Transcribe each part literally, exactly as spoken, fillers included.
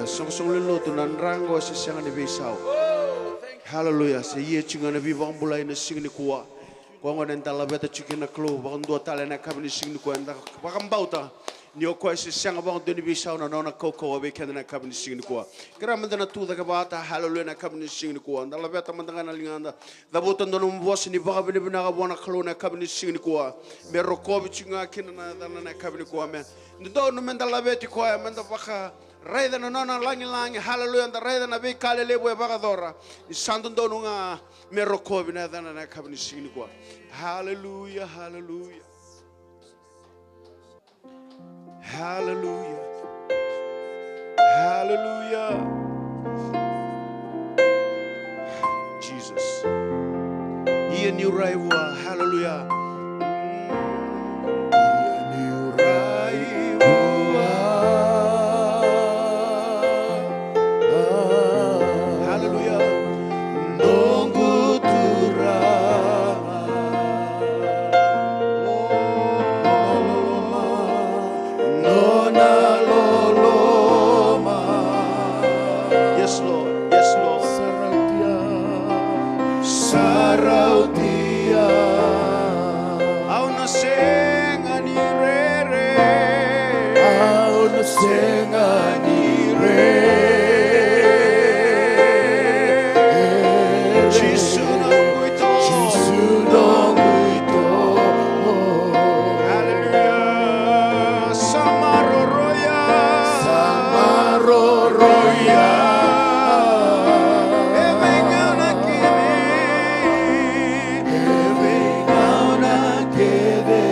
Soqosoqo lewe ni lotu, na dra qo se sega ni veisau. Haleluya. Se ia tiko ga na veivakabulai na siga nikua. Koya gona eda laveta tiko kina na Kalou vakadua tale ena yakavi ni siga nikua. Eda vakabauta ni o koya se sega vakadua ni veisau na nona kaukauwa vei keda ena yakavi ni siga nikua. Kerea meda na tu cake vata, haleluya, ena yakavi ni siga nikua. Da laveta mada ga na ligada. Cavuta dua na nomu vosa ni vakavinavinaka vua na Kalou na yakavi ni siga nikua. Me rokovi tiko ga kina na yacana na yakavi nikua, me dodonu meda laveti koya, meda vakaraica na nona lagilagi, haleluya, da raica na veika lelevu e vakayacora. Ni sa dodonu ga me rokovi na yacana na yakavi ni siga nikua. Haleluya, haleluya. Haleluya. Haleluya. Jesus. Ia niu rai vua. Haleluya. Ia niu rai vua. Haleluya. Noqu Turaga. Nona loloma. Yes, Lord. Yes, Lord. Sa rautia. Sa rautia. Au na sega ni rere. Au na sega ni rere. Jisu noqu ito. Jisu noqu ito. Haleluya. Sa maroroya. Sa maroroya. E veigauna kece. E veigauna kece.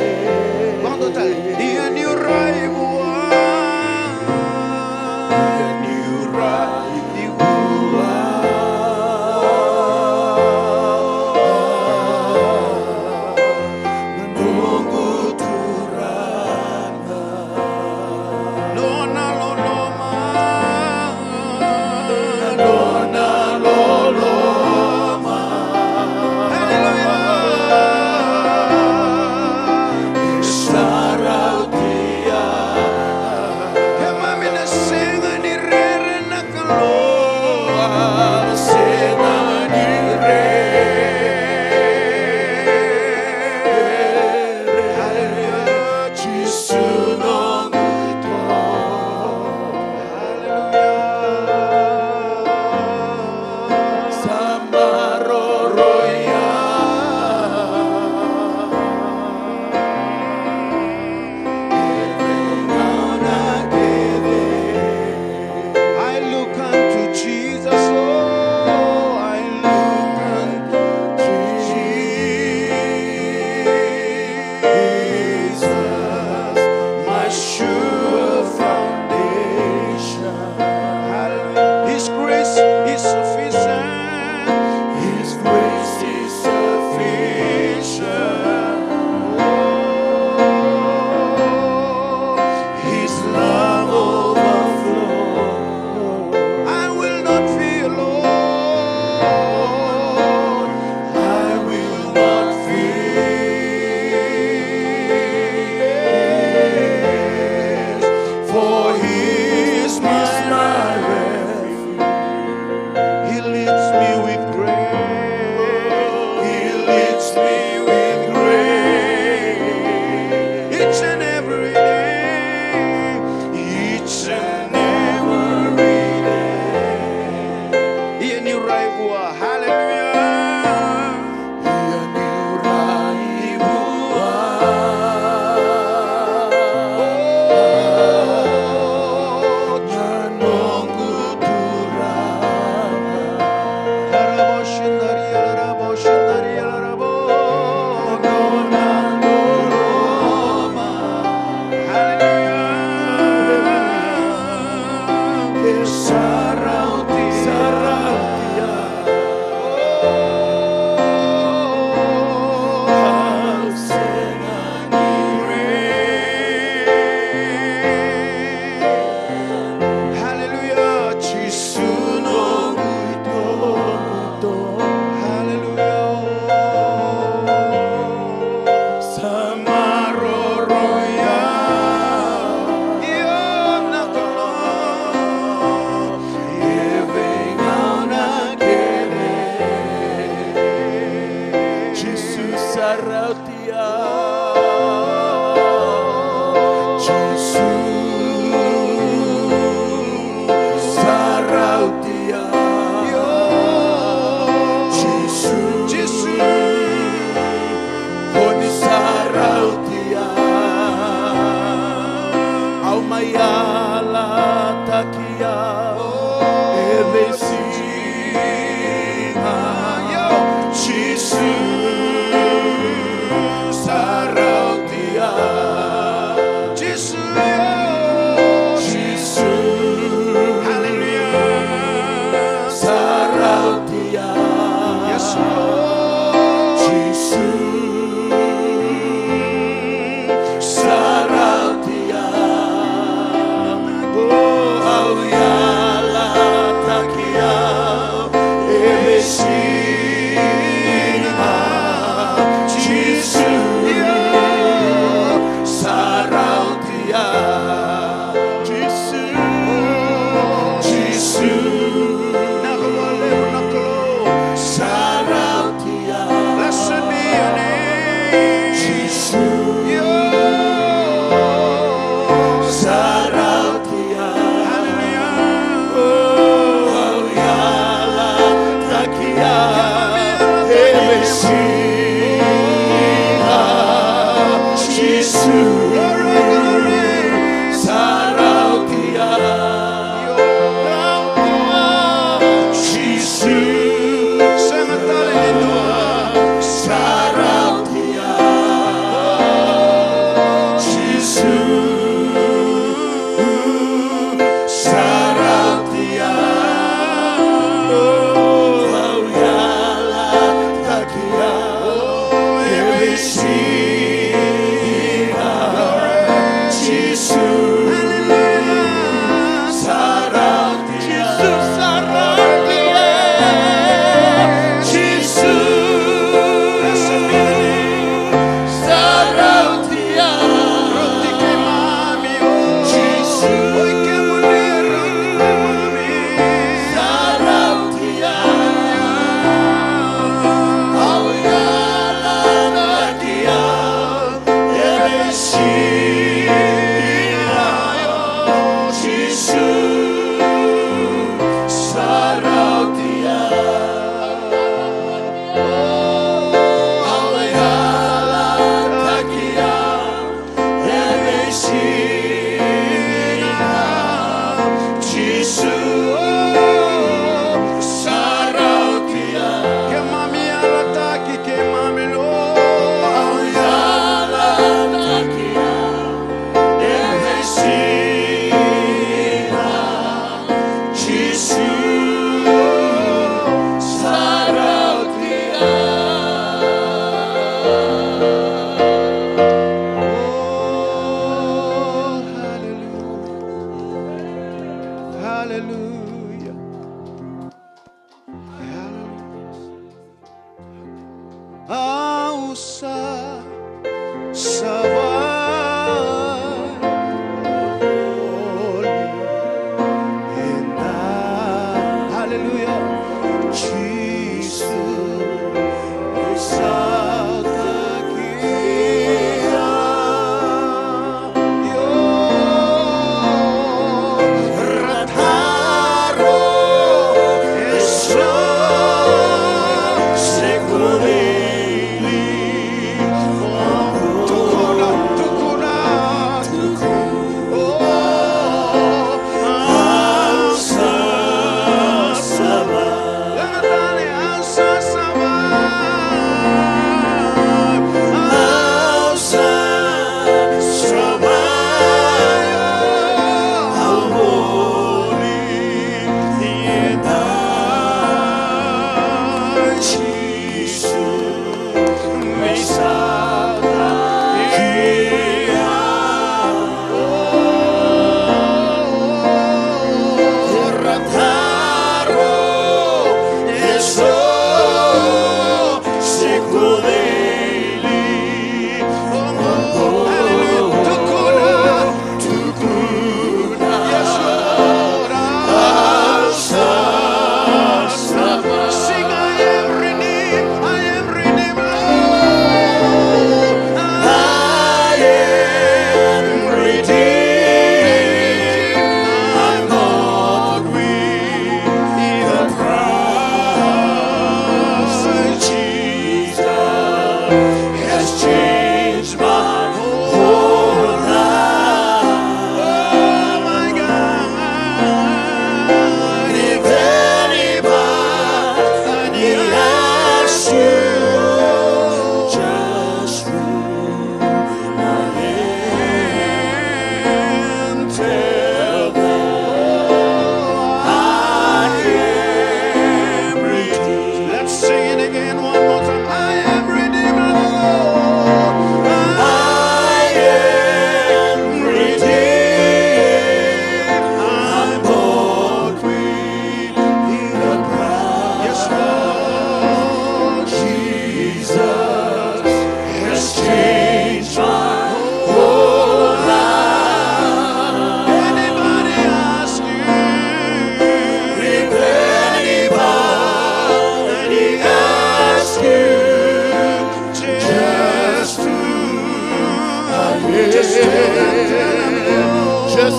Vakaduatale. Ia niu rai vua. Au mai yalataki au e veisiga. Jisu sa rauti au. Jisu, Jisu. Haleluya. Sa rauti au. Yes, Lord. Jisu sa rauti au. O, au yalataki au e veisiga. Jisu sa rauti au. Jisu, Jisu. Sa rauti au. Blessed be your name. Jisu. Sa rauti au. Hallelujah. O, au yalataki au e veisiga. Jisu. Glory, glory. Sa rauti au. Jisu. Sega tale ni dua. Sa rauti au. Jisu. Sa rauti au. Au yalataki au e veisiga. Jisu. Sa rauti au. Jisu sa rauti au. Jisu sa rauti au. Rauti keimami, o. Jisu. Oi kemuni, rauti keimami. Sa rauti au. Au yalataki au. E veisiga, Jisu sa rauti au. Au yalataki au e veisiga, Jisu sa rauti au. Keimami yalataki keimami, Lord. Au yalataki au e veisiga, Jisu sa rauti au. Oh, hallelujah. Hallelujah. Hallelujah. Au sa savai voli eda. Hallelujah. Jisu, ni sautaki au. Io, rata.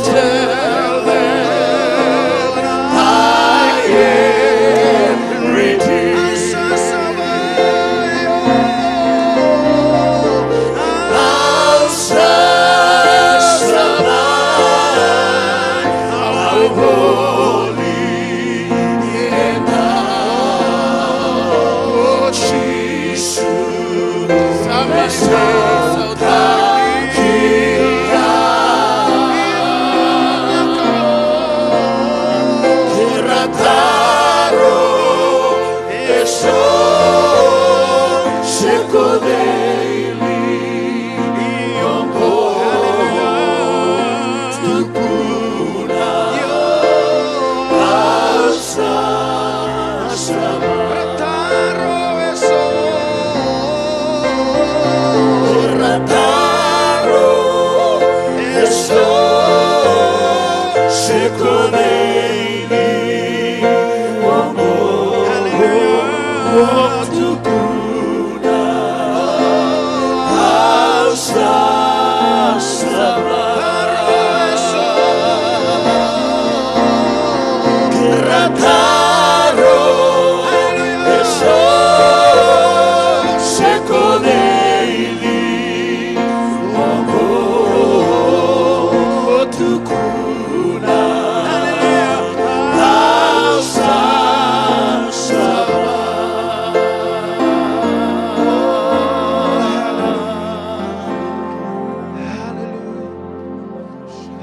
Tell them I am redeemed. How sanctified, how holy, and how, oh, Jesus.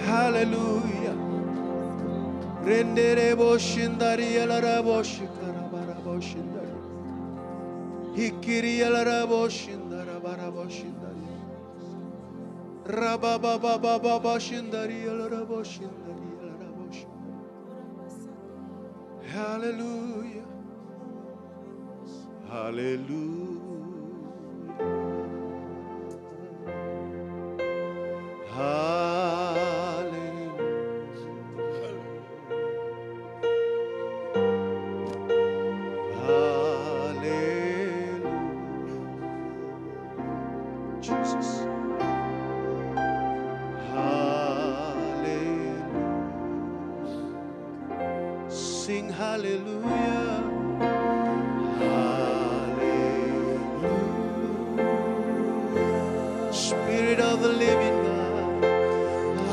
Hallelujah. Rendere bo shindari alara bo shikara bara bo shindari. Hikiri alara bo shindara bara bo shindari. Rabababababa shindari alara bo shindari alara bo shindari. Hallelujah. Hallelujah. Hallelujah. Hallelujah. Jesus. Hallelujah. Sing hallelujah. Hallelujah. Spirit of the living God.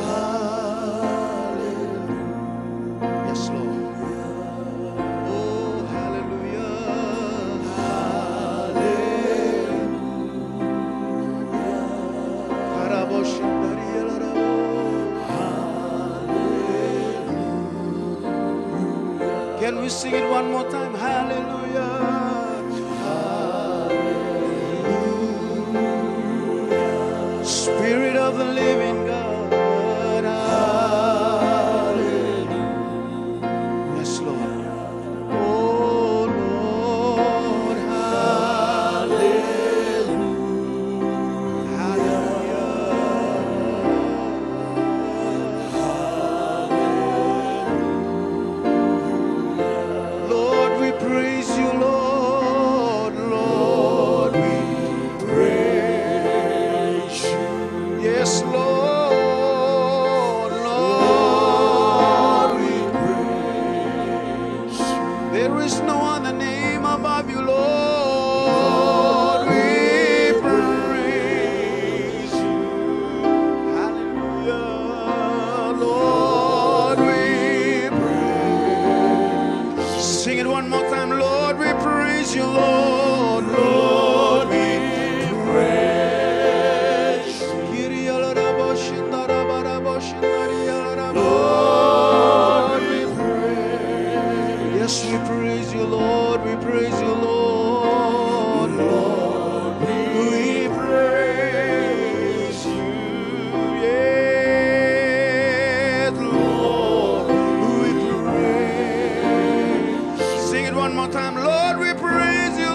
Hallelujah. Yes, Lord. Oh, hallelujah. Hallelujah. Can we sing it one more time? Hallelujah. Spirit of the living God. Hallelujah. Yes, Lord. Oh, Lord. Hallelujah. Hallelujah. Lord, we praise you, Lord. Lord, we praise you. Yes, Lord. Lord, we praise you. There is no other name above you, Lord. We praise you. Hallelujah. Lord, we praise. Sing it one more time. Lord, we praise you, Lord. Lord, we praise. Lord, we praise. Yes, we praise you, Lord. We praise you, Lord. Lord, we praise you. Yes, Lord, we praise. Sing it one more time. Lord, we praise you.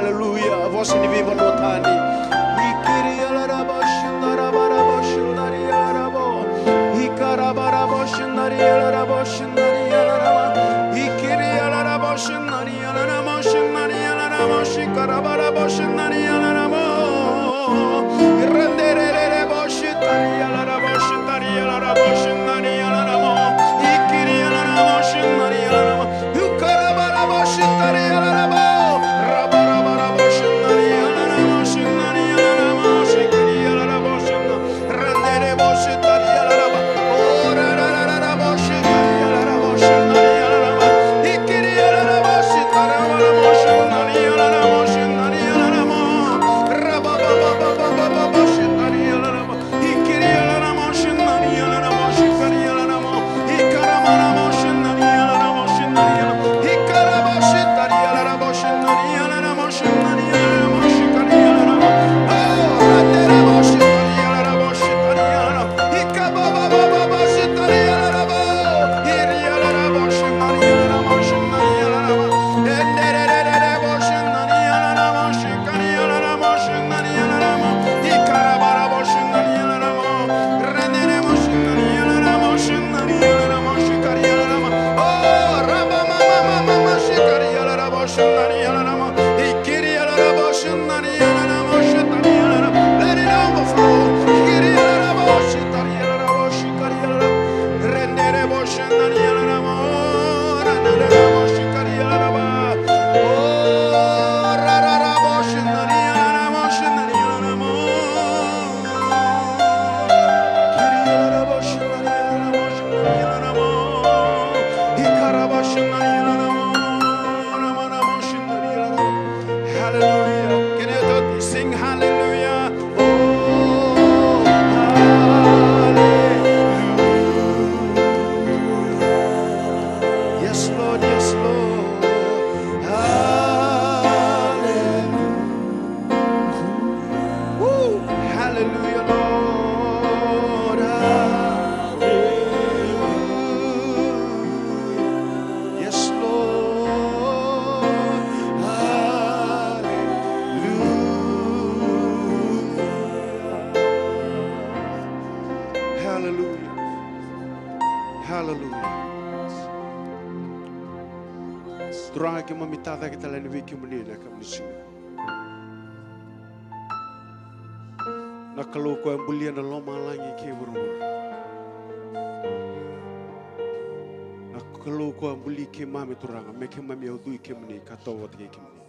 Hallelujah. Vosa ni veivanua tani. Ikiri alarabo shindarabara bo shindari alarabo. Ikarabara bo shindari alarabo shindari alarabo. Ikiri alarabo shindari alarabo shindari alarabo shikarabara bo shindari alarabo. Irandere bo shindari alarabo shindari alarabo shindari alarabo. Ikiri alarabo shindari alarabo. Let it overflow. Hallelujah. Can you sing hallelujah? Oh, hallelujah. Yes, Lord, yes, Lord. Hallelujah. Woo. Hallelujah, Lord. Hallelujah. Yes, Lord. Hallelujah. Hallelujah. Hallelujah. Turaga, keimami tacake tale yani vei kemuni na yakavi ni siga. Na Kalou koya bulia na lomalagi kei vuravura. Na Kalou koya buli keimami, Turaga, me keimami ucui kemuni ka tawa vata kei kemuni.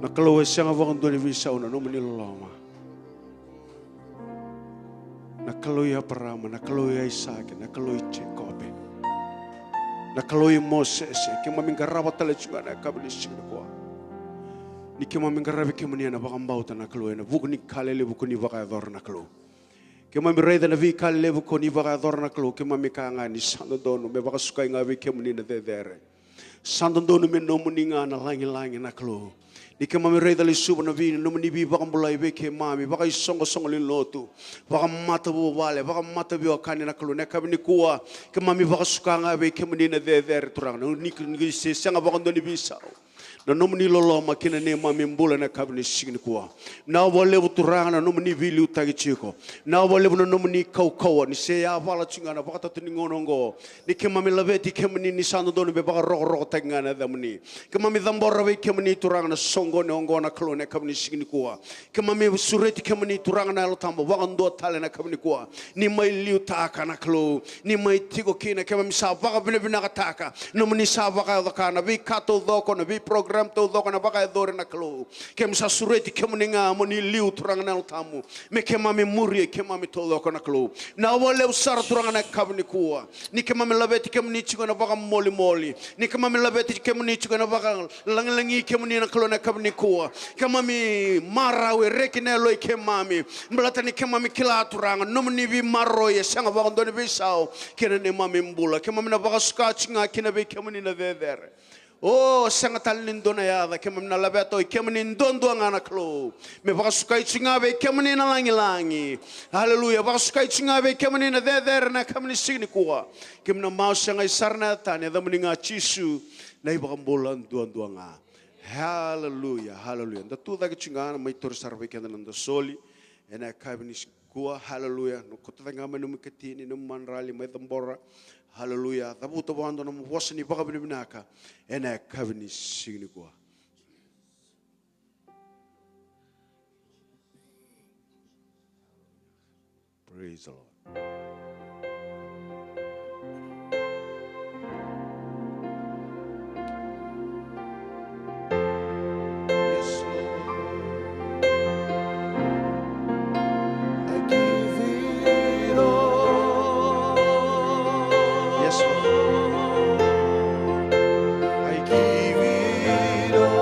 Na Kalou e sega vakadua ni veisau na nomuni loloma. Na Kalou i Eparama, na Kalou i Aisake, na Kalou i Jekope, na Kalou i Mosese, keimami qarava tale tiko ga na yakavi ni siga nikua. Ni keimami qaravi kemuni ena vakabauta, na Kalou, ena vuku ni ka lelevu ko ni vakayacora, na Kalou. Keimami raica na veika lelevu ko ni vakayacora, na Kalou, keimami kaya ga ni sa dodonu me vakasukai ga vei kemuni na cecere. Sa dodonu me nomuni ga na lagilagi, na Kalou. Ni keimami raica lesuva na vei, nomuni veivakabulai vei keimami, vakaisoqosoqo ni lotu, vakamatavuvale, vakamataveiwekani, na Kalou, na yakavi nikua. Keimami vakasuka ga vei kemuni na cecere, Turaga, ni, ni, ni se sega vakadua ni veisau na nomuni loloma kei na neimami bula na yakavi ni siga nikua. Vinaka vakalevu, Turaga, na nomuni veiliutaki tiko. Vinaka vakalevu na nomuni kaukauwa ni se yavala tiko ga na vakatato ni gauna oqo. Ni keimami laveti kemuni ni sa dodonu me vakarokorokotaki ga na yacamuni. Keimami cabora vei kemuni, Turaga, na soqoni oqo, na Kalou, na yakavi ni siga nikua. Keimami sureti kemuni, Turaga, na Yalo Tabu vakadua tale na yakavi nikua. Ni mai liutaka, na Kalou. Ni mai tiko kina, keimami sa vakavinavinakataka nomuni sa vakayaco ka na veika taucoko, na veiprogram taucoko na vakayacori, na Kalou. Keimami sa sureti kemuni ga mo ni liu, Turaga, na Yalo Tabu, me keimami muria, keimami taucoko, na Kalou. Vinaka vakalevu sara, Turaga, na yakavi nikua. Ni keimami laveti kemuni tiko ena vakamolimoli. Ni keimami laveti kemuni tiko ena vakalagilagi kemuni, na Kalou, na yakavi nikua. Keimami marau e reki na yalo i keimami. Baleta ni keimami kila, Turaga, nomuni veimaroroi e sega vakadua ni veisau kei na neimami bula. Keimami na vakasuka tiko ga kina vei kemuni na cecere. O, sega tale ni dua na yaca, keimami na laveta o i kemuni duadua ga, na Kalou. Me vakasukai tiko ga vei kemuni na lagilagi. Aleluya. Vakasukai tiko ga vei kemuni na cecere na yakavi ni siga nikua. Keimami na mau segai sara na yaca tani, yacamuni ga Jisu, na iVakabula duadua ga. Haleluya, haleluya. Da tu cake tiko ga, na mai tauri sara vei keda na noda soli ena yakavi ni siga nikua. Haleluya. Na kauta cake ga mai nomu ikatini, nomu madrali, mai cabora. Haleluya. Cavuta vua e dua na nomu vosa ni vakavinavinaka ena yakavi ni siga nikua. Praise the Lord. Yes, Lord. I give it all. Yes, Lord. I give it all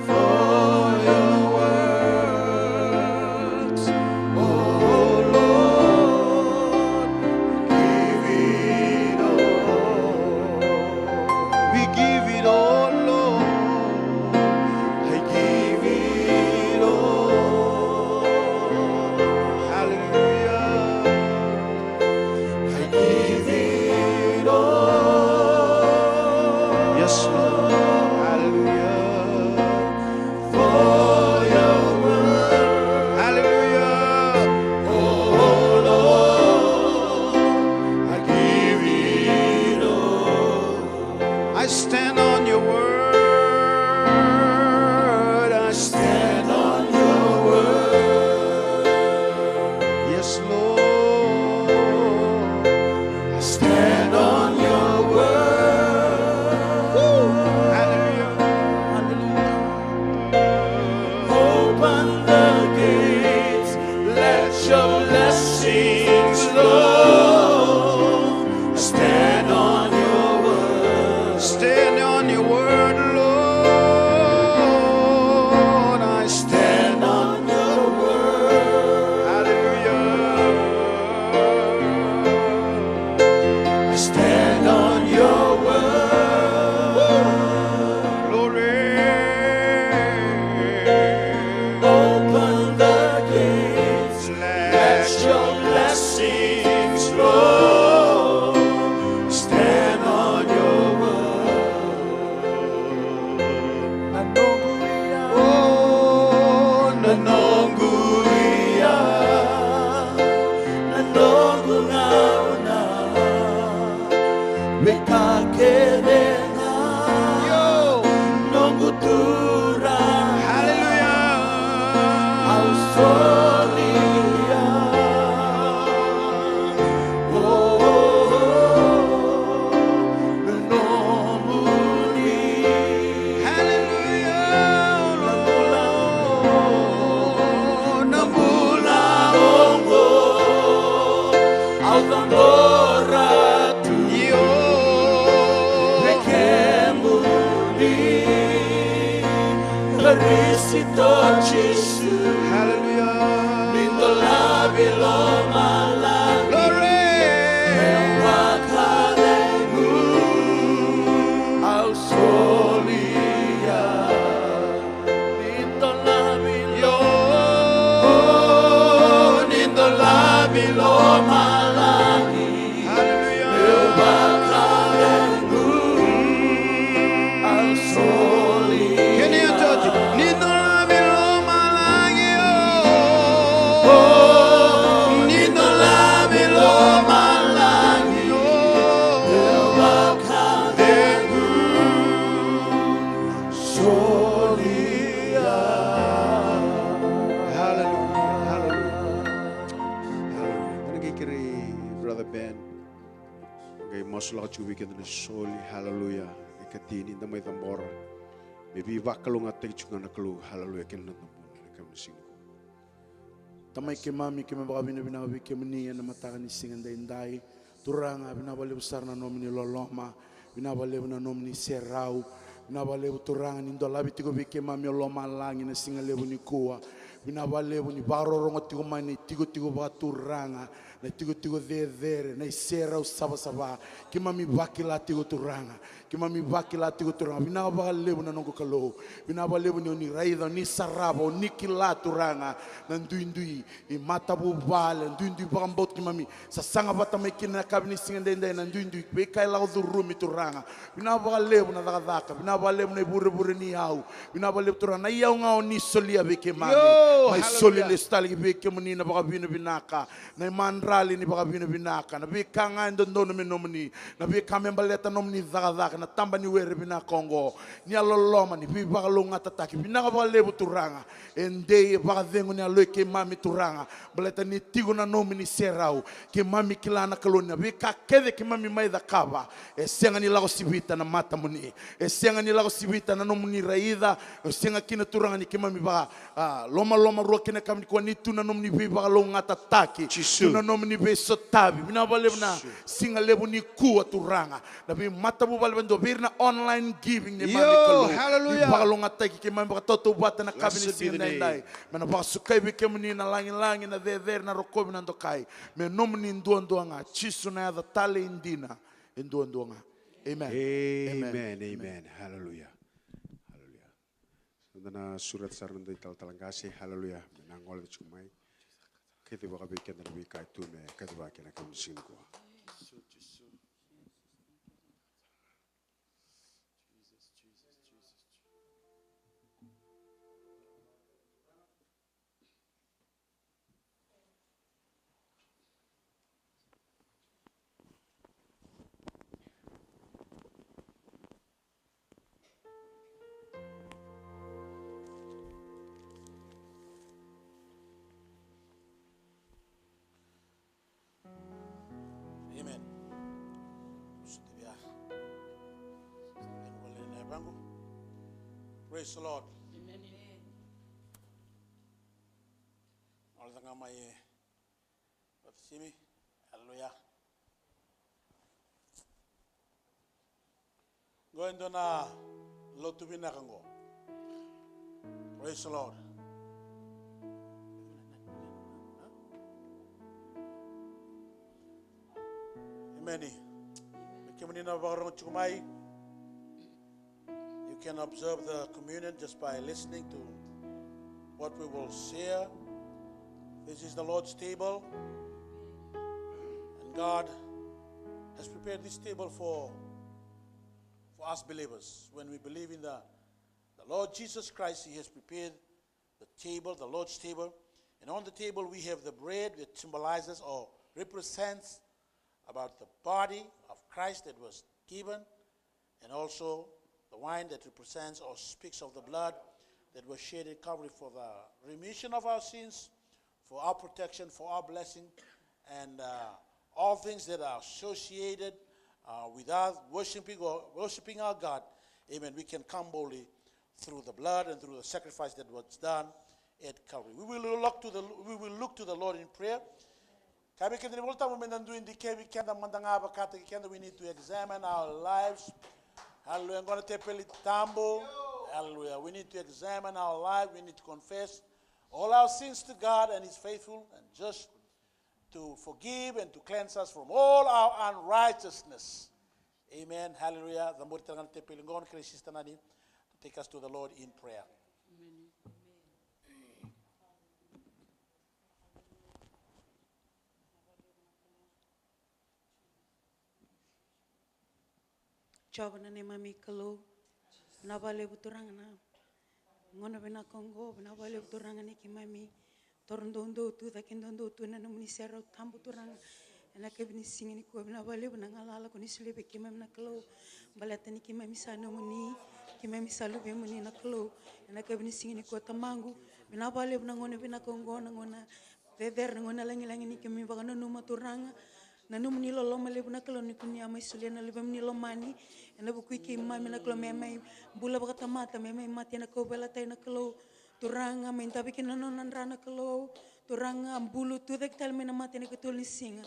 for your works, oh Lord. Give it all. We give it all, Lord. I give it all. Hallelujah. I give it all. Yes, Lord. Hallelujah. For your word. Hallelujah. Oh Lord, I give it all. I stand on your word. I stand on your word. Yes, Lord. I stand on your word. Woo! Hallelujah. Hallelujah. Open the gates, let your blessings flow. Stand on your word. Stand on your word, Lord. I stand on your word. Hallelujah. I stand on your word. Glory. Open the gates, let your blessings flow. Stand on your word. Na noqu iya. Oh, na noqu iya. Na noqu gauna. Veika kece ga. Yo. Noqu Turaga. Hallelujah. Au solia. Oh, oh, oh, na nomuni. Hallelujah. Na bula, na bula oqo. Au cabora tu. Io. Vei kemuni. Karisito Jisu. Hallelujah. Ni dolavi lomalagi. Glory. Me vakacegu. Au solia. Ni dolavi lo-, ni dolavi lomalagi. Hallelujah. Meu vakacegu. Au soli. Kena iutoto. Ni dolavi lomalagi, oh. Ni dolavi lomalagi, oh. Meu vakacegu. Solia. Hallelujah, hallelujah. Hallelujah. Ena qai kerei Brother Ben. Qai masulaka tiko vei keda na soli, hallelujah. E katini, da mai cabora. Me veivakalougatataki tiko ga na Kalou, hallelujah, kei na noda bula, na kemuni siga nikua. Tamai keimami, keimami vakavinavinaka vei kemuni ena mataka ni siga daidai. Turaga, vinaka vakalevu sara na nomuni loloma, vinaka vakalevu na nomuni serau, vinaka vakalevu Turaga ni dolavi tiko vei keimami o lomalagi na siga levu nikua. Vinaka vakalevu ni vakarorogo tiko mai na itikotiko vakaturaga, na itikotiko cecere, na iserau savasava. Keimami vakila tiko Turaga. Keimami vakila tiko Turaga. Vinaka vakalevu na noqu Kalou. Vinaka vakalevu ni o ni raica, o ni sarava, o ni kila Turaga. Na duidui i matavuvale, duidui vakabauta keimami sasaga vata mai kina na yakavi ni siga daidai, na duidui veika e lako curumi Turaga. Vinaka vakalevu na cakacaka, vinaka vakalevu na ivurevure ni yau. Vinaka vakalevu Turaga na iyau ga o ni solia vei keimami. Mai soli lesu tale ki vei kemuni na vakavinavinaka, na imadrali ni vakavinavinaka, na veika ga e dodonu me nomuni, na veika me baleta nomuni cakacaka, na taba ni were vinaka oqo. Ni a loloma, ni veivakalougatataki. Vinaka vakalevu Turaga. E dei e vakacegu ni yaloi keimami Turaga. Baleta ni tiko na nomuni serau. Keimami kila na Kalou ni na veika kece keimami mai cakava, e sega ni lako sivita na matamuni. E sega ni lako sivita na nomuni raica. E sega kina Turaga ni keimami vaka, a, lomaloma rua kina yakavi nikua ni tu na nomuni veivakalougatataki. Tu na nomuni veisotavi. Vinaka vakalevu na siga levu nikua Turaga. Na veimatavuvale vakadua, vei ira na online giving, neimami Kalou. Ni vakalougatataki keimami vakatautauvata na yakavi ni siga daidai. Me na vakasukai vei kemuni na lagilagi, na cecere, na rokovi, na dokai. Me nomuni duadua ga, Jisu na yaca talei dina e duadua ga. Amen. Amen. Amen. Hallelujah. Hallelujah. Sa da na sureta sara na noda italatala qase. Hallelujah. Me na gole tiko mai. Kaciva vei keda na veika e tu me kaciva kina na kemuni siga nikua. Amen. Praise the Lord. Amen. Gole ga mai, e, Brother Simi. Hallelujah. Qo e dua na lotu vinaka qo. Praise the Lord. Emeni. Me kemuni na vakarorogo tiko mai. You can observe the communion just by listening to what we will share. This is the Lord's table. And God has prepared this table for, for us believers. When we believe in the, the Lord Jesus Christ, He has prepared the table, the Lord's table. And on the table, we have the bread that symbolizes or represents about the body of Christ that was given, and also the wine that represents or speaks of the blood that was shed at Calvary for the remission of our sins, for our protection, for our blessing, and, uh, all things that are associated, uh, with us worshiping or worshiping our God. Amen. We can come boldly through the blood and through the sacrifice that was done at Calvary. We will look to the, we will look to the Lord in prayer. Kaya vei keda na iVolatabu me da dui dikevi keda mada ga, vakataki keda, we need to examine our lives. Hallelujah. Qo na tepeli tabu. Hallelujah. We need to examine our life. We need to confess all our sins to God, and He's faithful and just to forgive and to cleanse us from all our unrighteousness. Amen. Hallelujah. Cabori tale ga na tepeli qo, na kerei Sister Nani to take us to the Lord in prayer. Jiova na neimami Kalou, vinaka vakalevu Turaga na gauna vinaka oqo, vinaka vakalevu Turaga ni keimami toro doudou tu, cake doudou tu ena nomuni serau tabu Turaga. Ena yakavi ni siga nikua, vinaka vakalevu na galala ko ni solia vei keimami na Kalou. Baleta ni keimami sa nomuni, keimami sa luvemuni na Kalou. Ena yakavi ni siga nikua Tamaqu, vinaka vakalevu na gauna vinaka oqo, na gauna cecere, na gauna lagilagi ni keimami vakananuma Turaga na nomuni loloma levu na Kalou, ni ko ni a mai solia na Luvemuni lomani ena vuku i keimami na Kalou, me mai bula vakatamata, me mai mate ena kauveilatai na Kalou. Turaga, mai davi kina na nona dra na Kalou. Turaga, bulu tucake tale mai na mate ena ikatolu ni siga.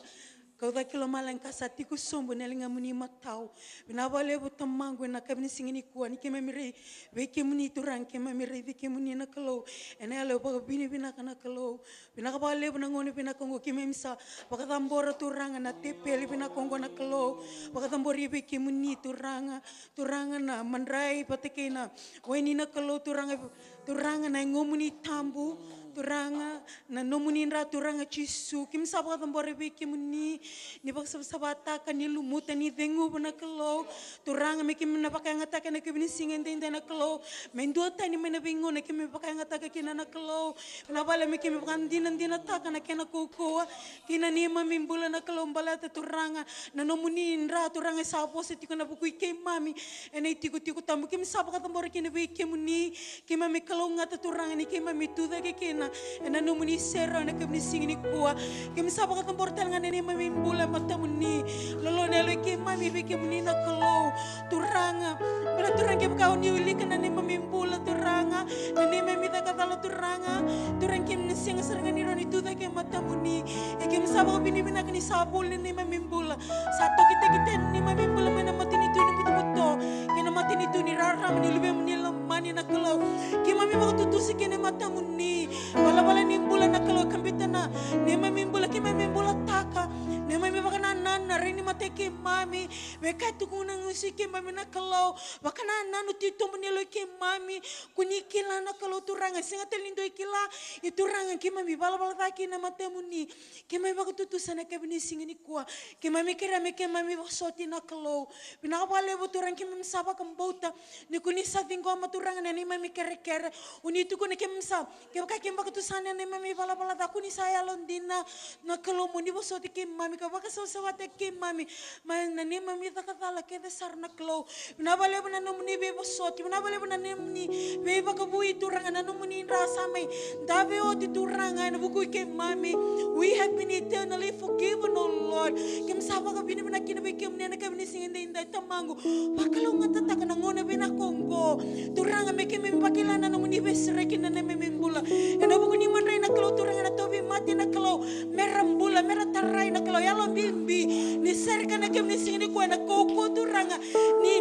Kau cake i lomalagi ka sa tiko sobu ena ligamuni matau. Vinaka vakalevu Tamaqu ena yakavi ni siga nikua ni keimami rai vei kemuni Turaga, keimami raici kemuni na Kalou ena yalo vakavinavinaka na Kalou. Vinaka vakalevu na gauna vinaka oqo keimami sa vakacabora Turaga na tepeli vinaka oqo na Kalou. Vakacabori vei kemuni Turaga, Turaga na madrai vata kei na waini na Kalou Turaga, Turaga na yagomuni tabu, Turaga na nomuni dra Turaga Jisu. Keimami sa vakacabora vei kemuni, ni vakasavasavataka, ni lumuta, ni ceguva na Kalou. Turaga me keimami na vakayagataka ena yakavi ni siga edaidai na Kalou. Me duatani mai na veigauna keimami vakayagataka kina na Kalou. Na vale me keimami vakadinadinataka na kena kaukauwa kei na neimami bula na Kalou baleta Turaga na nomuni dra Turaga e sa vosa tiko ena vuku i keimami. Ena itikotiko tabu keimami sa vakacabora kina vei kemuni. Keimami kalougata Turaga ni keimami tucake kina ena nomuni serau ena yakavi ni siga nikua. Keimami sa vakacabora tale ga na neimami bula e matamuni. Lolo na yalo i keimami vei kemuni na Kalou. Turaga, bula Turaga kevaka o ni wilika na neimami bula Turaga, na neimami cakacala Turaga. Turaga keimami na sega sara ga ni rawa ni tucake e matamuni. E keimami sa vakavinavinaka ni sa voli na neimami bula. Sa tokitaki tani na neimami bula mai na matanitu ni butobuto kei na matanitu ni rarama ni luvemuni lomani na Kalou. Keimami vakatutusa kina e matamuni. Valavala ni bula na Kalou e kabita na neimami bula keimami bulataka. Neimami vakanananu na rai ni mata i keimami. Veika e tukuna gusu i keimami na Kalou. Vakanananu titobu ni yalo i keimami. Ko ni kila na Kalou Turaga. Sega tale ni dua i kila. I Turaga keimami valavala ca kina e matamuni. Keimami vakatutusa na yakavi ni siga nikua. Keimami kerea me keimami vosoti na Kalou. Vinaka vakalevu Turaga keimami sa vakabauta. Ni ko ni sa ciqoma Turaga na neimami kerekere. O ni tukuna keimami sa, kevaka keimami vakatusa na neimami valavala ca ko ni sa yalodina. Na Kalou mo ni vosoti keimami ka vakasavasavataki keimami. Mai na neimami cakacala kece sara na Kalou. Vinaka vakalevu na nomuni veivosoti, vinaka vakalevu na nomuni veivakavoui Turaga, na nomuni dra sa mai dave oti Turaga ena vuku i keimami. We have been eternally forgiven, O Lord. Keimami sa vakavinavinaka kina vei kemuni ena yakavi ni siga edaidai Tamaqu. Vakalougatataka na gauna vinaka oqo Turaga me keimami vakila na nomuni veisereki na neimami bula. Ena vuku ni madrai na Kalou Turaga na tauvimate na Kalou. Mera bula, mera tarai na Kalou, yalo bibi. Ni sereka na kemuni siga nikua ena kaukaua Turaga. Ni,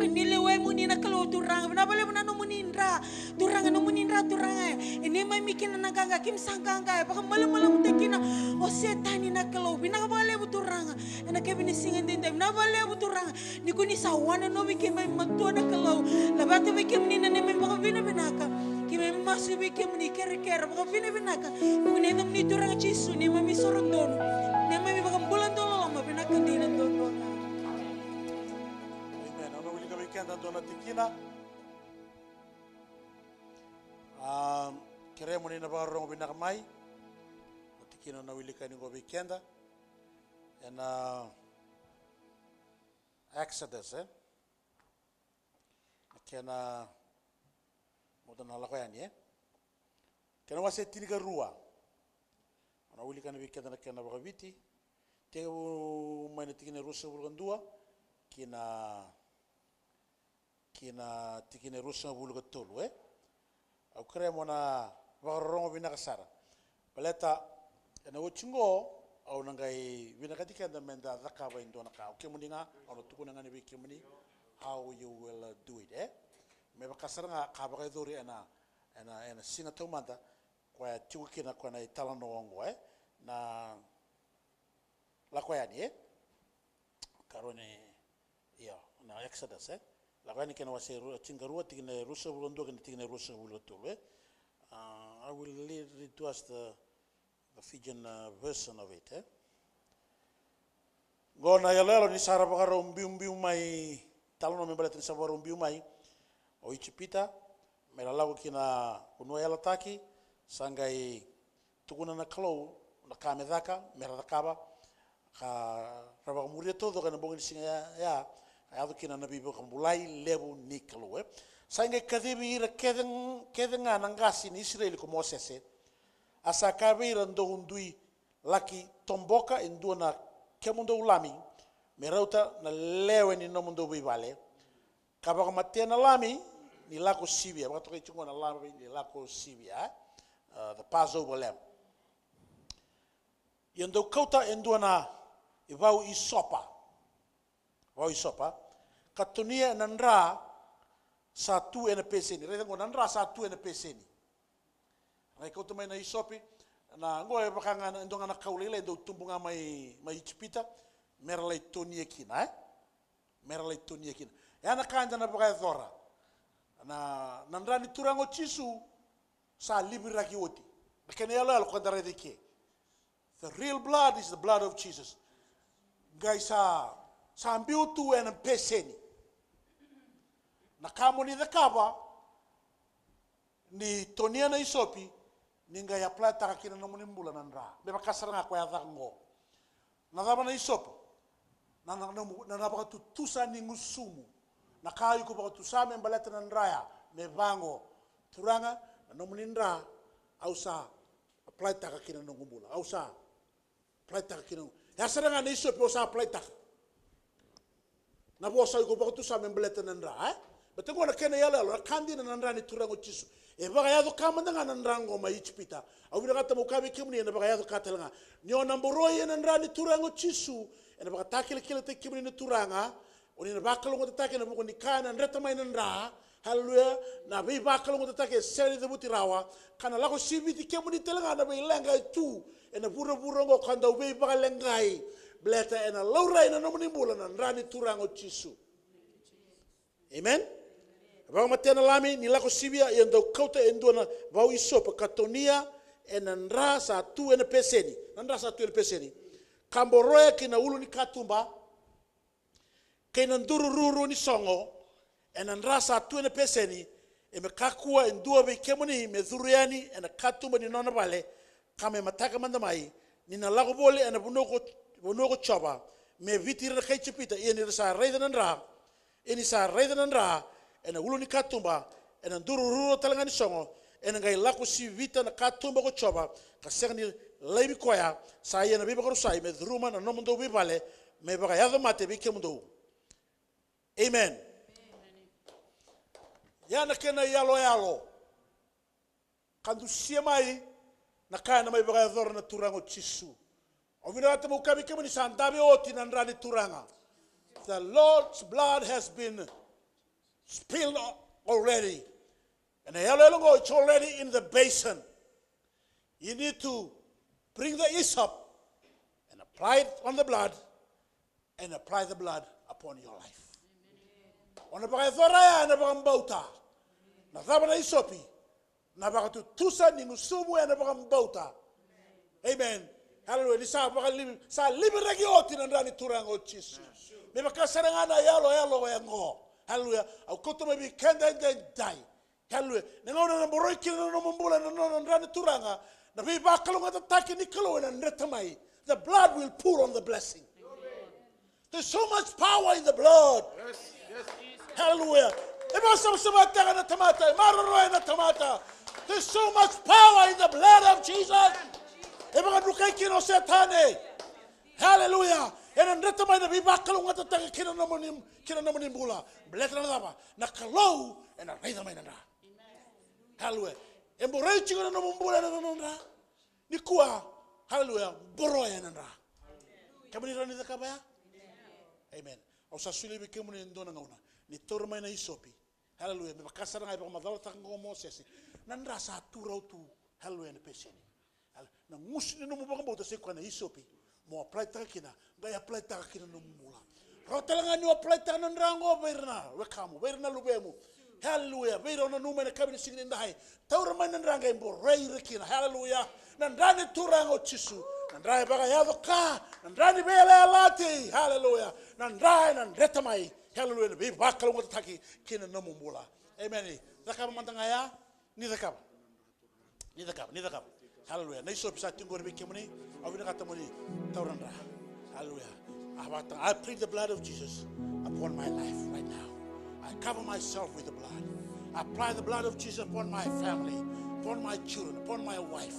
ni lewai muni na Kalou Turaga. Vinaka vakalevu na nomuni dra. Turaga, nomuni dra Turaga. E neimami kina na qaqa, keimami sa qaqa. E vakamalumalumutaki kina o Setani na Kalou. Vinaka vakalevu Turaga. Ena kemuni siga edaidai. Vinaka vakalevu Turaga. Ni ko ni sa wananovi keimami matua na Kalou. Laveta vei kemuni na neimami vakavinavinaka. Keimami masu vei kemuni kerekere vakavinavinaka. Ni ko ni yacamuni Turaga Jisu neimami soro donu. Neimami vakabula donu loloma vinaka dina donu. Amen. Au na wilika vei keda dua na tikina. A, kerea mo ni na vakarorogo vinaka mai. Na tikina au na wilika yani oqo vei keda. Ena Exodus, e? Na kena, mada na Lako Yani, e? Kena wase tinikarua. Au na wilika yani vei keda na kena vakaviti. Tekivu mai na tikina e ruasagavulu ka dua, ki na, ki na tikina e ruasagavulu ka tolu, e? Au kerea mo na vakarorogo vinaka sara. Baleta, ena oti oqo, au na qai vinakati keda meda cakava e dua na ka. O kemuni ga, au na tukuna ga ni vei kemuni, how you will, uh, do it, e? Me vaka sara ga ka vakayacori ena, ena, ena siga taumada, koya tiko kina koya na italanoa oqo, e? Na Lako Yani, e? Karua ni, io, na Exodus, e? Lako Yani kena wase rua, tinikarua, tikina e ruasagavulu ka dua, kena tikina e ruasagavulu ka tolu, e? Uh, I will read, read to us the, the Fijian, uh, version of it, e? Qo na iyaloyalo ni sa ra vakarau biubiu mai, talanoa me baleta ni sa vakarau biu mai o Ijipita, me ra lako ki na vanua yalataki, sa qai tukuna na Kalou na ka me caka, me ra cakava, ka ra vakamuria taucoko ena bogi ni siga ya, ya, ka yaco kina na veivakabulai levu ni Kalou, e. Sa qai kacivi ira kece, kece ga na qase ni Isireli ko Mosese, a sa kaya vei ira, dou dui laki toboka e dua na kemudou lami, me rauta na lewe ni nomudou veivale, ka vakamatea na lami ni lako sivia, vakatokai tiko na lami ni lako sivia, e? Uh, the Passover lamb. Ia dou kauta e dua na i vau isopa. Vau isopa. Ka tonia ena dra sa tu ena peseni. Raica qo, na dra sa tu ena peseni. Qai kauta mai na isopi. Na qo e vaka ga na, e dua ga na kau lailai e dau tubu ga mai, mai Ijipita. Mera lai tonia kina, e? Mera lai tonia kina. E a na ka eda na vakayacora. Na, na dra ni Turaga o Jisu sa liviraki oti. Na kena iyaloyalo ko da raica i ke. The real blood is the blood of Jesus. Qai sa, sa biu tu ena peseni. Na ka mo ni cakava, ni tonia na isopi, ni qai apply-taka kina na nomuni bula na dra. Me vaka sara ga ko ya caka qo. Na cava na isopi? Na, na, na, na, na vakatutusa ni gusumu. Na ka iko vakatusa me baleta na dra ya. Me vaqo. Turaga, na nomuni dra, au sa apply-taka kina na noqu bula. Au sa apply-taka kina. E a sara ga na isopi au sa apply-taka. Na vosa iko vakatusa me baleta na dra, e? Baleta qo na kena iyaloyalo, na ka dina na dra ni Turaga o Jisu. E vakayaco ka mada ga na dra qo mai Ijipita. Au vinakata meu kaya vei kemuni ena vakayaco ka tale ga. Ni o na boroi ena dra ni Turaga o Jisu, ena vakatakilakilataki kemuni na Turaga, o ni na vakalougatataki ena vuku ni ka ena dreta mai na dra, Haleluya. Na veivakalougatataki e sega ni cavuti rawa. Ka na lako siviti kemuni tale ga na veileqa e tu ena vuravura oqo ka dau veivakaleqai. Baleta ena laurai na nomuni bula na dra ni Turaga o Jisu. Amen. Vakamatea na Lami, ni lako sivia, ia dau kauta e dua na vau isopa ka tonia ena dra sa tu ena peseni. Na dra sa tu ena peseni. Ka boroya ki na ulu ni katuba. Kei na duru ruru ni sogo, ena dra sa tu ena peseni, e me kakua e dua vei kemuni me curu yani ena katuba ni nona vale, ka me mataka mada mai, ni na lako voli ena vanua ko, vanua ko Jiova, me viti ira na kai Ijipita, ia ni ra sa raica na dra, ia ni sa raica na dra, ena ulu ni katuba, ena duru ruru tale ga ni sogo, ena qai lako sivita na katuba ko Jiova, ka sega ni laivi koya, sa ia na veivakarusai, me curuma na nomudou veivale, me vakayaco mate vei kemudou. Amen. Ia na kena iyaloyalo. Ka dusia mai, na ka ena mai vakayacora na Turaga o Jisu. Au vinakata meu kaya vei kemuni sa dave oti na dra ni Turaga. The Lord's blood has been spilled already. Ena iyaloyalo qo, it's already in the basin. You need to bring the hyssop and apply it on the blood and apply the blood upon your life. O na vakayacora ya ena vakabauta. Na cava na isopi? Na vakatutusa ni gusumu ena vakabauta. Amen. Hallelujah. Ni sa vakalivi, sa liviraki oti na dra ni Turaga o Jisu. Me vaka sara ga na iyaloyalo oya qo. Hallelujah. Au kauta mai vei keda edaidai. Hallelujah. Na gauna na boroi kina na nomu bula na nona dra ni Turaga, na veivakalougatataki ni Kalou ena dreta mai. The blood will pull on the blessing. There's so much power in the blood. Yes, yes. Hallelujah. E vakasavasavataka na tamata, e maroroya na tamata. There's so much power in the blood of Jesus. E vakadrukai kina o Setani. Hallelujah. Ena dreta mai na veivakalougatataki kina nomuni, kina nomuni bula. Baleta na cava? Na Kalou ena raica mai na dra. Hallelujah. E boroi tiko na nomu bula ena nona dra. Nikua, hallelujah, boroya na dra. Kemuni rawa ni cakava ya? Amen. Au sa solia vei kemuni e dua na gauna. Ni taura mai na isopi. Hallelujah. Me vaka sara ga e vakamacalataka qo o Mosese. Na dra sa tu rau tu. Hallelujah, na peseni. Hallelujah. Na gusu ni nomu vakabauta sai koya na isopi. Mo apply-taka kina, qai apply-taka kina nomu bula. Rawa tale ga ni o apply-taka na dra oqo vei ira na wekamu, vei ira na luvemu. Hallelujah. Vei ira o nanuma ena yakavi ni siga nidai. Taura mai na dra qai boroi ira kina. Hallelujah. Na dra ni Turaga o Jisu. Na dra e vakayaco ka. Na dra ni veiyalayalati. Hallelujah. Na dra ena dreta mai. Hallelujah. Na veivakalougatataki kina nomu bula. Amen. Cakava mada ga ya. Ni cakava. Ni cakava, ni cakava. Hallelujah. Na isopi sa tiko qori vei kemuni. Au vinakata mo ni taura na dra. Hallelujah. I want to, I plead the blood of Jesus upon my life right now. I cover myself with the blood. I apply the blood of Jesus upon my family, upon my children, upon my wife.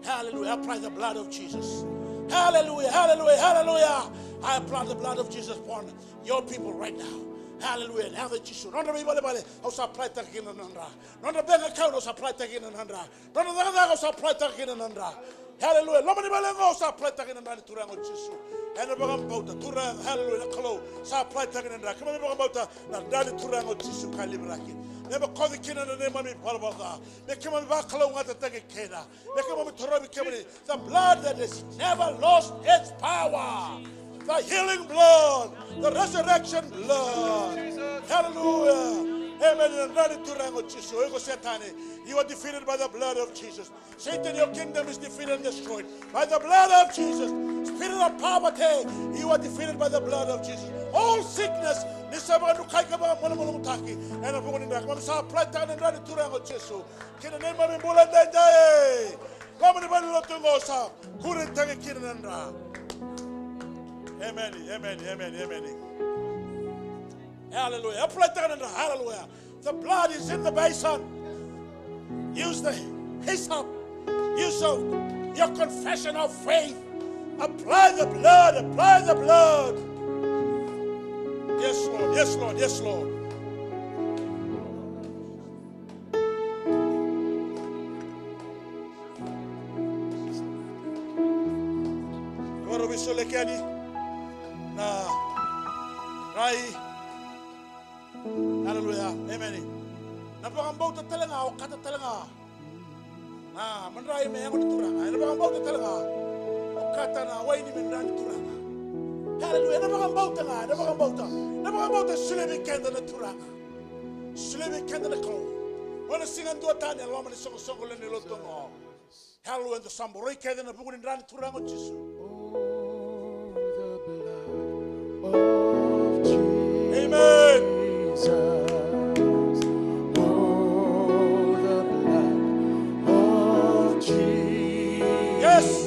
Hallelujah. I apply the blood of Jesus. Hallelujah. Hallelujah. Hallelujah. I apply the blood of Jesus upon your people right now. Hallelujah. Na yaca i Jisu. Nodra veivalevale, au sa apply-taka kina na dra. Nodra bank account, au sa apply-taka kina na dra. Nodra cakacaka, au sa apply-taka kina na dra. Hallelujah. Loma ni vale qo, au sa apply-taka kina na dra ni Turaga o Jisu. Ena vakabauta, Turaga, hallelujah, na Kalou, sa apply-taka na dra. Keimami vakabauta na dra ni Turaga o Jisu ka liviraki. Me bokoci kina na neimami valavala ca. Me keimami vakalougatataki kina. Me keimami torovi kemuni. The blood that has never lost its power. The healing blood. The resurrection blood. Hallelujah. Amen. Ena dra ni Turaga o Jisu. O iko Setani, you are defeated by the blood of Jesus. Satan, your kingdom is defeated and destroyed by the blood of Jesus. Spirit of poverty, you are defeated by the blood of Jesus. All sickness, ni sa vakadrukai ka vakamalumalumutaki ena vuku ni dra. Keimami sa apply-taka na dra ni Turaga o Jisu ki na neimami bula edaidai. Loma ni valenilotu qo sa kuretaki kina na dra. Emeni, emeni, emeni, emeni. Hallelujah. Apply-taka na dra. Hallelujah. The blood is in the basin. Use the hyssop. Use of your confession of faith. Apply the blood. Apply the blood. Yes, Lord. Yes, Lord. Yes, Lord. Agora vei solekeni na rai. Hallelujah. Amen. Na vakabauta tale ga, okata tale ga. Na madrai me yago ni Turaga. Ena vakabauta tale ga, okata na waini me dra ni Turaga. Hallelujah. Ena vakabauta ga, ena vakabauta. Na vakabauta solia vei keda na Turaga. Solia vei keda na Kalou. Ena siga duatani e loma ni soqosoqo lewe ni lotu qo. Hallelujah, eda sa boroi kece ena vuku ni dra ni Turaga o Jisu. Amen. Yes.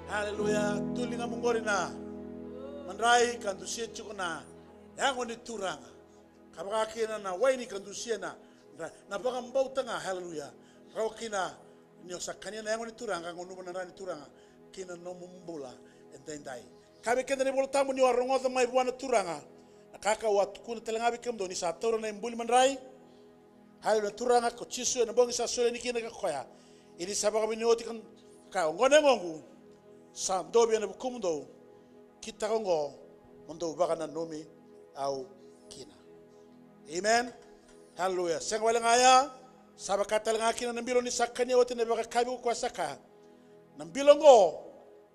Haleluya. Tuli ga mu qori na madrai ka dusia tiko na yago ni Turaga. Ka vaka kina na waini ka dusia na dra-, na vakabauta ga. Haleluya. Rawa kina ni o sa kania na yago ni Turaga, ka gunuva na dra ni Turaga kina nomu bula e daidai. Ka vei keda na iVola Tabu ni o a rogoca mai vua na Turaga na ka ka au a tukuna tale ga vei kemudou ni sa taura na ibuli madrai. Haleluya. Na Turaga ko Jisu ena bogi sa soli yani kina ka koya. Ia ni sa vakavinavinaka oti ka kaya, oqo na yagoqu sa dovi ena vukumudou, kitaka oqo mo dou vakananumi au kina. Amen. Haleluya. Sega wale ga ya, sa vaka tale ga kina na bilo ni sa kania oti na ivakayakavi ko koya sa kaya, na bilo oqo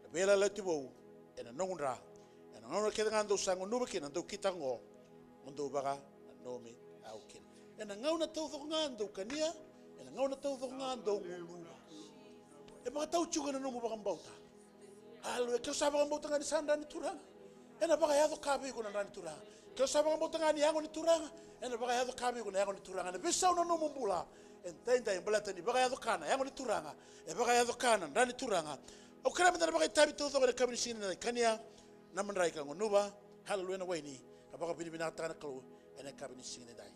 na veiyalayalati vou ena noqu dra. Ena gauna kece ga dou sa gunuva kina, dou kitaka oqo mo dou vakananumi au kina. Ena gauna taucoko ga dou kania, ena gauna taucoko ga dou gunuva. E vakatau tiko ena nomu vakabauta. Haleluya. Ke o sa vakabauta ga ni sa dra ni Turaga, ena vakayaco ka vei iko na dra ni Turaga. Ke o sa vakabauta ga ni yago ni Turaga, ena vakayaco ka vei iko na yago ni Turaga. Ena veisau na nomu bula e daidai baleta ni vakayaco ka na yago ni Turaga, e vakayaco ka na dra ni Turaga. Au kerea meda na vakaitavi taucoko ena yakavi ni siga ni dai, kania na madrai ka gunuva, haleluya, na waini, ka vakavinavinakataka na Kalou ena yakavi ni siga ni dai.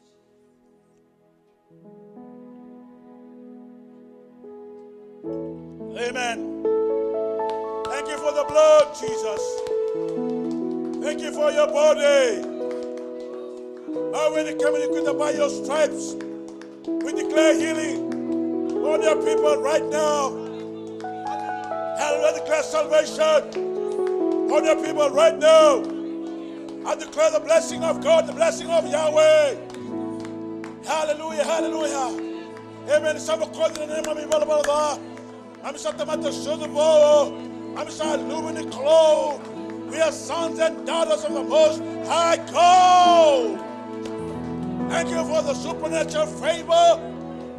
Amen. Thank you for the blood, Jesus. Thank you for your body. Lord, we declare, we declare that by your stripes, we declare healing on your people right now. Hallelujah. I declare salvation on your people right now. I declare the blessing of God, the blessing of Yahweh. Hallelujah, hallelujah. Amen. Sa bokoci na neimami ivalavala ca. Keimami sa tamata sucu vou. Keimami sa luve ni Kalou. We are sons and daughters of the Most High God. Thank you for the supernatural favor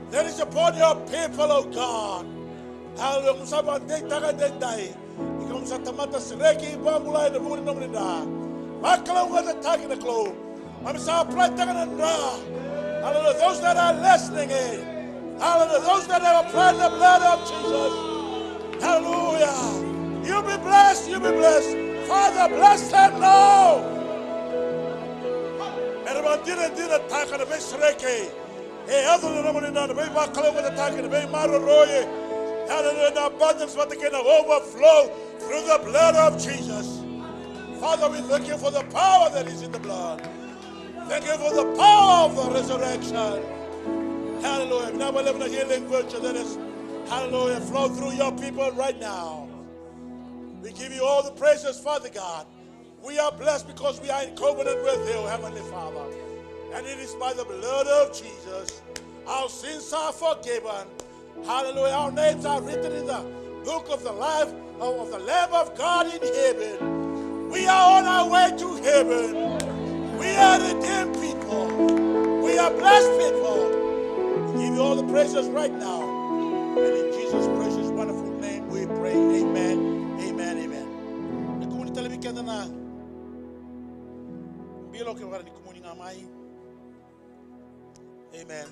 that is upon your people, oh God. Hallelujah. Keimami sa vakadeitaka edaidai ni keimami sa tamata sereki, vakabulai ena vuku ni nomuni dra. Vakalougatataki na Kalou. Keimami sa apply-taka na dra. Hallelujah. Those that are listening in. Hallelujah. Those that have applied the blood of Jesus. Hallelujah. You be blessed. You be blessed. Father, bless them now. Era vakadinadinataka na veisereki. E yaco na nomuni dra, na veivakalougatataki, na veimaroroi. Hallelujah. Na abundance vata kei na overflow through the blood of Jesus. Father, we thank you for the power that is in the blood. Thank you for the power of the resurrection. Hallelujah. Vinaka vakalevu na healing virtue that is, hallelujah, flow through your people right now. We give you all the praises, Father God. We are blessed because we are in covenant with you, Heavenly Father. And it is by the blood of Jesus our sins are forgiven. Hallelujah. Our names are written in the book of the life of, of the Lamb of God in heaven. We are on our way to heaven. We are redeemed people. We are blessed people. We give you all the praises right now. And in Jesus' precious, wonderful name we pray. Amen. Amen. Amen. Ni kumuni tale vei keda na bilo, kevaka ni kumuni ga mai. Amen.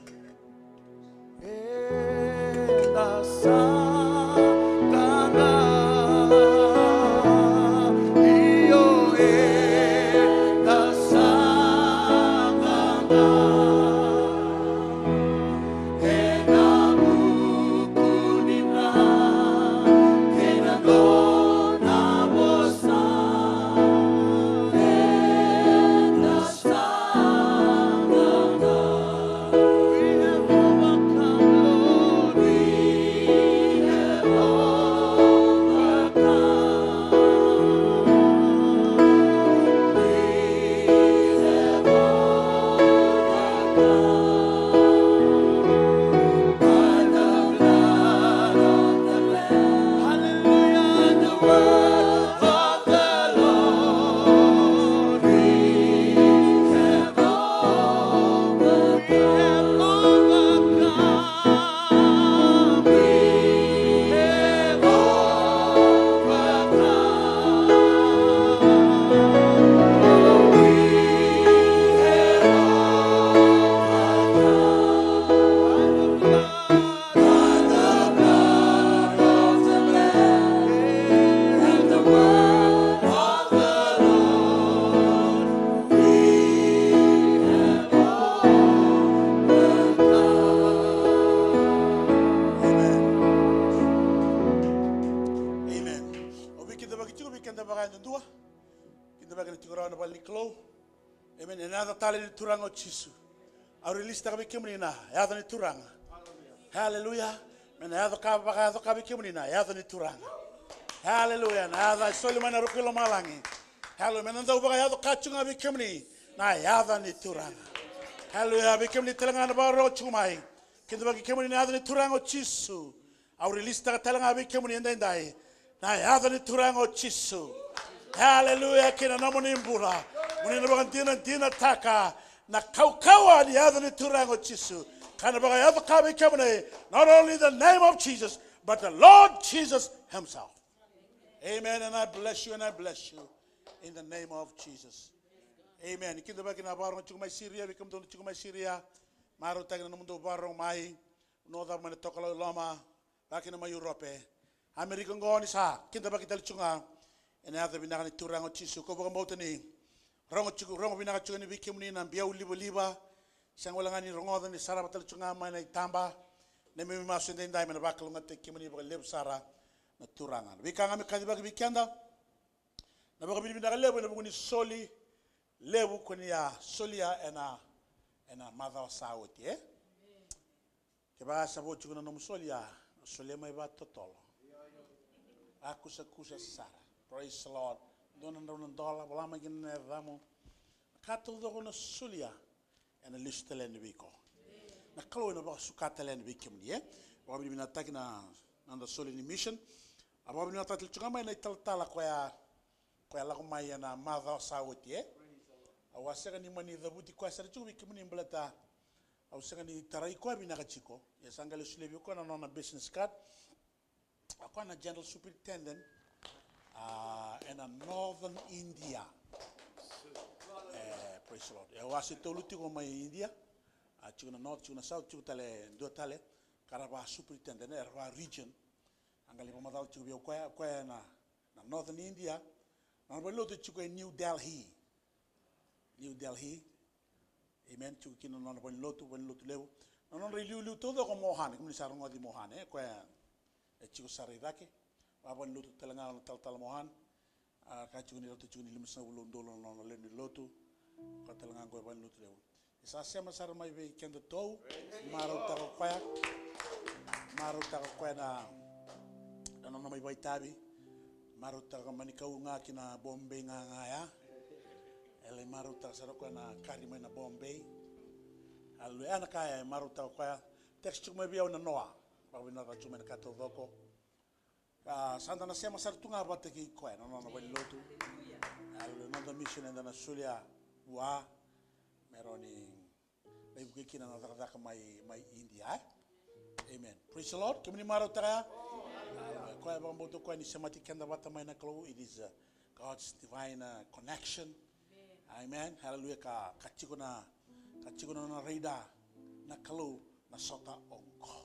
keda vakayadudua. Kidavaki na tiko rawa na vale ni Kalou. Emeni. Ena yaca talei ni Turaga o Jisu. Au rilisitaka vei kemuni na yaca ni Turaga. Haleluya. Me na yaco ka vakayaco ka vei kemuni na yaca ni Turaga. Haleluya. Na yaca e soli mai na ruku i lomalagi. Haleluya. Me na dau vakayaco ka tiko ga vei kemuni na yaca ni Turaga. Haleluya. Vei kemuni tale ga na vakarorogo tiko mai. Kidavaki kemuni na yaca ni Turaga o Jisu. Au rilisitaka tale ga vei kemuni edaidai na yaca ni Turaga o Jisu. Haleluya, kei na nomuni bula. Moni na vakadinadinataka na kaukauwa ni yaca ni Turaga o Jisu. Ka na vakayaco ka vei kemuni, not only the name of Jesus, but the Lord Jesus himself. Amen, and I bless you, and I bless you in the name of Jesus. Amen. Kidavaki na vakarorogo tiko mai Siria, vei kemudou na tiko mai Siria. Marautaki na nomudou vakarorogo mai. Nodava mai na tokalau i loma, vakakina mai Europe, Amerika oqo ni sa kidavaki tale tiko ga. Ena yaca vinaka ni Turaga o Jisu, kau vakabauta ni rogo tiko, rogo vinaka tiko ni vei kemuni na biau livaliva. Sega wale ga ni rogoca ni sarava tale tiko ga mai na itaba. Neimami masu edaidai me na vakalougatataki kemuni vakalevu sara na Turaga. Na veika ga me kacivaki vei keda. Na vakavinavinaka levu ena vuku ni soli levu ko ni a solia ena, ena macawa sa oti, e? Kevaka sa vo tiko na nomu soli, a solia mai vakatotolo. Vakusakusa sara. Praise the Lord. Dua na drau na dola, vola mai kina na yacamu. Na ka taucoko na solia, ena lesu tale yani vei iko. Na Kalou ena vakasuka tale yani vei kemuni, e? Vakavinavinakataki na, na noda soli ni mission. A vakavinavinakataki tale tiko ga mai na italatala koya, koya lako mai ena macawa sa oti, e? Au a sega ni mani cavuti koya sara tiko vei kemuni baleta au sega ni tarai koya vinaka tiko. Ia sa qai lai solia vei koya na nona business card. A koya na general superintendent, a, ena Northern India. E, praise the Lord. E, au a se tolu tiko mai India. A, tiko na North, tiko na South, tiko tale, dua tale. Ka ra va superintendent, era va region. A qai lai vakamacala tiko vei au koya, koya na, na Northern India. Na nona valenilotu tiko e New Delhi. New Delhi. Amen. Tiko kina na nona valenilotu, valenilotu levu. Na nodra iliuliu taucoko o Mohan, kemuni sa rogoci Mohan, e, koya e tiko sara i cake. Vavalenilotu tale ga na talatala Mohan. A, ka tiko ni rauta tiko ni limasagavulu na udolu na nona lewe ni lotu. Koya tale ga qo e valenilotu levu. E sa sema sara mai vei kedatou. Marautaka o koya. Marautaka o koya na, na nona mai vakaitavi. Marautaka mani kau ga ki na Bombay ga ga ya. E lai marautaka sara o koya na kari mai na Bombay. Aleluya. Na ka e marautaka o koya. Text tiko mai vei au na Noa. Vakavinaka tiko mai na ka taucoko. Ka sa da na sema sara tu ga vata kei koya na nona valenilotu. Aleluya. Noda mission eda na solia vua me rawa ni lai vukei kina na cakacaka mai, mai India, e? Amen. Praise the Lord. Kemuni marautaka ya? Aleluya. Koya e vakabauta o koya ni semati keda vata mai na Kalou. It is, uh, God's divine, uh, connection. Amen. Hallelujah. Ka, ka tiko na, ka tiko na nona radar na Kalou na sota oqo.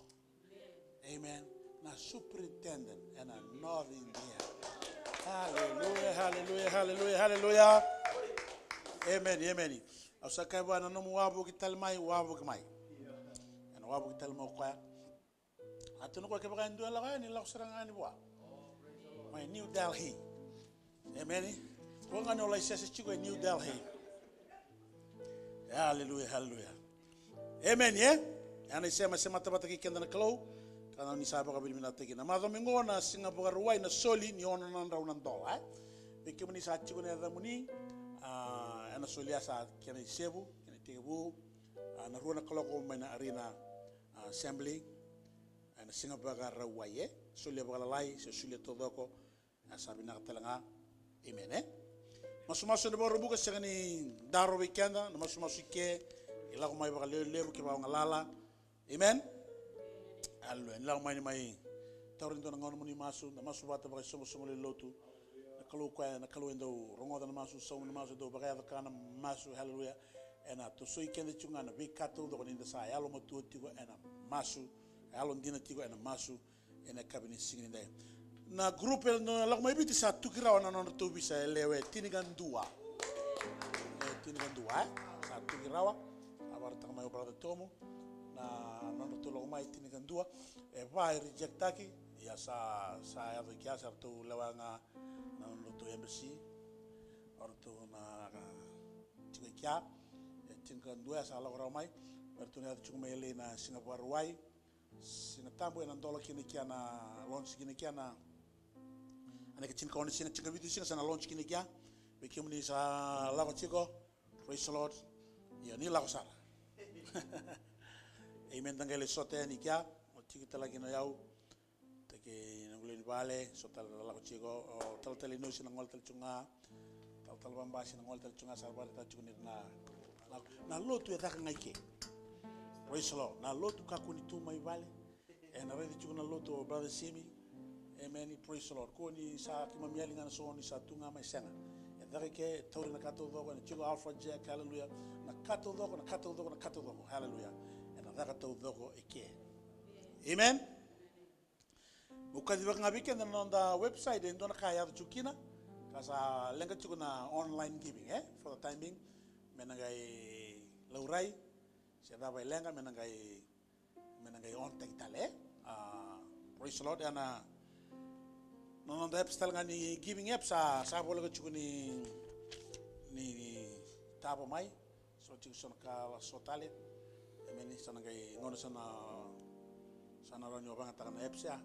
Amen. Na superintendent ena North India. Hallelujah, hallelujah, hallelujah, hallelujah. Amen, amen. Au sa kaya vua na nomu wavoki tale mai, wavoki mai. Ena wavoki tale mai o koya. A tukuna o koya kevaka e dua e lako yani, lako sara ga yani vua. Mai New Delhi. Emeni. Ko ga ni o lai sese tiko e New Delhi. Aleluya, aleluya. Emeni, e? Ena isema, sema vata kei keda na Kalou. Ka na ni sa vakavinavinakataki na macawa mai qo na Siga Vakarauwai na soli ni ono na drau na dola, e? Vei kemuni sa tiko na yacamuni, a, ena soli ya sa kena isevu, kena itekivu, a, na rua na kaloko mai na Arena, a, Assembly. Ena Siga Vakarauwai, e? Solia vakalalai, se solia taucoko, e sa vinaka tale ga. Emeni, e? Masumasu ena Vakaraubuka, sega ni daro vei keda na masumasu i ke, e lako mai vakalevulevu kevaka o galala. Emeni? Aleluya. Ni lako mai ni mai taura e dua na gauna mo ni masu, na masu vata vakaisoqosoqo lewe ni lotu. Na Kalou koya, na Kalou e dau rogoca na masu, sauma na masu, e dau vakayaco ka na masu, aleluya. Ena tosoi keda tiko ga na veika taucoko ni da sa yalomatua tiko ena masu, yalodina tiko ena masu, ena yakavi ni siga nidai. Na group e na lako mai Viti sa tuki rawa na nodratou visa e lewe tinikadua. E tinikadua, e? Sa tuki rawa. A vakaraitaka mai o brother Tomu. Na nodratou lako mai tinikadua. E va e rejectaki. Ia sa, sa yaco i kea, sa ratou lewa ga na nodratou embassy. O ratou na, na tiko i kea. E tinikadua ya sa lako rawa mai. Me ratou na yaco tiko mai e lai na siga Vakarauwai. Siga Tabu ena dola kina i kea na launch kina i kea na, a neka tinikaono ni siga, tinikavitu ni siga sa na launch kina i kea. Vei kemuni sa lako tiko. Praise the Lord. Ia ni lako sara. Amen. Da qai lai sota yani i kea. O tiko tale ga kina o yau. Teki na gole ni vale, so tale na lako tiko, o talatala Inosi na gole tale tiko ga, talatala Vabasi na gole tale tiko ga, sa vakaraitaka tiko ni na, na, na lotu e caka ga i ke. Praise the Lord. Na lotu kakua ni tu mai vale. E na raici tiko na lotu o Brother Simi. Amen. Praise the Lord. Kua ni sa keimami yali ga na so ni sa tu ga mai, sega. E caka i ke, e tauri na ka taucoko, e na tiko Alpha Jack, hallelujah. Na ka taucoko, na ka taucoko, na ka taucoko, hallelujah. E na caka taucoko i ke. Amen. Meu kacivaka ga vei keda na noda website, e dua na ka e yaco tiko kina, ka sa leqa tiko na online giving, e? For the time being, me na qai laurai, se cava e leqa, me na qai, me na qai on taki tale, e? A, praise the Lord, ya na, na noda apps tale ga ni giving apps, sa, sa voleka tiko ni, ni, ni tava mai, So tiko so na ka la so tale. Emeni, sa na qai gauna sa na, sa na rawa ni o vakayagataka na apps ya.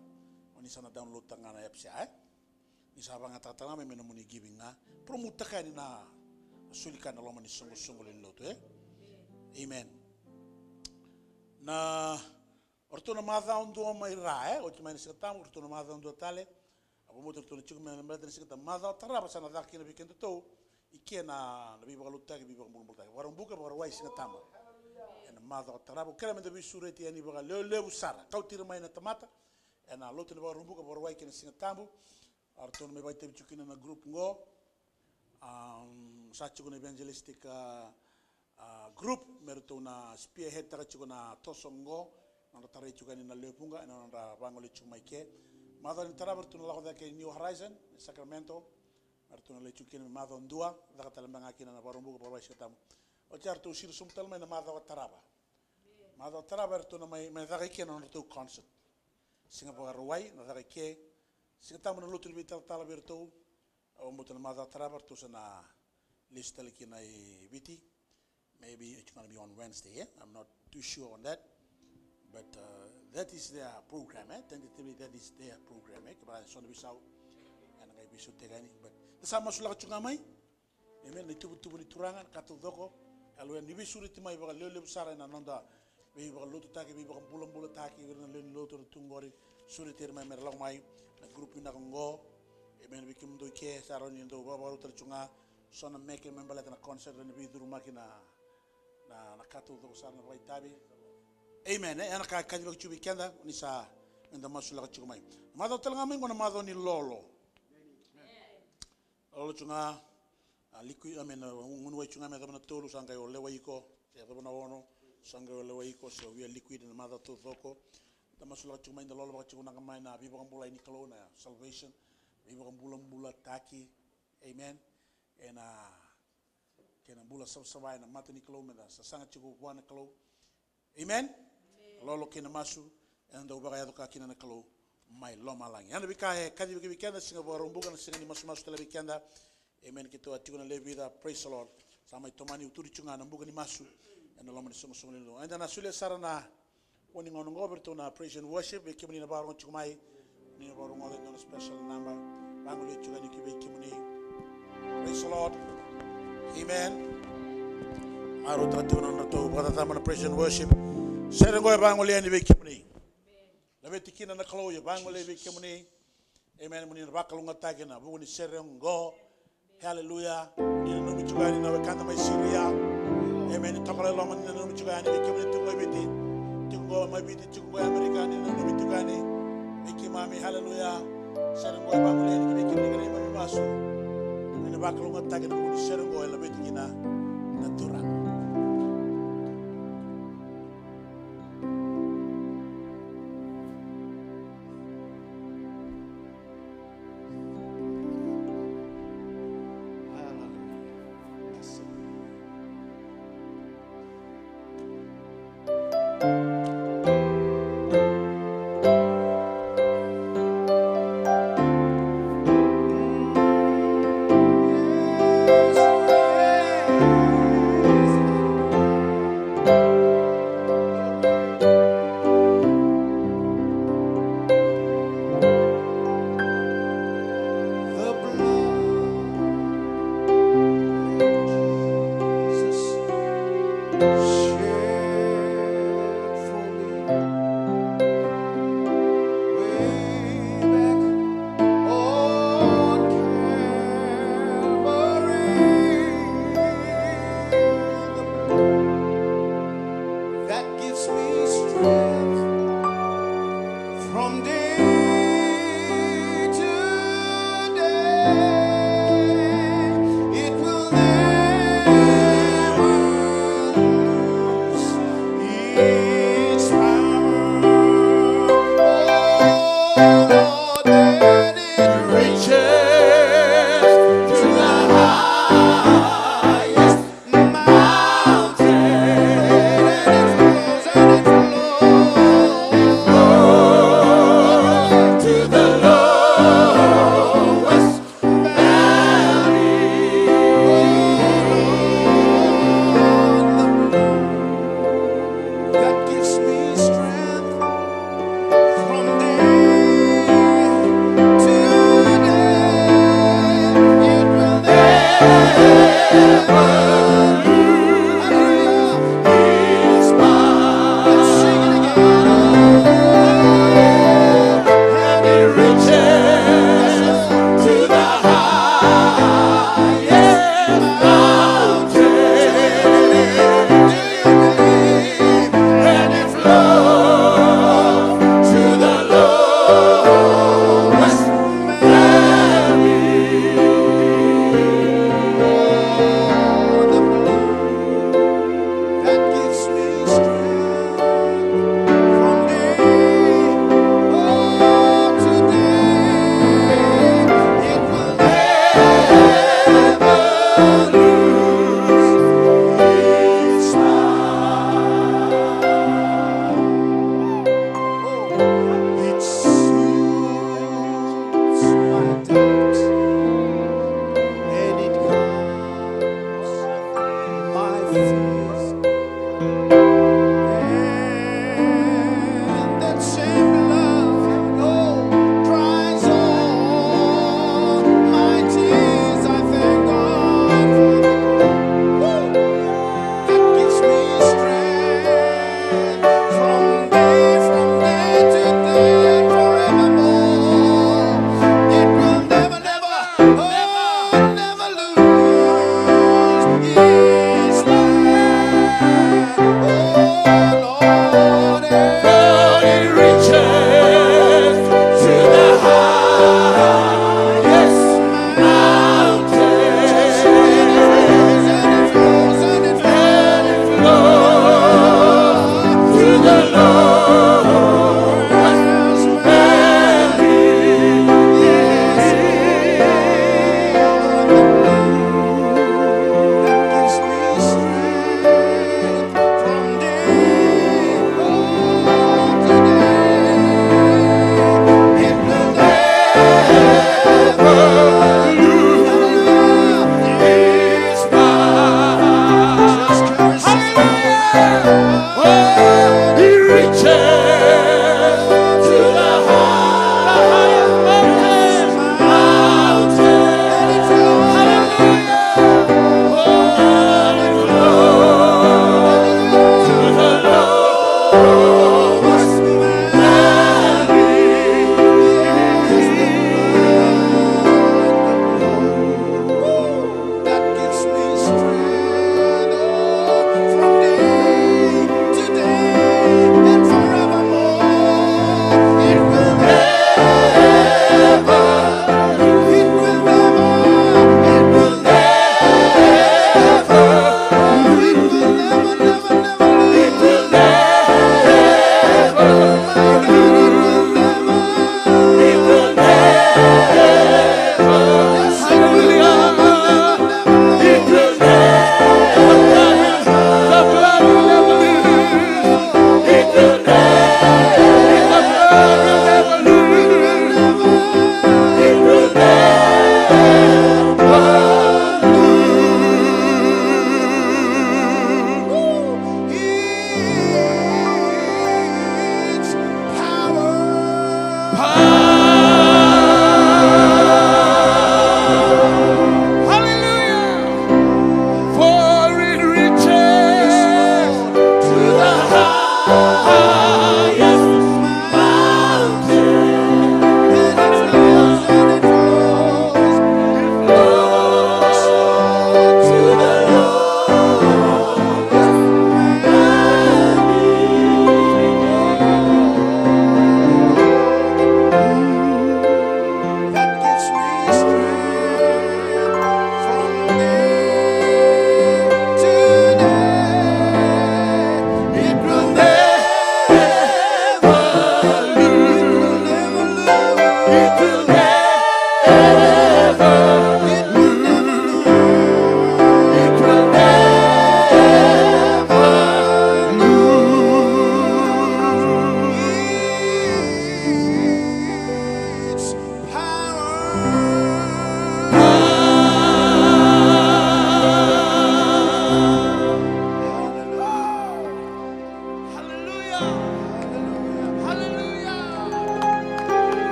O ni sa na download taka ga na apps ya, e? Ni sa vakayagataka tale ga mai me nomuni giving ga. Promote taka yani na, na soli ka na loma ni soqosoqo lewe ni lotu, e? Amen. Na, o ratou na macawa dua mai ra, e? Oti mai na Siga Tabu, o ratou na macawa dua tale. A vakabauta ratou na tiko mai na baleta na Siga Tabu, macawa tarava sa na caka kina vei kedatou i ke na, na veivakalotutaki, veivakabulabulataki. Vakaraubuka, Vakarauwai, Siga Tabu. Ena macawa tarava, au kerea meda veisureti yani vakalevulevu sara. Kauti ira mai na tamata ena lotu ni Vakaraubuka, Vakarauwai kei na Siga Tabu. A ratou na mai vakaitavi tiko kina na group qo. Am, sa tiko na evangelistic, a, a, group, me ratou na spearhead taka tiko na toso qo, nodra tarai tiko yani na lewe vuqa ena nodra vagolei tiko mai ke. Macawa ni tarava ratou na lako cake i New Horizon, e Sacramento, me ratou na lai tiko kina me macawa dua, caka tale beka ga kina na Vakaraubuka, Vakarauwai, Siga Tabu. Oti ya ratou siro sobu tale mai na macawa tarava. Macawa tarava eratou na mai, mai caka i ke na nodratou concert. Siga Vakarauwai na caka i ke, Siga Tabu na lotu ni veitalatala vei iratou. Au vakabauta na macawa tarava ratou sa na lesu tale kina i Viti. Maybe it's gonna be on Wednesday, yeah? I'm not too sure on that. But, uh, that is their program, eh? Tentatively, that is their program, eh? Kevaka e so na veisau, ena qai veisautaki yani. But da sa masulaka tiko ga mai. Amen. Na ituvatuva ni Turaga, na ka taucoko. Aleluya. Ni veisureti mai vakalevulevu sara ena noda veivakalotutaki, veivakabulabulataki, ira na lewe ni lotu era tu qori, sureti ira mai mera lako mai na group vinaka oqo. Amen. Vei kemudou i ke, sa rawa ni dou vakarau tale tu ga, so na meke me baleta na concert, rawa ni veicurumaki na, na, na ka taucoko sara na vakaitavi. Amen. E, ena ka kacivaki tu vei keda, ni sa meda masulaka tu ga mai. Na macawa tale ga mai oqo na macawa ni lolo. Lolo tu ga, a, liquid, I mean, a, gunu wai tu ga me yacova na tolu, sa qai o lewai iko, se yacova na ono, sa qai o lewai iko, se o via liquid na macawa taucoko. Da masulaka tiko mai, da lolo vaka tiko na ka mai na veivakabulai ni Kalou, na salvation, veivakabulabulataki. Amen. Ena kena bula savasava ena mata ni Kalou, meda sasaga tiko vua na Kalou. Amen. Lolo kei na masu, ena dau vakayaco ka kina na Kalou mai lomalagi. Ena veika e kacivaki vei keda, Siga Vakaraubuka, na siga ni masumasu tale vei keda. Amen. Keitou a tiko na lewe vica, praise the Lord. Sa mai tomani, uturi tiko ga na buka ni masu ena loma ni soqosoqo ni Kalou. Eda na solia sara na vo ni gauna oqo vei iratou na praise and worship, vei kemuni na vakarogo tiko mai. Ni na vakarogoca e dua na special number. Vagolei tiko yani ki vei kemuni. Praise the Lord. Amen. Marautaka tiko na nodratou vakacacabo na praise and worship. Sere oqo e vagolei yani vei kemuni. Laveti kina na Kalou, e vagolei vei kemuni. Amen. Mo ni na vakalougatataki ena vuku ni sere oqo. Haleluya. Ni nanumi tiko yani na wekada mai Siria. Emeni. Toka lai loma, ni nanumi tiko yani vei kemuni tiko mai Viti. Tiko qo mai Viti, tiko qo i Amerika, ni nanumi tiko yani vei keimami. Haleluya. Sere qo e vagolei yani ki vei kemuni kei na neimami masu. Ni na vakalougatataki ena vuku ni sere qo e laveti kina na Turaga.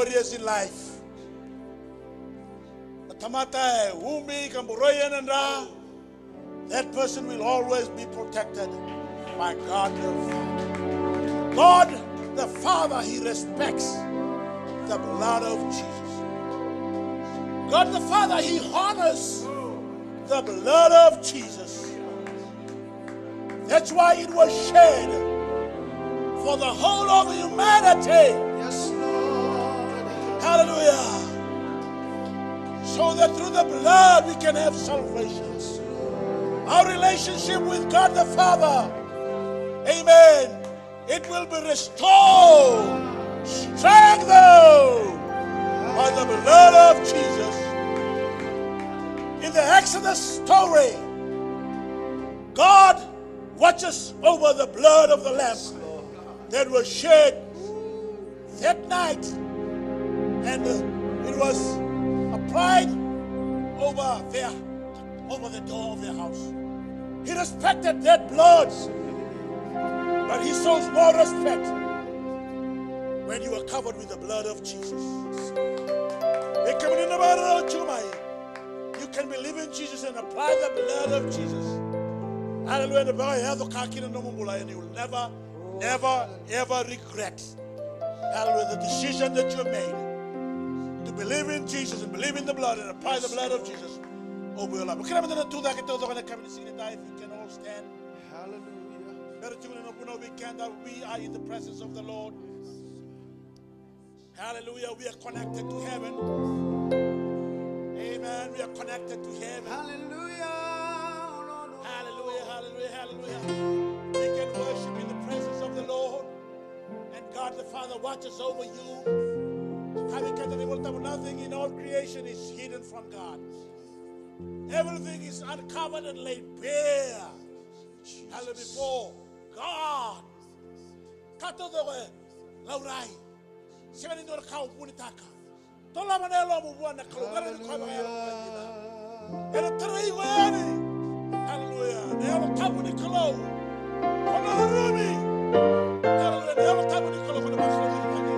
warriors in life. Na tamata e ubi ka boroi ena dra, that person will always be protected by God the Father. God the Father, he respects the blood of Jesus. God the Father, he honors the blood of Jesus. That's why it was shed for the whole of humanity. Yes, Lord. Hallelujah. So that through the blood we can have salvation. Our relationship with God the Father, amen, it will be restored, strengthened by the blood of Jesus. In the Exodus story, God watches over the blood of the Lamb that was shed that night, and uh, it was applied over their, over the door of their house. He respected that blood, but he shows more respect when you are covered with the blood of Jesus. Vei kemuni na vakarau tiko mai, you can believe in Jesus and apply the blood of Jesus. Hallelujah. Na vakayaco ka kina na nomu bula, and you will never, never, ever regret. Hallelujah. The decision that you made to believe in Jesus and believe in the blood and apply the blood of Jesus over your life. Kira mada na tu cake taucoko na kami ni siga ni dai, if you can all stand. Hallelujah. Bera tiko ni noqu vunau vei keda, we are in the presence of the Lord. Hallelujah. We are connected to heaven. Amen. We are connected to heaven. Hallelujah. Hallelujah. Hallelujah. Hallelujah. We can worship in the presence of the Lord. And God the Father watches over you. Having kept the table, nothing in all creation is hidden from God. Everything is uncovered and laid bare. Hallelujah. Before God. Ka taucoko e laurai. Sega ni dua na ka o vunitaka. Dolava na yalomu vua na Kalou, qaravi koya vakayalo. Ena tarai iko yani. Hallelujah. Na Yalo Tabu ni Kalou. Ko na curumi. Hallelujah. Na Yalo Tabu ni Kalou ko na vakasauci iko yani.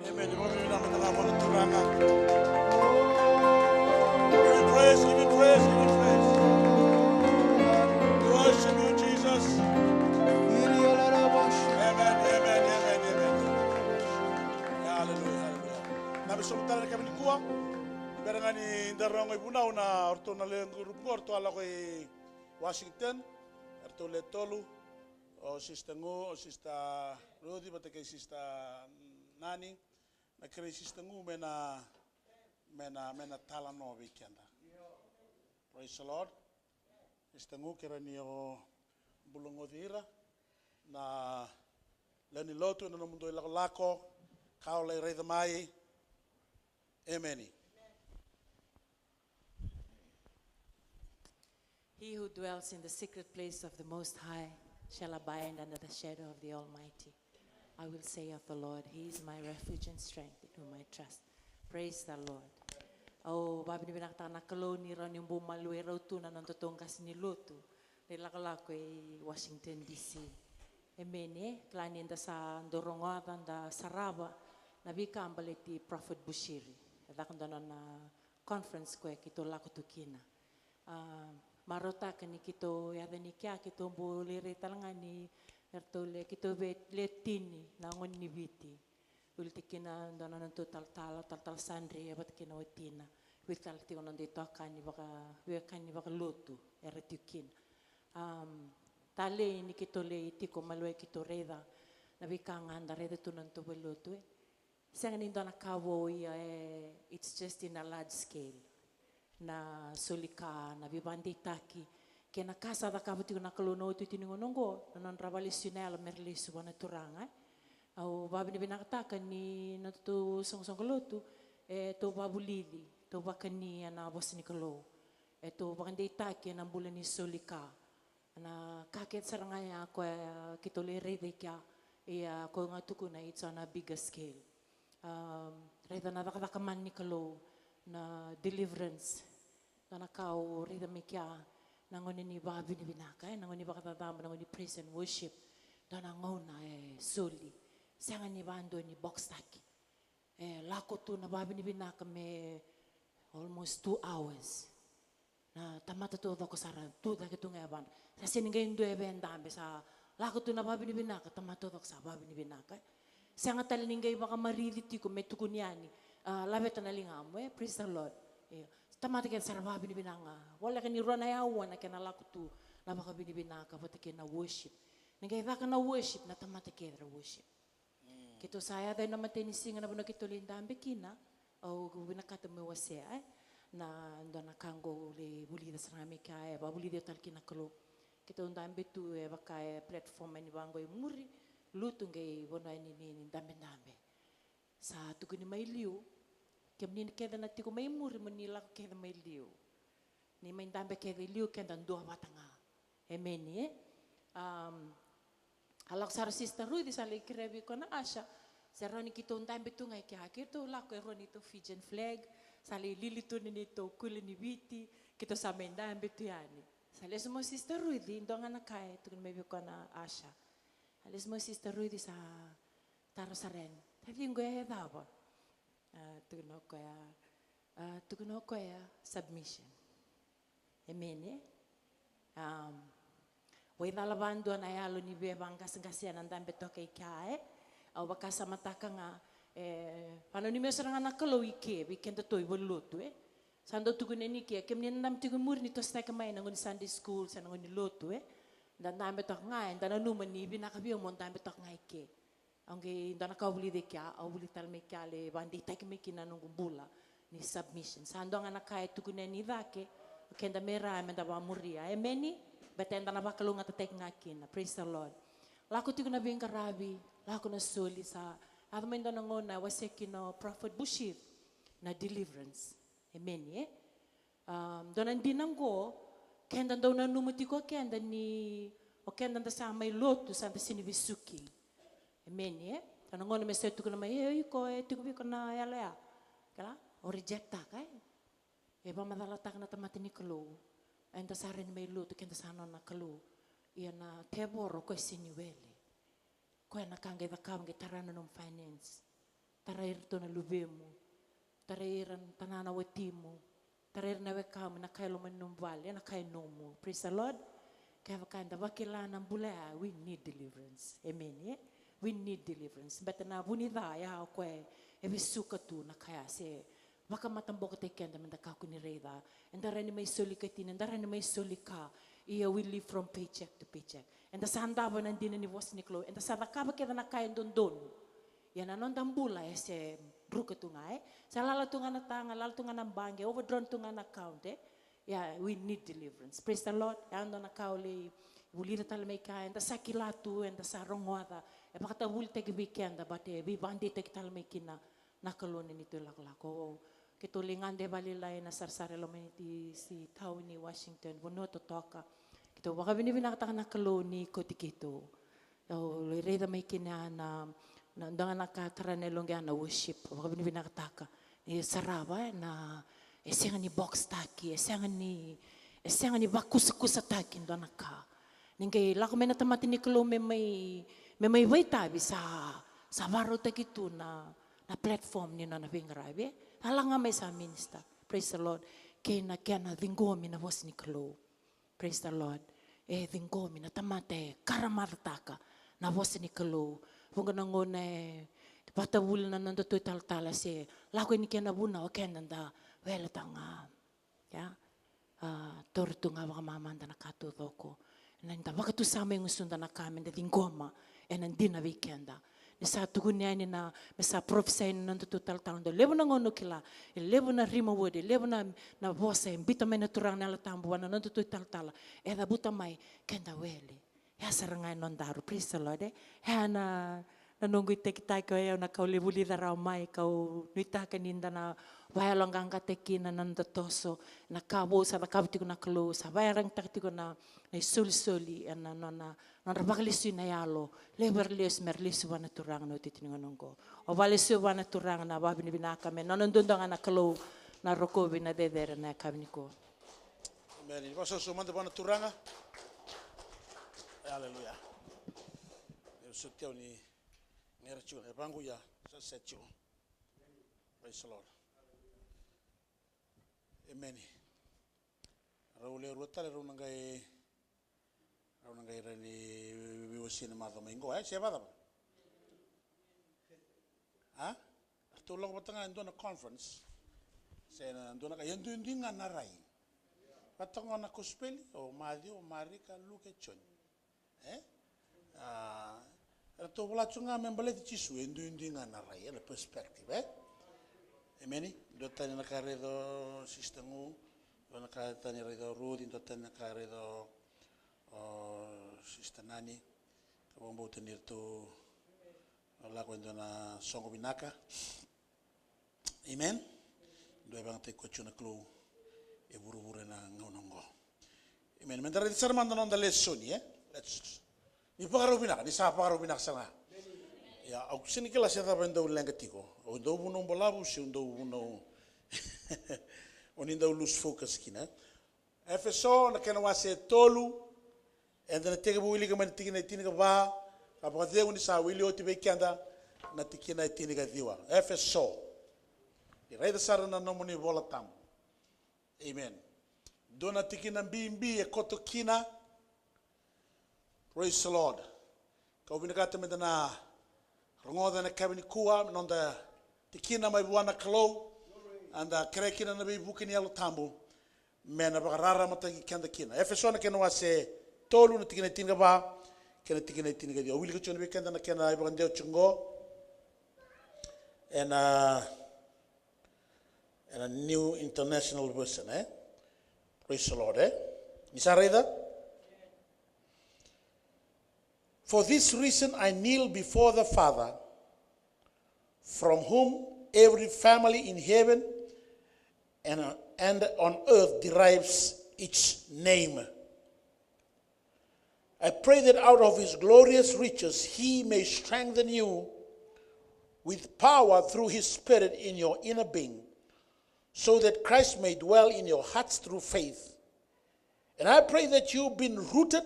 Amen. Give him praise, give him praise, give him praise. We worship you, Jesus. Amen, amen, amen, amen. Hallelujah, hallelujah. Na me sobu tale na kemuni kua. Bera ga ni da rogo i vunau na oratou na lewe ni gurupu qo, oratou a lako i Washington. Eratou le tolu. O Sister Gu, o Sister Ruthi, vata kei Sister Nani. Na kerei Sister Gu me na, me na, me na talanoa vei keda. Praise the Lord. Sister Gu, kerea ni o bulogoci ira na lewe ni lotu ena nomudou ilakolako ka o lai raica mai. Emeni. He who dwells in the secret place of the Most High shall abide under the shadow of the Almighty. I will say of the Lord, He is my refuge and strength, in whom I trust. Praise the Lord. Au vavinavinakataka na Kalou ni rawa ni bau maliwai rau tu na nodatou qase ni lotu ni lakolako i Washington D C. Emeni, e? Kila ni da sa dau rogoca, da sarava na veika baleti Prophet Bushiri. E caka dua na nona conference koya keitou lako tu kina. A, marautaka ni keitou yaco ni kea, keitou bau lai rai tale ga ni eratou le, keitou vei le tini na gone ni Viti. Ulita kina dua na nodatou talatala, talatala Sandri, e vata kei na watina. Vei tale tiko na noda itokani vaka, veiwekani vakalotu era tiko kina. Am, talei ni keitou lai tiko maliwai keitou raica na veika ga da raica tu na nodatou valenilotu, e. Sega ni dua na ka vou, ia, e, it's just in a large scale. Na soli ka, na veivakadeitaki kei na ka sa cakava tiko na Kalou na iotioti ni gauna oqo, na nodra vakalesui na yalo mera lesu vua na Turaga, e. Au vavinavinakataka ni na nodatou soqosoqo lotu, e, tou vakavulici, tou vakani ena vosa ni Kalou, e, tou vakadeitaki ena bula ni soli ka. Na ka kece sara ga ya koya keitou lai raica i kea, ia koya ga tukuna, it's on a bigger scale. Um, raica na cakacaka mana ni Kalou, na deliverance, dua na ka au raica mai kea, na gauna ni vakavinavinaka, e, na gauna ni vakacacabo, na gauna ni praise and worship, dua na gauna e soli, sega ni vakadua ni box taki. E lako tu na vakavinavinaka me almost two hours. Na tamata taucoko sara tu cake tu ga e yavadra. Sa sega ni qai dua e via dabe, sa lako tu na vakavinavinaka, tamata taucoko sa vakavinavinaka, e. Sega tale ni qai vakamarici tiko me tukuni yani, a, laveta na ligamu, e, praise the Lord. Io. Tamata kece sara vakavinavinaka ga. Voleka ni rua na aua na kena lako tu na vakavinavinaka vata kei na worship. Ni qai caka na worship, na tamata kece ra worship. Keitou sa yaco ena imatai ni siga na vanua keitou lai dabe kina, au vinakata meu wasea, e, na dua na ka qo au lai vulica sara ga mai kea, e vakavulici au tale kina na Kalou. Keitou dabe tu, e vaka e platform yani vaqo i muri, lutu qai vanua yani ni, ni dabedabe. Sa tukuni mai liu, kemuni kece na tiko mai muri mo ni lako kece mai liu. Ni mai dabe kece i liu, keda dua vata ga. Emeni, e? Am, a lako sara Sister Ruth, sa lai kerea vei koya na usher. Sa rawa ni keitou dabe tu ga i kea, keitou lako e rua neitou Fijian flag, sa lai lili tu na neitou kuila ni Viti, keitou sa mai dabe tu yani. Sa lesu mai o Sister Ruth, dua ga na ka e tukuna mai vei koya na usher. A lesu mai o Sister Ruth, sa taro sara yani, taciqu, e cava? A, tukuna o koya, a, tukuna o koya, submission. Emeni, e? Am, waicala vadua na yalo ni veivaqaseqase ena dabe toka i kea, e? Au vakasamataka ga, e, vananumi au sara ga na Kalou i ke vei kedatou i valenilotu, e? Sa dau tukuni yani i ke, kemuni na dabe tiko i muri, ni tositaka mai na gauna ni Sunday school se na gauna ni lotu, e? Da dabe toka ga, e, da nanuma ni vinaka vei au mo dabe toka ga i ke. Au qai dua na ka au vulica i kea, au vulica tale mai kea, lai vakadeitaki mai kina na noqu bula ni submission. Sa dua ga na ka e tukuni yani i cake, o keda me rawa meda vakamuria. Emeni? Baleta eda na vakalougatataki ga kina. Praise the Lord. Lako tiko na veiqaravi, lako na soli, sa yaco mai dua na gauna e wasea kina o Prophet Bushiri na deliverance. Emeni, e? A, dua na dina oqo, keda dau nanuma tiko o keda ni o keda da sa mai lotu, sa da sega ni vesuki. Emeni, e? Dua na gauna me sa tukuna mai, e, iko, e tiko vei iko na yalo ya. Kila, o reject-taka, e? E vakamacalataka na tamata ni Kalou. Eda sa rawa ni mai lotu, keda sa nona na Kalou. Ia na tevoro, o koya e sega ni wele. Koya na ka qai cakava, qai tara na nomu finance. Tarai iratou na luvemu. Tarai ira na tanana watimu. Tarai ira na wekamu, na ka e loma ni nomu vale, na ka e nomu. Praise the Lord. Kevaka eda vakila na bula ya, we need deliverance. Amen, e? We need deliverance. Beta na vu ni ca ya o koya e vesuka tu na ka ya se vakamatabokotaki keda meda kakua ni raica. Eda rawa ni mai soli katini, eda rawa ni mai soli ka. Ia we live from paycheck to paycheck. Eda sa davo ena dina ni vosa ni Kalou. Eda sa cakava kece na ka e dodonu. Ia na noda bula e se druka tu ga, e. Se lala tu ga na taga, lala tu ga na baqe, overdrawn tu ga na account, e. Ia, we need deliverance. Praise the Lord. E a dua na ka au lai vulica tale mai kea, eda sa kila tu, eda sa rogoca. E vakatavulitaki vei keda, but e veivakadeitaki tale mai kina na Kalou ni neitou ilakolako. Keitou lai gade vakalailai ena sarasara e loma ni ti-, si tauni Washington, vanua totoka. Keitou vakavinavinakataka na Kalou ni kauti keitou. Au lai raica mai kina na, na dua ga na ka tara na yaloqu ya na worship. Au vakavinavinakataka. Ni sarava, e, na, e sega ni box taki, e sega ni, e sega ni vakusakusataki dua na ka. Ni qai lako mai na tamata ni Kalou me mai, me mai vakaitavi sa, sa vakarautaki tu na, na platform ni nona veiqaravi, e. Sa lako ga mai sa minister. Praise the Lord. Kei na kena ciqomi na vosa ni Kalou. Praise the Lord. E ciqomi na tamata e karamacataka na vosa ni Kalou. Vuqa na gauna e vakatavuli na nodatou italatala se lako yani kina na vunau, o keda da wele tale ga. Ia, a, taura tu ga vakamamada na ka taucoko. Na, da vakatusa mai gusuda na ka meda ciqoma ena dina vei keda. Ni sa tukuni yani na, me sa parofisai na nodatou talatala, dau levu na gauna au kila, e levu na rhema word, e levu na, na vosa e biuta mai na Turaga na Yalo Tabu vua na nodatou talatala, e cavuta mai, keda wele. Ia sara ga e nodaru, praise the Lord, e. Ia na, na noqu itakitaki o yau, na ka au lai vulica rawa mai, kau nuitaka ni da na vakayaloqaqataki kina na noda toso, na ka vou sa cakava tiko na Kalou, sa vakayarayarataka tiko na, na isolisoli ena nona, nodra vakalesui na yalo. Levu era lesu, me ra lesu vua na Turaga na iotioti ni gauna oqo. Au vakalesuya vua na Turaga na vakavinavinaka, me nona duadua ga na Kalou na rokovi, na cecere ena yakavi nikua. Emeni. Vakasausau mada vua na Turaga. Aleluya. Au soti au ni gera tiko na yavaqu, ia sa set tiko. Praise the Lord. Emeni. Rau lewe rua tale rau na qai, rau na qai rawa ni veiwasei na macawa mai qo, e, se vakacava? A? Ratou lako vata ga e dua na conference. Se na dua na ka, ia duidui ga na rai. Vata ga na kosipeli, o Maciu, o Marika, Luke, Joni. E? A, eratou vola tu ga me baleti Jisu, e duidui ga na rai, ena perspective, e? Emeni? Dua tani na ka raica o Sister Gu, dua na ka tani raica o Ruth, dua tani na ka raica o, o Sister Nani. Ka vakabauta ni ratou lako e dua na soqo vinaka. Amen. Dua e vakayagataki koya tiko na Kalou e vuravura ena gauna oqo. Amen. Meda raica sara mada na noda lesoni, e? Let's, ni vakarau vinaka, ni sa vakarau vinaka sara ga. Ia, au sega ni kila se cava e dau leqa tiko. Au dau vunau balavu se au dau vunau, o ni dau lose focus kina, e? Efeso na kena wase e tolu, eda na tekivu wilika mai na tikina e tinikava, ka vakacegu ni sa wili oti vei keda na tikina e tinikaciwa. Efeso. Ni raica sara na nomuni iVola Tabu. Amen. Dua na tikina bibi e koto kina. Praise the Lord. Kau vinakata meda na rogoca ena yakavi nikua, noda tikina mai vua na Kalou, eda kerea kina na veivuke ni Yalo Tabu me na vakararamataki keda kina. Efeso na kena wase tolu na tikina e tinikava kei na tikina e tinikaciwa. Au wilika tiko vei keda na kena ivakadewa tiko qo ena, ena New International Version, e? Praise the Lord, e? Ni sa raica? For this reason I kneel before the Father, from whom every family in heaven and, and on earth derives its name. I pray that out of his glorious riches he may strengthen you with power through his Spirit in your inner being, so that Christ may dwell in your hearts through faith. And I pray that you, being rooted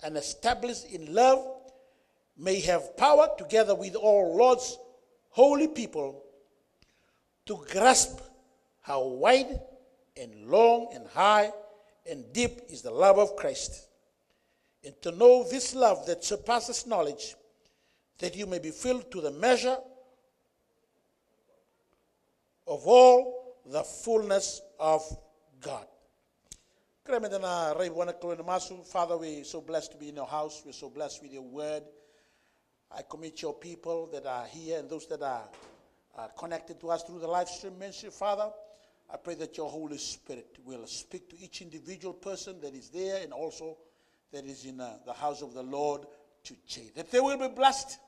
and established in love, may have power, together with all Lord's holy people to grasp how wide and long and high and deep is the love of Christ, and to know this love that surpasses knowledge, that you may be filled to the measure of all the fullness of God. Kerea meda na rai vua na Kalou ena masu. Father, we're so blessed to be in your house. We're so blessed with your word. I commit your people that are here and those that are, are connected to us through the live stream ministry, Father. I pray that your Holy Spirit will speak to each individual person that is there and also that is in, uh, the house of the Lord today, that they will be blessed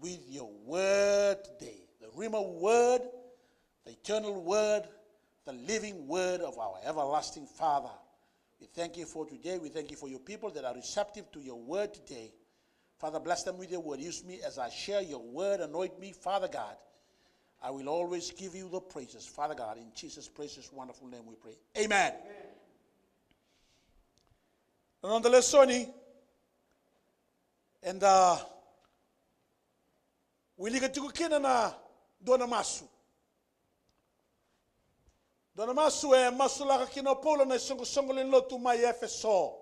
with your word today, the Rhema word, the eternal word, the living word of our everlasting Father. We thank you for today. We thank you for your people that are receptive to your word today. Father, bless them with your word. Use me as I share your word. Anoint me, Father God. I will always give you the praises, Father God. In Jesus' precious, wonderful name we pray. Amen. Na noda lesoni eda wilika tiko kina na dua na masu. Dua na masu e masulaka kina o Paula na isoqosoqo lewe ni lotu mai Efeso.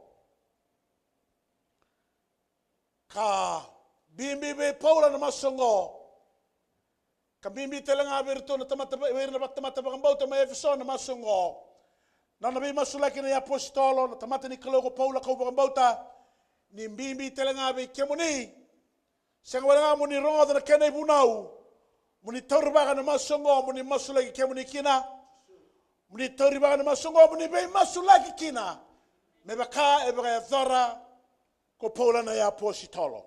Ka bibi vei Paula na masu oqo. Ka bibi tale ga vei iratou na tamata, vei ira na tamata vakabauta mai Efeso na masu oqo. Na nona veimasulaki na iapositolo, na tamata ni Kalou ko Paula, kau vakabauta ni bibi tale ga vei kemuni. Sega wale ga mo ni rogoca na kena ivunau, mo ni taurivaka na masu oqo, mo ni masulaki kemuni kina. Mo ni taurivaka na masu oqo, mo ni veimasulaki kina. Me vaka e vakayacora ko Paula na iapositolo.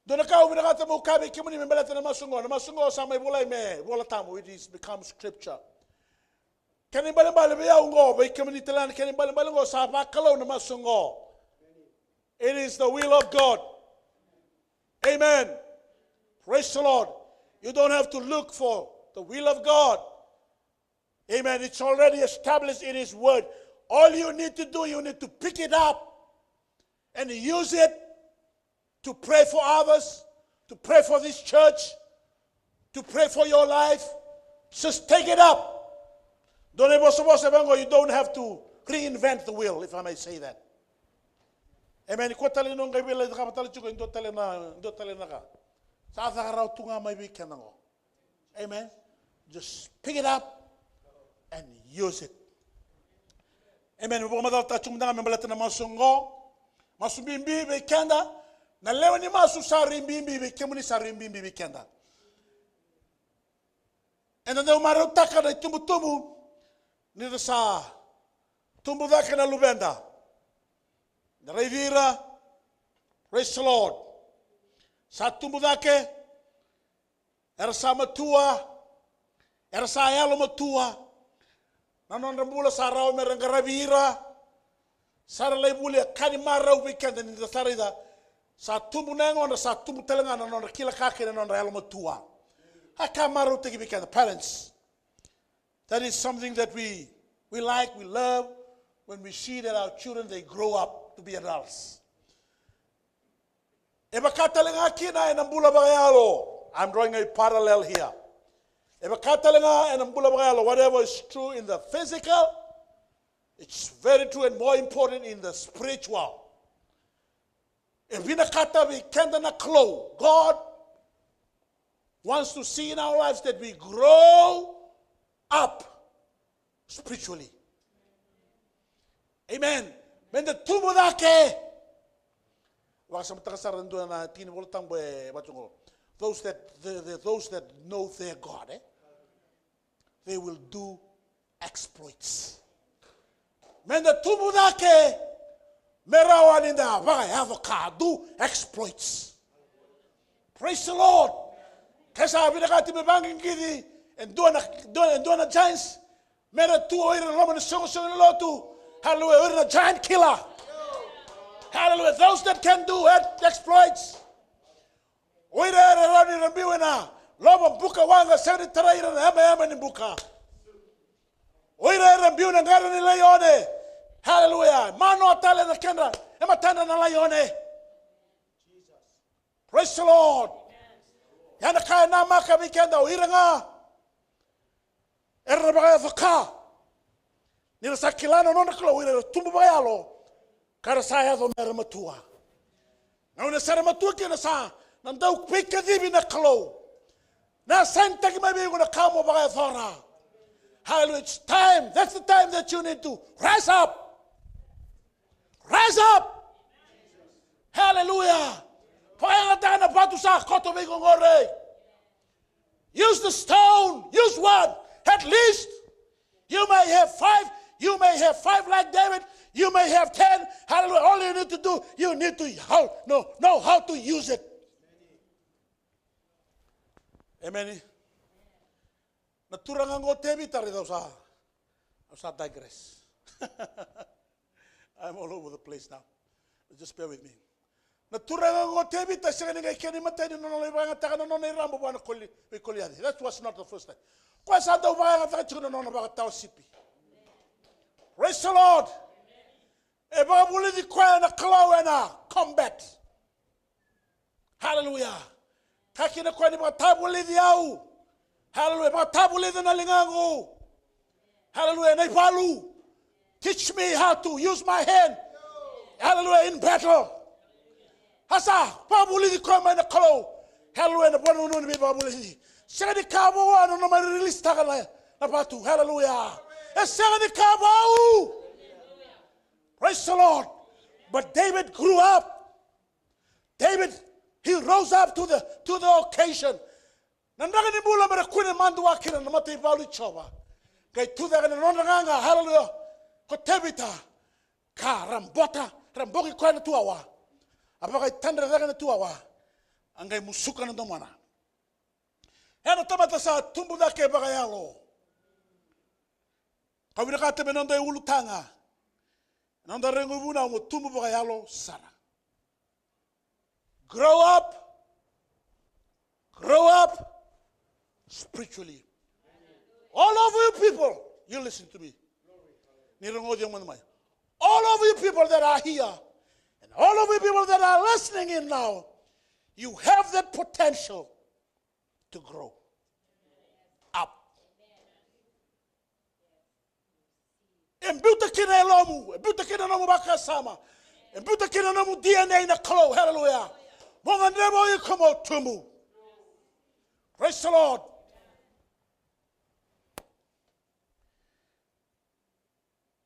Dua na ka au vinakata meu kaya vei kemuni me baleta na masu oqo. Na masu oqo sa mai volai me Vola Tabu, it is become scripture. Kena ibalebale vei au oqo, vei kemuni tale ga na kena ibalebale oqo, sa vakalou na masu oqo. It is the will of God. Amen. Praise the Lord. You don't have to look for the will of God. Amen. It's already established in His Word. All you need to do, you need to pick it up and use it to pray for others, to pray for this church, to pray for your life. Just take it up. Dua na ivosavosa vaqo, you don't have to reinvent the wheel, if I may say that. Amen. Kua tale ni o qai via lai cakava tale tiko e dua tale na, dua tale na ka. Sa caka rawa tu ga mai vei keda qo. Amen. Just pick it up and use it. Amen. Me vakamacalataka tiko mada ga me baleta na masu oqo. Masu bibi vei keda. Na lewe ni masu sa rui bibi vei kemuni, sa rui bibi vei keda. Eda dau marautaka na itubutubu ni da sa tubu cake na luveda. Da raici ira. Praise the Lord. Sa tubu cake. Era sa matua, era sa yalomatua. Na nodra bula sa rawa me ra qaravi ira. Sa ra lai vuli, e ka ni marau vei keda ni da sa raica. Sa tubu na yagodra, sa tubu tale ga na nodra kila ka kei na nodra yalomatua. A ka marautaki vei keda, parents. That is something that we, we like, we love, when we see that our children, they grow up to be adults. E vaka tale ga kina ena bula vakayalo. I'm drawing a parallel here. E vaka tale ga ena bula vakayalo, whatever is true in the physical, it's very true and more important in the spiritual. E vinakata vei keda na Kalou. God wants to see in our lives that we grow up spiritually. Amen. Meda tubu cake. Vakasamataka sara e dua na tiki ni Vola Tabu e vaka oqo. Those that, the, the, those that know their God, eh? They will do exploits. Meda tubu cake, me rawa ni da vakayaco ka, do exploits. Praise the Lord. Ke sa vinakati me vaqiqici e dua na, dua, e dua na giants, me ra tu o ira e loma ni soqosoqo ni lotu. Hallelujah. O ira na giant killer. Hallelujah. Those that can do ex-, exploits. O ira era rawa ni ra biu ena lovo buka waqa, sega ni tarai ira na yamayama ni buka. O ira era biu na qara ni laione. Hallelujah. Manoa tale na kedra e matadra na laione. Praise the Lord. Ia na ka e namaka vei keda, o ira ga era na vakayaco ka, ni ra sa kila na nodra Kalou, o ira era tubu vakayalo, ka ra sa yaco me ra matua. Gauna sa ra matua kina, sa na dau veikacivi na Kalou. Na sainitaki mai vei iko na ka mo vakayacora. Hallelujah. It's time. That's the time that you need to rise up. Rise up. Hallelujah. Vakayagataka na vatu sa koto vei iko qori. Use the stone. Use one. At least. You may have five. You may have five like David. You may have ten. Hallelujah. All you need to do, you need to how, know, know how to use it. Amen. Na turaga qo Tevita, raica, au sa, au sa digress. I'm all over the place now. Just bear with me. Na turaga qo Tevita, sega ni qai kena imatai ni nona lai vakayagataka na nona irabo vua na Koli-, vei Koliaci. That was not the first time. Koya sa dau vakayagataka tiko na nona vakatawa sipi. Praise the Lord. E vakavulici koya na Kalou ena combat. Hallelujah. Kaya kina koya ni vakatavulici au. Hallelujah. Vakatavulici na ligaqu. Hallelujah. Na ivalu. Teach me how to use my hand. Hallelujah. In battle. A sa vakavulici koya mai na Kalou. Hallelujah. Na vanua ni veivakavulici. Sega ni ka vou a nona mai release taka na, na vatu. Hallelujah. E sega ni ka vou. Praise the Lord. But David grew up. David, he rose up to the, to the occasion. Na draki ni bula me ra kune madua kina na mataivalu i Jiova. Qai tucake na nodra gaga, hallelujah. Ko Tevita, ka rabota, raboki koya na tuwawa. A vakaitadra cake na tuwawa. A qai musuka na domona. Ena tamata sa tubu cake vakayalo. Ka vinakata me noda iulutaga. Noda rairai vunau mo tubu vakayalo sara. Grow up. Grow up spiritually. All of you people, you listen to me. Ni rogoci au mada mai. All of you people that are here, and all of you people that are listening in now, you have that potential to grow up. E biuta kina e lomu, e biuta kina nomu vakasama, e biuta kina nomu D N A na Kalou, hallelujah. Mo gadreva o iko mo tubu. Praise the Lord.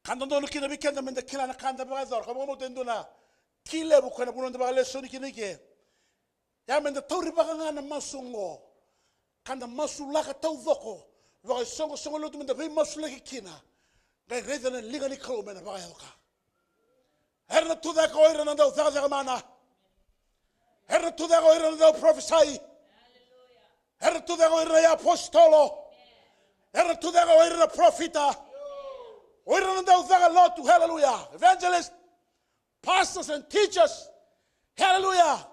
Ka dodonu kina vei keda meda kila na ka da vakayacora. Ka vakabauta e dua na ki levu koya na vanua da vakalesoni kina ike. Ia meda tauri vaka ga na masu oqo. Ka da masulaka taucoko. Vakaisoqosoqo lotu meda veimasulaki kina. Qai raica na liga ni Kalou me na vakayaco ka. Era na tucake o ira na dau cakacaka mana. Era na tucake o ira na dau parofisai. Era na tucake o ira na iapositolo. Era na tucake o ira na parofita. O ira na dau caka lotu, hallelujah. Evangelist, pastors and teachers, hallelujah.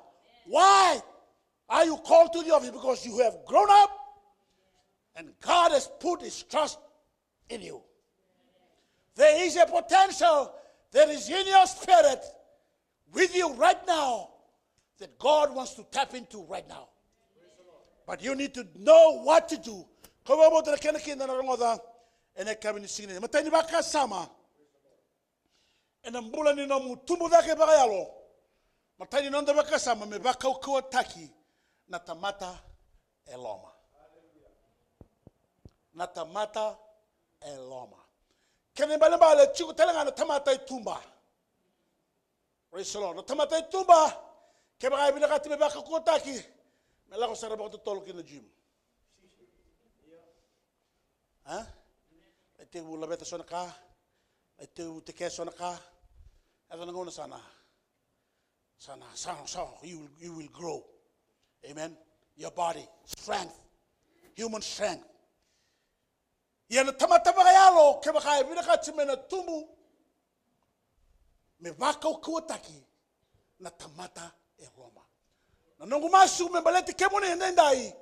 Why are you called to the office? Because you have grown up and God has put his trust in you. There is a potential that is in your spirit, with you right now, that God wants to tap into right now. But you need to know what to do. Ko vakabauta na kena kina na rogoca ena yakavi ni siga nikua. Matai ni vakasama. Ena bula ni nomu tubu cake vakayalo. Matai ni noda vakasama me vakaukauwataki na tamata e loma. Na tamata e loma. Kena ibalebale tiko tale ga na tamata e tuba. Praise the Lord. Na tamata e tuba. Kevaka e vinakati me vakaukauwataki, me lako sara vakatotolo ki na gym. A? Lai tekivu laveta so na ka. Lai tekivu tekea so na ka. Yaco na gauna sa na, sa na, sa na, sa na, you will, you will grow. Amen. Your body, strength, human strength. Ia na tamata vakayalo, kevaka e vinakati me na tubu, me vakaukauwataki na tamata e loma. Na noqu masu me baleti kemuni edaidai,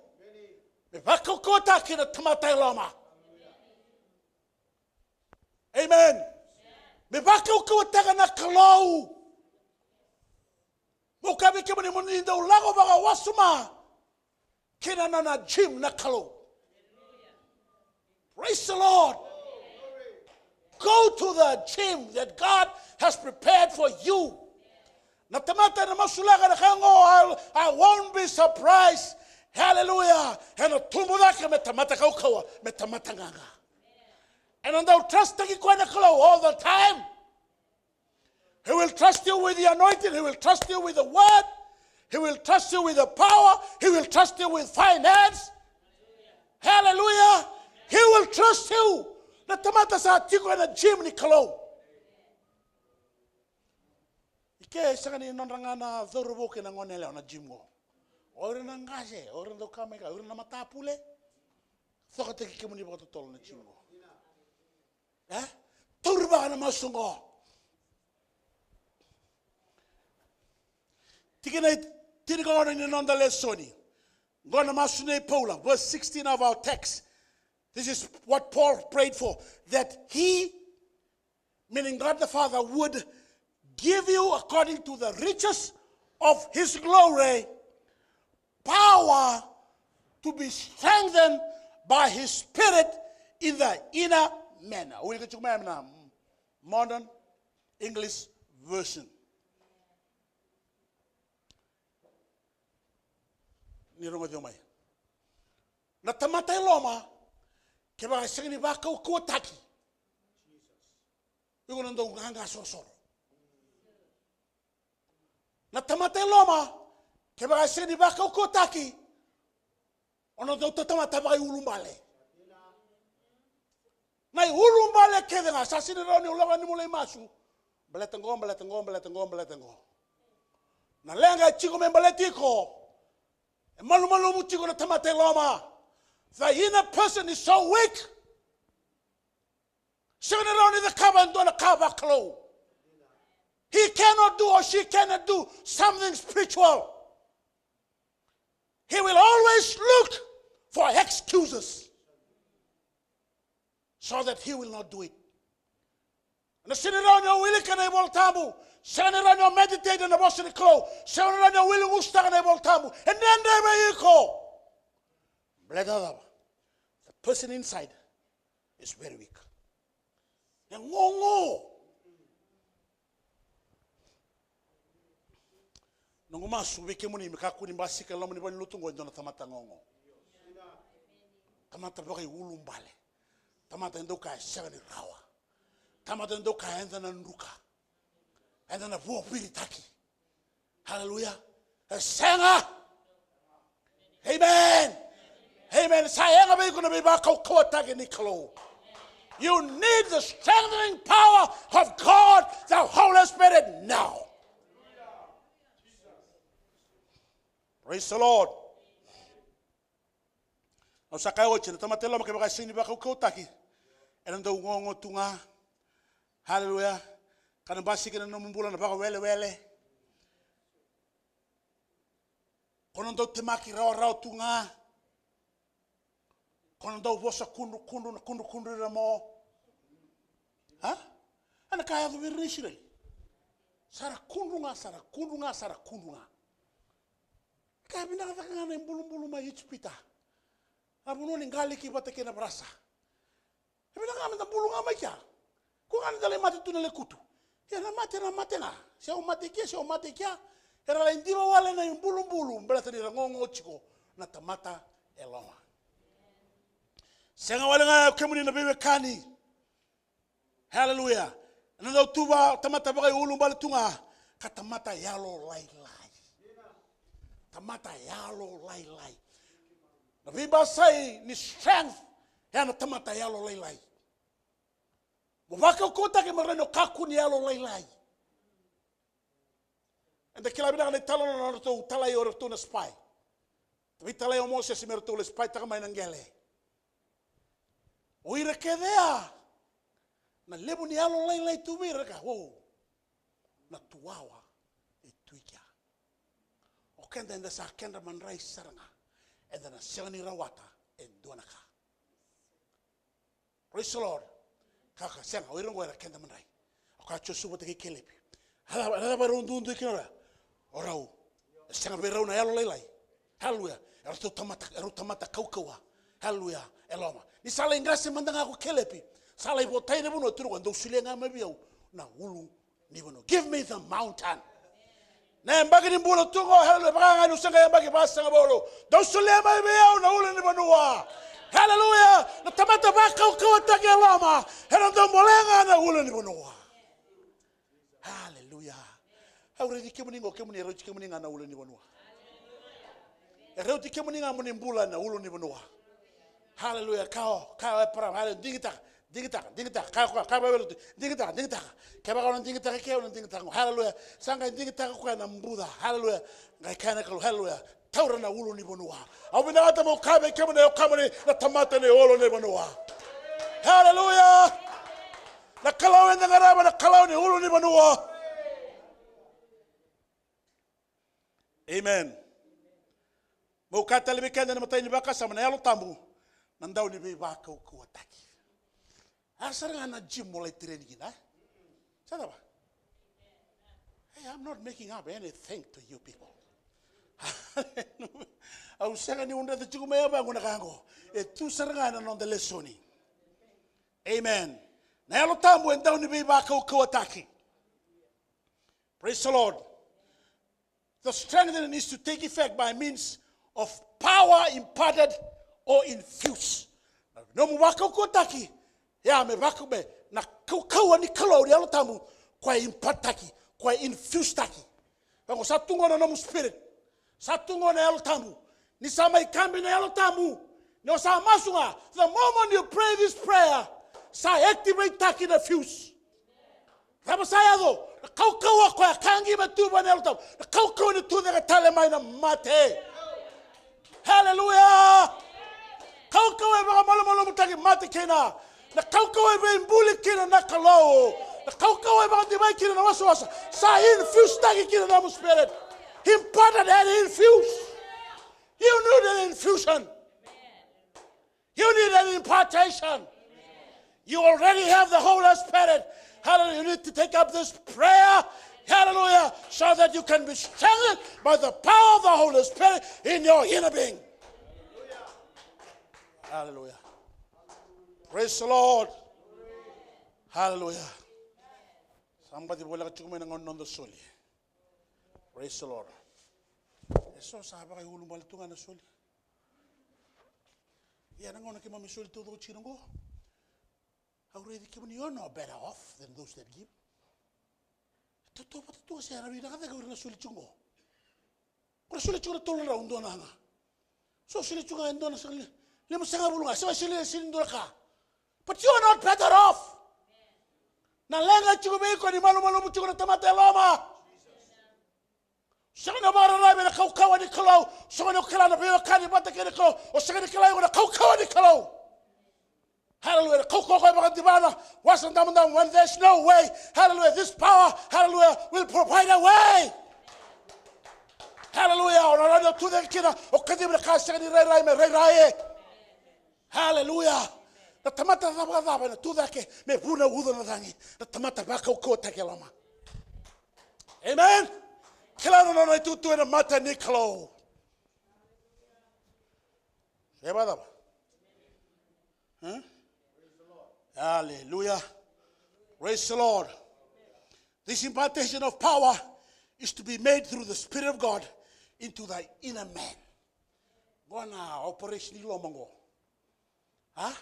me vakaukauwataki na tamata e loma. Amen. Me vakaukauwataka na Kalou. Mo kaya vei kemuni mo ni dau lako vakawasoma. kei na nona gym na Kalou. Praise the Lord. Go to the gym that God has prepared for you. Na tamata ena masulaka na ka qo, I, I won't be surprised. Hallelujah. Ena tubu cake me tamata kaukauwa, me tamata qaqa. Ena dau trust taki koya na Kalou all the time. He will trust you with the anointing. He will trust you with the word. He will trust you with the power. He will trust you with finance. Hallelujah. He will trust you. Na tamata sa tiko ena gym ni Kalou. Ike sega ni nodra ga na cauravou kei na gone yalewa na gym qo. O ira na qase, o ira na dau ka mai ka, o ira na matapule. Cokataki kemuni vakatotolo na gym qo. E? Tauri vaka na masu qo. Tikina e tinikaono ni noda lesoni. Qo na masu nei Paula, verse sixteen of our text. This is what Paul prayed for, that he, meaning God the Father, would give you, according to the riches of his glory, power to be strengthened by his spirit in the inner man. Au wilika tiko mai na Modern English Version. Ni rogoci au mai. Na tamata e loma, kevaka e sega ni vakaukauwataki, iko na dau qaqa sorosoro. Na tamata e loma, kevaka e sega ni vakaukauwataki, o na dau tatamata vakaiulubale. Na iulubale kece ga, sa sega ni rawa ni o lako yani mo lai masu. Baleta qo, baleta qo, baleta qo, baleta qo. Na leqa e tiko me baleti iko. E malumalumu tiko na tamata e loma. The inner person is so weak. Sega ni rawa ni cakava e dua na ka vakalou. He cannot do or she cannot do something spiritual. He will always look for excuses so that he will not do it. Na sega ni rawa ni o wilika na iVolatabu, sega ni rawa ni o meditate na vosa ni Kalou, sega ni rawa ni o wili gusutaka na iVolatabu, e dredre vei iko. Baleta na cava? The person inside is very weak. E gogo. Noqu masu vei kemuni me kakua ni basika e loma ni valenilotu oqo e dua na tamata gogo. Tamata vakaiulubale. Tamata e dau kaya e sega ni rawa. Tamata e dau kaya eda na druka. Eda na vuaviritaki. Haleluya. E sega. Amen. Amen. Sa yaga vei iko na veivakaukauwataki ni Kalou. You need the strengthening power of God, the Holy Spirit now. Praise the Lord. Au sa kaya oti, na tamata e loma kevaka e sega ni vakaukauwataki, ena dau gogo tu ga. Haleluya. Ka na basika na nomu bula na vakawelewele. Ko na dau temaki rawarawa tu ga. Ko na dau vosa kudrukudru, na kudrukudru ira mo. Ha? Ena ka yaco vei ira na Isireli. Sa ra kudru ga, sa ra kudru ga, sa ra kudru ga. Ka vinaka caka ga na ibulubulu mai Ijipita. Na vanua ni galiki vata kei na varasa. E vinaka ga meda bulu ga mai kea. Ko ga ni da lai mate tu na lekutu. Ia na mate, na mate ga. Se au mate kea, se au mate kea. Era lai diva wale na ibulubulu, baleta ni ra gogo tiko na tamata e loma. Sega wale ga o kemuni na veiwekani. Haleluya. Na dau tu va tamata vakaiulubale tu ga, ka tamata yalolailai. Tamata yalolailai. Na veibasai ni strength, ya na tamata yalolailai. Mo vakaukauwataki me rawa ni o kakua ni yalolailai. Eda kila vinaka na italanoa na nodratou talai o iratou na spy. Veitalai o Mosese me ratou lai spy taka mai na qele. O ira kece ya, na levu ni yalolailai tu vei ira ka, o, na tuwawa e tu i kea. O keda eda sa kedra madrai sara ga, eda na sega ni rawata e dua na ka. Praise the Lord. Ka, ka sega, o ira oqo era keda madrai. O ka Joshua vata kei Kelepi. Era cava, era cava rau duidui kina o rau? O rau. E sega vei rau na yalolailai. Haleluya. Eratou tamata, eratou tamata kaukauwa. Haleluya. E loma. Ni sa lai qase mada ga ko Kelepi. Sa lai votai na vanua, tukuna o koya, dou solia ga mai vei au na ulu ni vanua. Give me the mountain. Na yabaki ni bula tu qo, haleluya, vaka ga niu se qai yabaki vasagavulu. Dou solia mai vei au na ulu ni vanua. Haleluya. Na tamata vakaukauwataki e loma, era dau bolea ga na ulu ni vanua. Haleluya. Au raici kemuni qo, kemuni e rauti kemuni ga na ulu ni vanua. E rauti kemuni ga mo ni bula na ulu ni vanua. Haleluya. Kaya o, kaya o Eparama, haleluya, digitaka, digitaka, digitaka. Kaya o koya, kaya vei Loti, digitaka, digitaka. Kevaka o na digitaka ke, au na digitaka qo. Haleluya. Sa qai digitaka o koya na buca. Haleluya. Qai kaya na Kalou, haleluya, taura na ulu ni vanua. Au vinakata meu kaya vei kemuni, o kemuni na tamata ni ulu ni vanua. Haleluya. Na Kalou eda qarava, na Kalou ni ulu ni vanua. Amen. Meu kaya tale vei keda ena imatai ni vakasama, na Yalo Tabu na dau ni veivakaukauwataki. A sara ga na gym mo lai train kina, e? Sa cava? Hey, I'm not making up anything to you people. Au sega ni udrata tiko mai yavaqu na ka qo. E tu sara ga ena noda lesoni. Amen. Na Yalo Tabu e dau ni veivakaukauwataki. Praise the Lord. The strengthening is to take effect by means of power imparted or infused. Na nomu vakaukauwataki, ia me vaka me na kaukauwa ni Kalou ni Yalo Tabu, koya e impartaki, koya e infusetaki. Vaqo, sa tu qo na nomu spirit, sa tu qo na Yalo Tabu. Ni sa mai kabi na Yalo Tabu, ni o sa masu ga, the moment you pray this prayer, sa activate-taki na fuse. Cava sa yaco? Na kaukauwa koya ka qai mai tu vua na Yalo Tabu. Na kaukauwa ni tucake tale mai na mate. Haleluya. Kaukauwa e vakamalumalumutaki mate kina. Na kaukauwa e veibuli kina na Kalou. Na kaukauwa e vakadivai kina na wasawasa. Sa infuse-taki kina na nomu spirit. Imparted and infused. You need an infusion. You need an impartation. You already have the Holy Spirit. Hallelujah. You need to take up this prayer. Hallelujah. So that you can be strengthened by the power of the Holy Spirit in your inner being. Hallelujah. Praise the Lord. Hallelujah. Sa baci voleka tiko mai na gauna noda soli. Praise the Lord. E so sa vakaiulubale tu ga na soli. Ia na gauna keimami soli taucoko tiko qo, au raici kemuni, you are no better off than those that give. E tautauvata tu ga se era vinaka cake o ira na soli tiko qo. Ko ra soli tiko na tolu na drau, dua na ga. So soli tiko ga e dua na sagavulu, limasagavulu ga, se va soli e sili dua na ka. But you are not better off. Na leqa tiko vei iko ni malumalumu tiko na tamata e loma. Sega ni o vakararavi ena kaukauwa ni Kalou. Sega ni o kila na veiwekani vata kei na Kalou. O sega ni kila iko na kaukauwa ni Kalou. Hallelujah. Na kaukauwa koya vakadivana. Wasa damudamu, when there's no way. Hallelujah. This power, hallelujah, will provide a way. Hallelujah. O na rawa ni o tucake kina, o kacivi na ka sega ni rairai me rairai. Hallelujah. Na tamata cavacava ena tucake me vu na uca na cagi? Na tamata vakaukauwataki e loma. Amen. Kila na nona itutu ena mata ni Kalou. E vakacava? Huh? Hallelujah. Praise the Lord. This impartation of power is to be made through the Spirit of God into the inner man. Qo na operation i loma qo. A?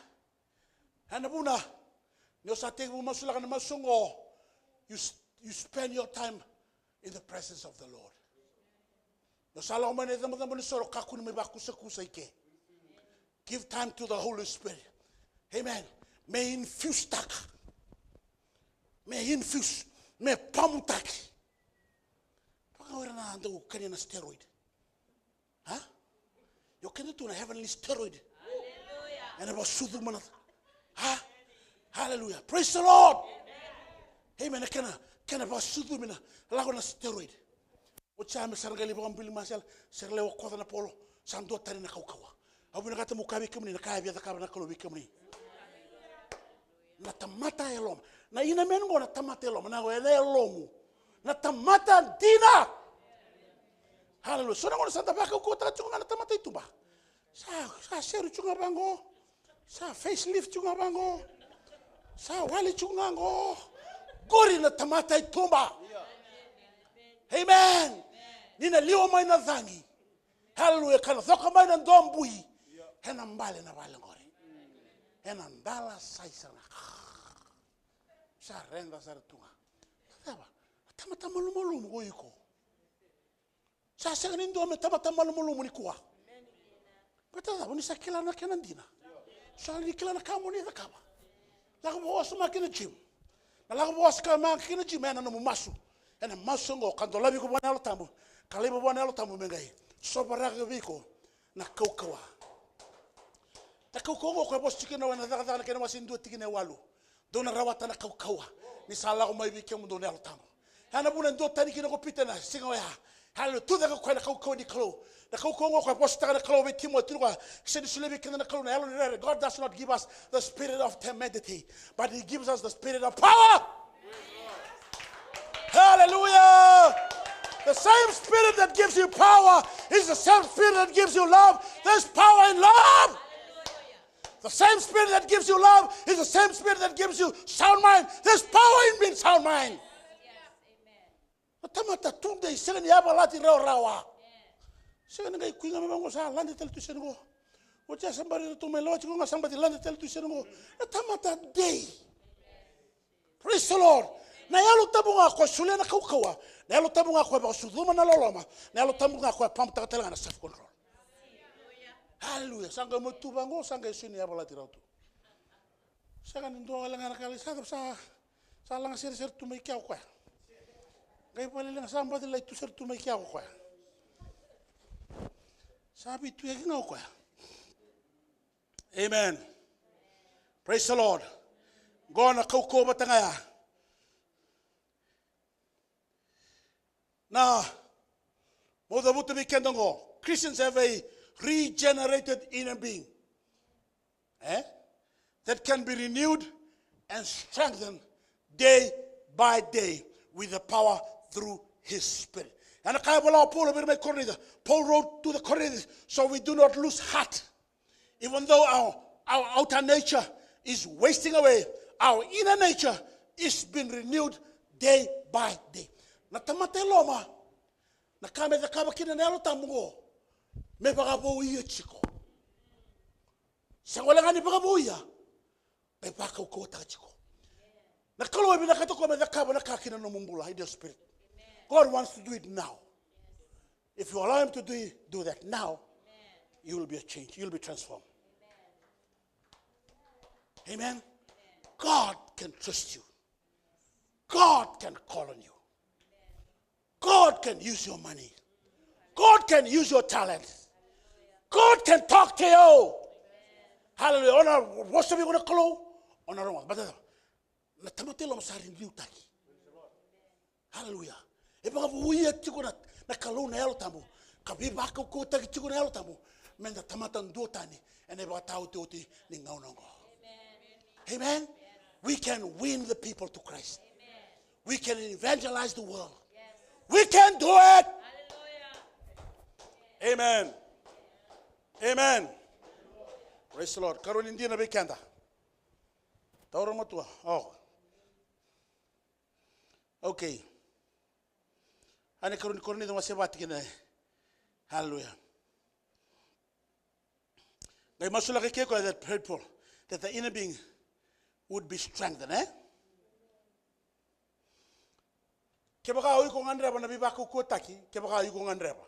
Ena vuna ni o sa tekivu masulaka na masu qo, you, s- you spend your time in the presence of the Lord. Ni o sa lako mai na icabocabo ni soro, kakua ni mai vakusakusa i ke. Give time to the Holy Spirit. Amen. Me infuse-taka. Me infuse. Me pamutaki. Vaka o ira na dau kania na steroid. A? Io, keda tu na heavenly steroid. Ena vakasucuma na. A? Hallelujah. Praise the Lord. Amen. Kena, kena vakasucumi na lako na steroid. Oti ya me sa ra qai lai vakabili masela, sa ra lai okoca na polo, sa dua tani na kaukauwa. Au vinakata meu kaya vei kemuni na ka e via cakava na Kalou vei kemuni. Na tamata e loma. Na inner man qo na tamata e loma. Na qo ena yalomu. Na tamata dina. Haleluya. So na gauna sa da vakaukauwataka tiko ga na tamata i tuba. Sa, sa seru tiko ga vaqo. Sa facelift tiko ga vaqo. Sa wale tiko ga qo. Qori na tamata i tuba. Amen. Ni na liwa mai na cagi. Haleluya. Ka na coka mai na dobui. Ena bale na vale qori. Ena dala sai sara ga. Sa reda sara tu ga. Cava? Tamata malumalumu ko iko. Sa sega ni dua me tamata malumalumu nikua. Baleta cava? Ni sa kila na kena dina. Sa ni kila na ka mo ni cakava. Lako vakaoso mai ki na gym. Na lako vakaoso ka mai ki na gym, ena nomu masu. Ena masu oqo ka dolavi iko vua na Yalo Tabu. Ka laiva vua na Yalo Tabu me qai sovaraka vei iko na kaukauwa. Na kaukauwa oqo koya vosa tiko kina ena Cakacaka na kena wase e dua tikina e walu. Dou na rawata na kaukauwa ni sa lako mai vei kemudou na Yalo Tabu. Ya na vuna e duatani kina ko Pita ena siga oya. Haleluya. Tucake o koya na kaukauwa ni Kalou. Na kaukauwa oqo koya vosataka na Kalou vei Timoti, tukuna o koya, sega ni solia vei keda na Kalou na yalo ni rere. God does not give us the spirit of timidity, but he gives us the spirit of power. Hallelujah. The same spirit that gives you power is the same spirit that gives you love. There's power in love. The same spirit that gives you love is the same spirit that gives you sound mind. There's power in being sound mind. Na tamata tudei sega ni yavalati rawarawa. Sega ni qai kuiga me vaqo sa lade tale tu sena qo. Oti ya sa bari tu mai lawa tiko ga sa bati lade tale tu sena qo. Na tamata dei. Praise the Lord. Na Yalo Tabu ga koya solia na kaukauwa. Na Yalo Tabu ga koya vakasucuma na loloma. Na Yalo Tabu ga koya pamutaka tale ga na self control. Hallelujah. Sa qai mo tu vaqo, sa qai sega ni yavalati rawa tu. Sega ni dua wale ga na ka lai sa, sa, sa laga sere sere tu mai kea o koya. Qai vale lega sa baci lai tu sere tu mai kea o koya. Sa veituyaki ga o koya. Amen. Praise the Lord. Qo na kaukauwa vata ga ya. Na, meu cavuta vei keda qo. Christians have a regenerated inner being. Eh? That can be renewed and strengthened day by day with the power through his spirit. Ena kaya vola o Paul vei ira mai Korinica. Paul wrote to the Corinthians, so we do not lose heart. Even though our, our outer nature is wasting away, our inner nature is being renewed day by day. Na tamata e loma, na ka me cakava kina na Yalo Tabu qo, me vakavouya tiko. Sa gole ga ni vakavouya, me vakaukauwataka tiko. Na Kalou e vinakata o koya me cakava na ka kina nomu bula, in your spirit. God wants to do it now. If you allow him to do, do that now, you will be a change. You will be transformed. Amen. God can trust you. God can call on you. God can use your money. God can use your talent. God can talk to you. Hallelujah. O na vosa vei iko na Kalou, o na rogoca. Baleta na tamata e loma sa riniutaki. Hallelujah. E vakavouya tiko na, na Kalou na Yalo Tabu. Ka veivakaukauwataki tiko na Yalo Tabu. Me da tamata duatani ena ivakataotioti ni gauna oqo. Amen. We can win the people to Christ. We can evangelize the world. We can do it. Amen. Amen. Praise the Lord. Karua ni dina vei keda. Taura matua. Oh. Okay. Ena karua ni Korinica wase va tikina. Hallelujah. Qai masulaka ke koya that prayed for, that the inner being would be strengthened, eh? Kevaka o iko gadreva na veivakaukauwataki, kevaka o iko gadreva.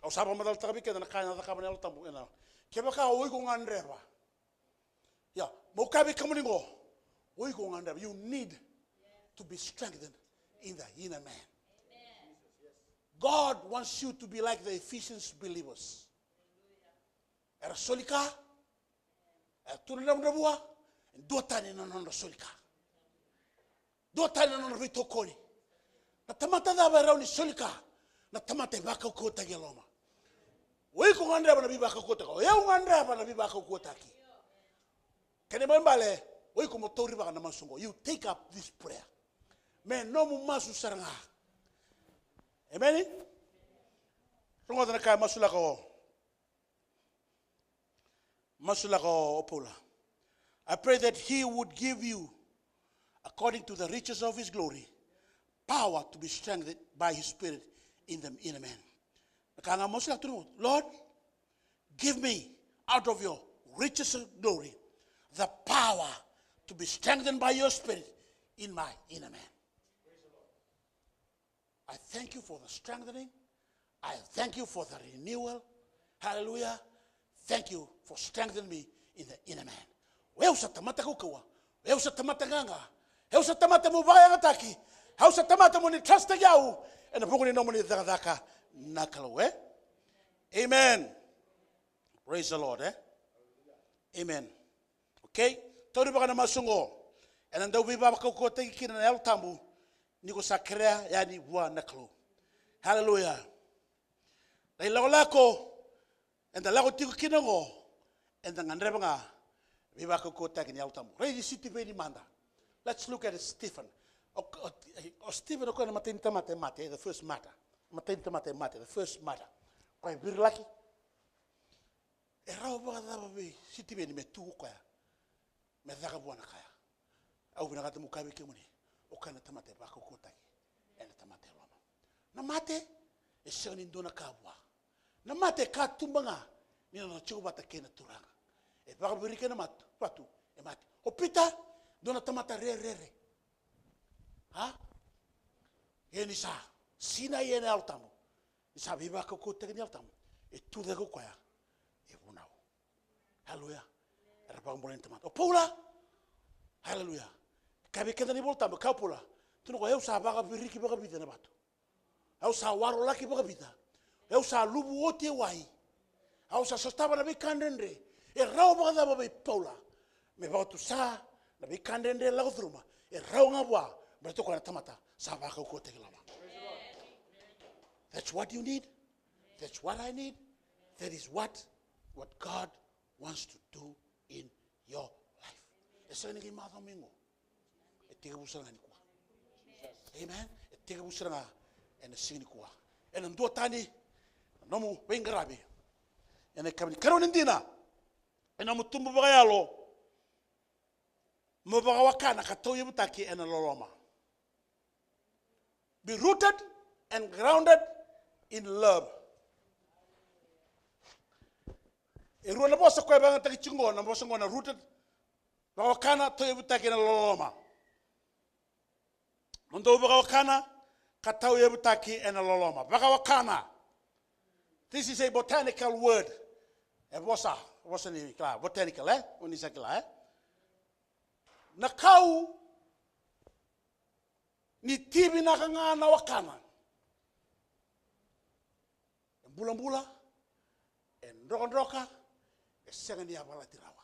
Au sa vakamacalataka vei keda na ka ena cakava na Yalo Tabu ena. Kevaka o iko gadreva. Ia, meu kaya vei kemuni qo, o iko gadreva, you need to be strengthened in the inner man. God wants you to be like the Ephesians believers. Era soli ka, era tu na dravudravua, e duatani na nodra soli ka. Duatani na nodra veitokoni. Na tamata cava e rawa ni soli ka? Na tamata e vakaukauwataki e loma. O iko gadreva na veivakaukauwataki. O yau gadreva na veivakaukauwataki. Kena ibalebale, o iko mo taurivaka na masu oqo. You take up this prayer. Me nomu masu sara ga. Emeni? Rogoca na ka e masulaka o, masulaka o Paula. I pray that he would give you, according to the riches of his glory, power to be strengthened by his spirit in the inner man. Na ka ga masulaka tu, Lord, give me out of your riches of glory the power to be strengthened by your spirit in my inner man. I thank you for the strengthening. I thank you for the renewal. Hallelujah. Thank you for strengthening me in the inner man. O yau sa tamata kaukauwa. O yau sa tamata gaga. O yau sa tamata mo vakayagataki. O yau sa tamata mo ni trust-taki au. Ena vuku ni nomuni cakacaka na Kalou, e? Amen. Praise the Lord, e? Amen. Okay? Tauri vaka na masu oqo. Ena dau veivakaukauwataki kina na Yalo Tabu ni ko sa kerea yani vua na Kalou. Hallelujah. Na ilakolako eda lako tiko kina oqo, eda gadreva ga veivakaukauwataki ni Yalo Tabu. Raici Sitiveni mada. Let's look at Stephen. O, o, o Stephen o koya na imatai ni tamata e mate, the first martyr. Imatai ni tamata e mate, the first martyr. Koya e virilaki. E rawa vakacava vei Sitiveni me tu o koya me caka vua na ka ya? Au vinakata meu kaya vei kemuni, o koya na tamata e vakaukauwataki ena tamata e loma. Na mate e sega ni dua na ka vua. Na mate e katuba ga ni nona tiko vata kei na Turaga. E vakaviriki ena matu, vatu, e mate. O Pita, dua na tamata rerere. A? Ia ni sa sinai ena Yalo Tabu, ni sa veivakaukauwataki ni Yalo Tabu, e tu cake o koya e vunau. Haleluya. Era vakabulai na tamata. O Paula. Haleluya. Kaya vei keda na iVolatabu, kaya o Paula, tukuna o koya, au sa vakaviriki vakavica na vatu. Au sa warolaki vakavica. Au sa luvu oti e wai. Au sa sotava na veika dredre. E rawa vakacava vei Paula me vakatusa na veika dredre e lako curuma? E rawa ga vua, baleta o koya na tamata sa vakaukauwataki loma. That's what you need. That's what I need. That is what, what God wants to do in your life. E sega ni qai macawa mai qo. E tekivu sara ga nikua. Amen. E tekivu sara ga ena siga nikua. Ena duatani na nomu veiqaravi. Ena ikava ni karua ni dina, ena nomu tubu vakayalo, mo vakawakana ka tauyavutaki ena loloma. Be rooted and grounded in love. E rua na vosa koya e vakayagataki tiko qo, na vosa qo na rooted, vakawakana, tauyavutaki ena loloma. Mo dou vakawakana ka tauyavutaki ena loloma. Vakawakana. This is a botanical word. E vosa, vosa ni kila, botanical, e? O ni sa kila, e? Na kau ni ti vinaka ga na wakana. E bulabula, e drokadroka, e sega ni yavalati rawa.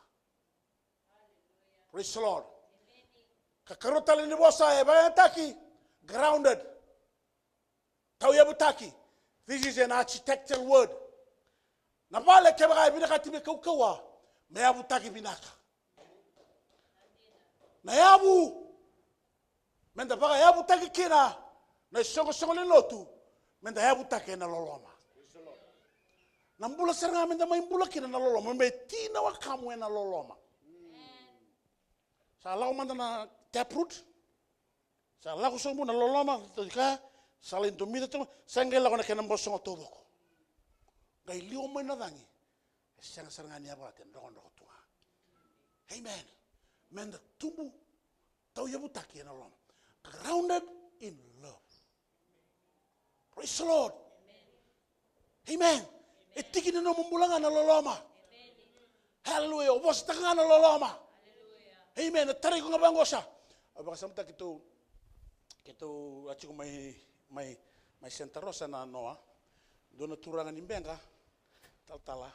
Praise the Lord. Ka karua tale ni vosa e vakayagataki, grounded. Tauyavutaki. This is an architectural word. Na vale kevaka e vinakati me kaukauwa, me yavutaki vinaka. Na yavu, meda vakayavutaki kina na isoqosoqo ni lotu, meda yavutaki ena loloma. Na bula sara ga meda mai bula kina na loloma, me ti na wakamu ena loloma. Sa lako mada na taproot, sa lako sobu na loloma, ka sa lai domica tiko, sa qai lako na kena bosogo taucoko. Qai liwa mai na cagi, e sega sara ga ni yavalati, e drokadroka tu ga. Amen. Meda tubu tauyavutaki ena loloma. Grounded in love. Praise the Lord. Amen. E tiki ni nomu bula ga na loloma. Hallelujah. O vosataka ga na loloma. Amen. E tarai iko ga vaqo sa. Au vakasamataka keitou, keitou a tiko mai, mai, mai Santa Rosa na noa. Dua na turaga ni Beqa, talatala.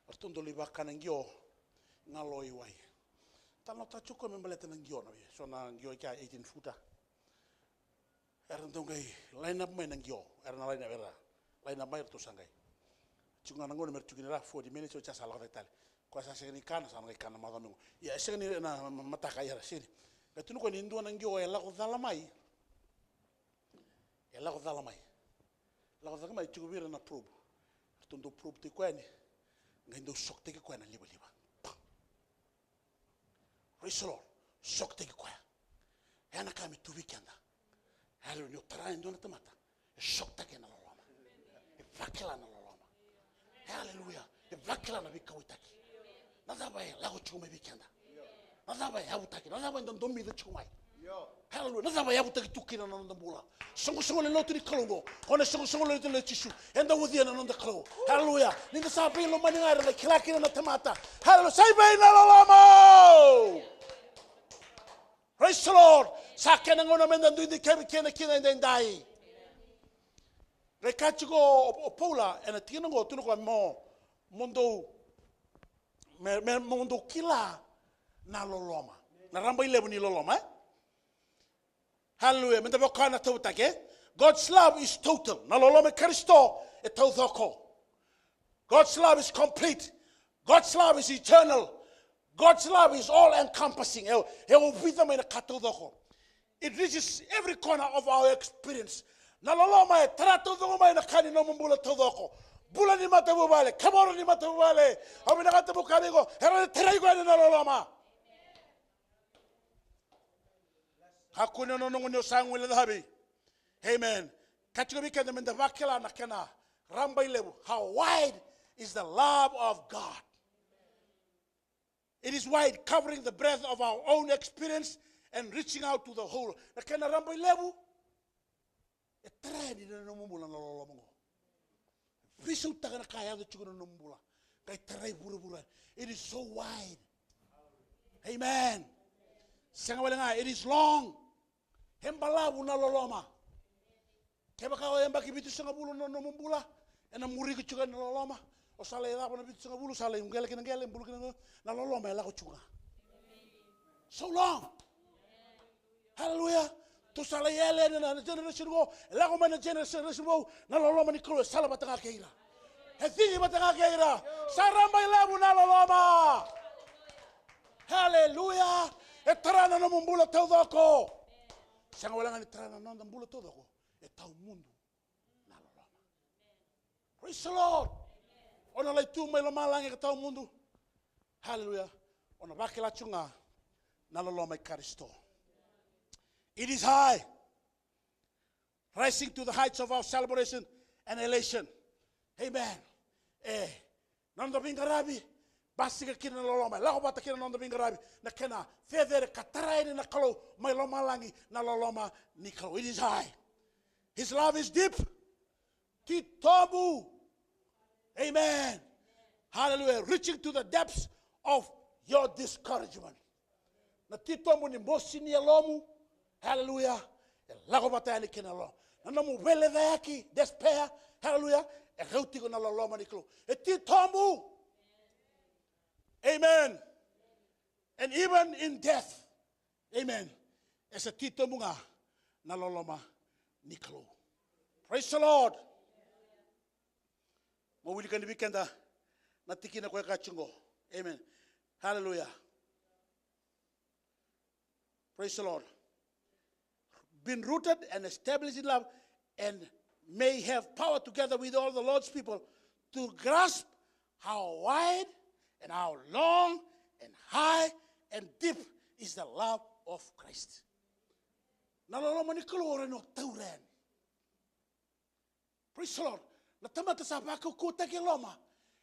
Ratou dau lai vakana qio, galo i wai. Talanoataka tiko me baleta na qio, na vei so na qio i kea eighteen footer. Era dau qai line up mai na qio, era na line up, era line up mai, ratou sa qai. Tiko ga na gauna me ra tiko kina ra forty minutes, oti sa lako cake tale. Koya sa sega ni kana, sa na qai kana macawa mai qo. Ia, e sega ni na mataka, ia, sega ni. Qai tukuna o koya ni dua na qio e lako cala mai. E lako cala mai. Lako cala mai, tiko vei ira na probe. Tou dau prove-taki koya yani, qai dau sokotaki koya na livaliva. Praise the Lord. Sokotaki koya. E na ka me tu vei keda. Hallelujah. Ni o tara e dua na tamata, e sokotaki ena loloma. E vakila na loloma. Hallelujah. E vakila na veikauwaitaki. Na cava e lako tiko mai vei keda? Na cava e yavutaki? Na cava eda domica tiko mai? Hallelujah. Na cava e yavutaki tu kina na noda bula? Soqosoqo lewe ni lotu ni Kalou oqo. O na soqosoqo lewe ni lotu ni Jisu. Eda ucuya na noda Kalou. Hallelujah. Ni da sa veilomani ga, era na kila kina na tamata. Hallelujah. Sa i vei na loloma? Praise the Lord. Sa kena gauna meda dui dikevi kina, kina edaidai. Qai kaya tiko o, o Paula ena tikina oqo, tukuna o koya mo, mo dou, me, me, mo dou kila na loloma. Na rabailevu ni loloma, e? Hallelujah. Meda vaka na tautaki, e? God's love is total. Na loloma i Karisito e taucoko. God's love is complete. God's love is eternal. God's love is all encompassing. E, e ovica mai na ka taucoko. It reaches every corner of our experience. Na loloma e tara taucoko mai na ka ni nomu bula taucoko. Bula ni matavuvale, kavoro ni matavuvale. Au vinakata meu kaya vei iko, e rawa ni tarai koya na loloma. Kakua ni o nonoqu ni o sa guilecavi. Amen. Ka tiko vei keda meda vakila na kena rabailevu. How wide is the love of God? It is wide, covering the breadth of our own experience and reaching out to the whole. Na kena rabailevu, e tara yani na nomu bula na loloma oqo. Veisautaka na ka e yaco tiko na nomu bula, qai tarai vuravura. It is so wide. Amen. Sega wale ga, it is long. E balavu na loloma. Kevaka o yabaki vitusagavulu na nomu bula, ena muri iko tiko na loloma. O sa lai cava na vitusagavulu, sa lai qele kina qele, bulu kina qele, na loloma e lako tiko ga. So long. Hallelujah. Tou sa lai yali yani na generation qo, e lako mai na generation vou, na loloma ni Kalou e sala vata ga kei ira. E cici vata ga kei ira. Sa rabailevu na loloma. Hallelujah. E tara na nomu bula taucoko. Sega wale ga ni tara na noda bula taucoko. E tawamudu na loloma. Praise the Lord. O na lai tu mai lomalagi ka tawamudu. Hallelujah. O na vakila tu ga na loloma i Karisito. It is high. Rising to the heights of our celebration and elation. Amen. E, na noda veiqaravi, basika kina na loloma. E lako vata kina na noda veiqaravi. Na kena cecere ka tara yani na Kalou mai lomalagi, na loloma ni Kalou. It is high. His love is deep. Titobu. Amen. Hallelujah. Reaching to the depths of your discouragement. Na titobu ni mosi ni yalomu. Hallelujah. E lako vata yani kei na loloma. Na nomu veilecayaki, despair. Hallelujah. E rauti iko na loloma ni Kalou. E titobu. Amen. And even in death. Amen. E sa titobu ga na loloma ni Kalou. Praise the Lord. Mo wilika ni vei keda na tikina koya ka tiko qo. Amen. Hallelujah. Praise the Lord. Been rooted and established in love, and may have power together with all the Lord's people to grasp how wide and how long and high and deep is the love of Christ. Na loloma ni Kalou o rawa ni o taura yani. Praise the Lord. Na tamata sa vakaukauwataki e loma,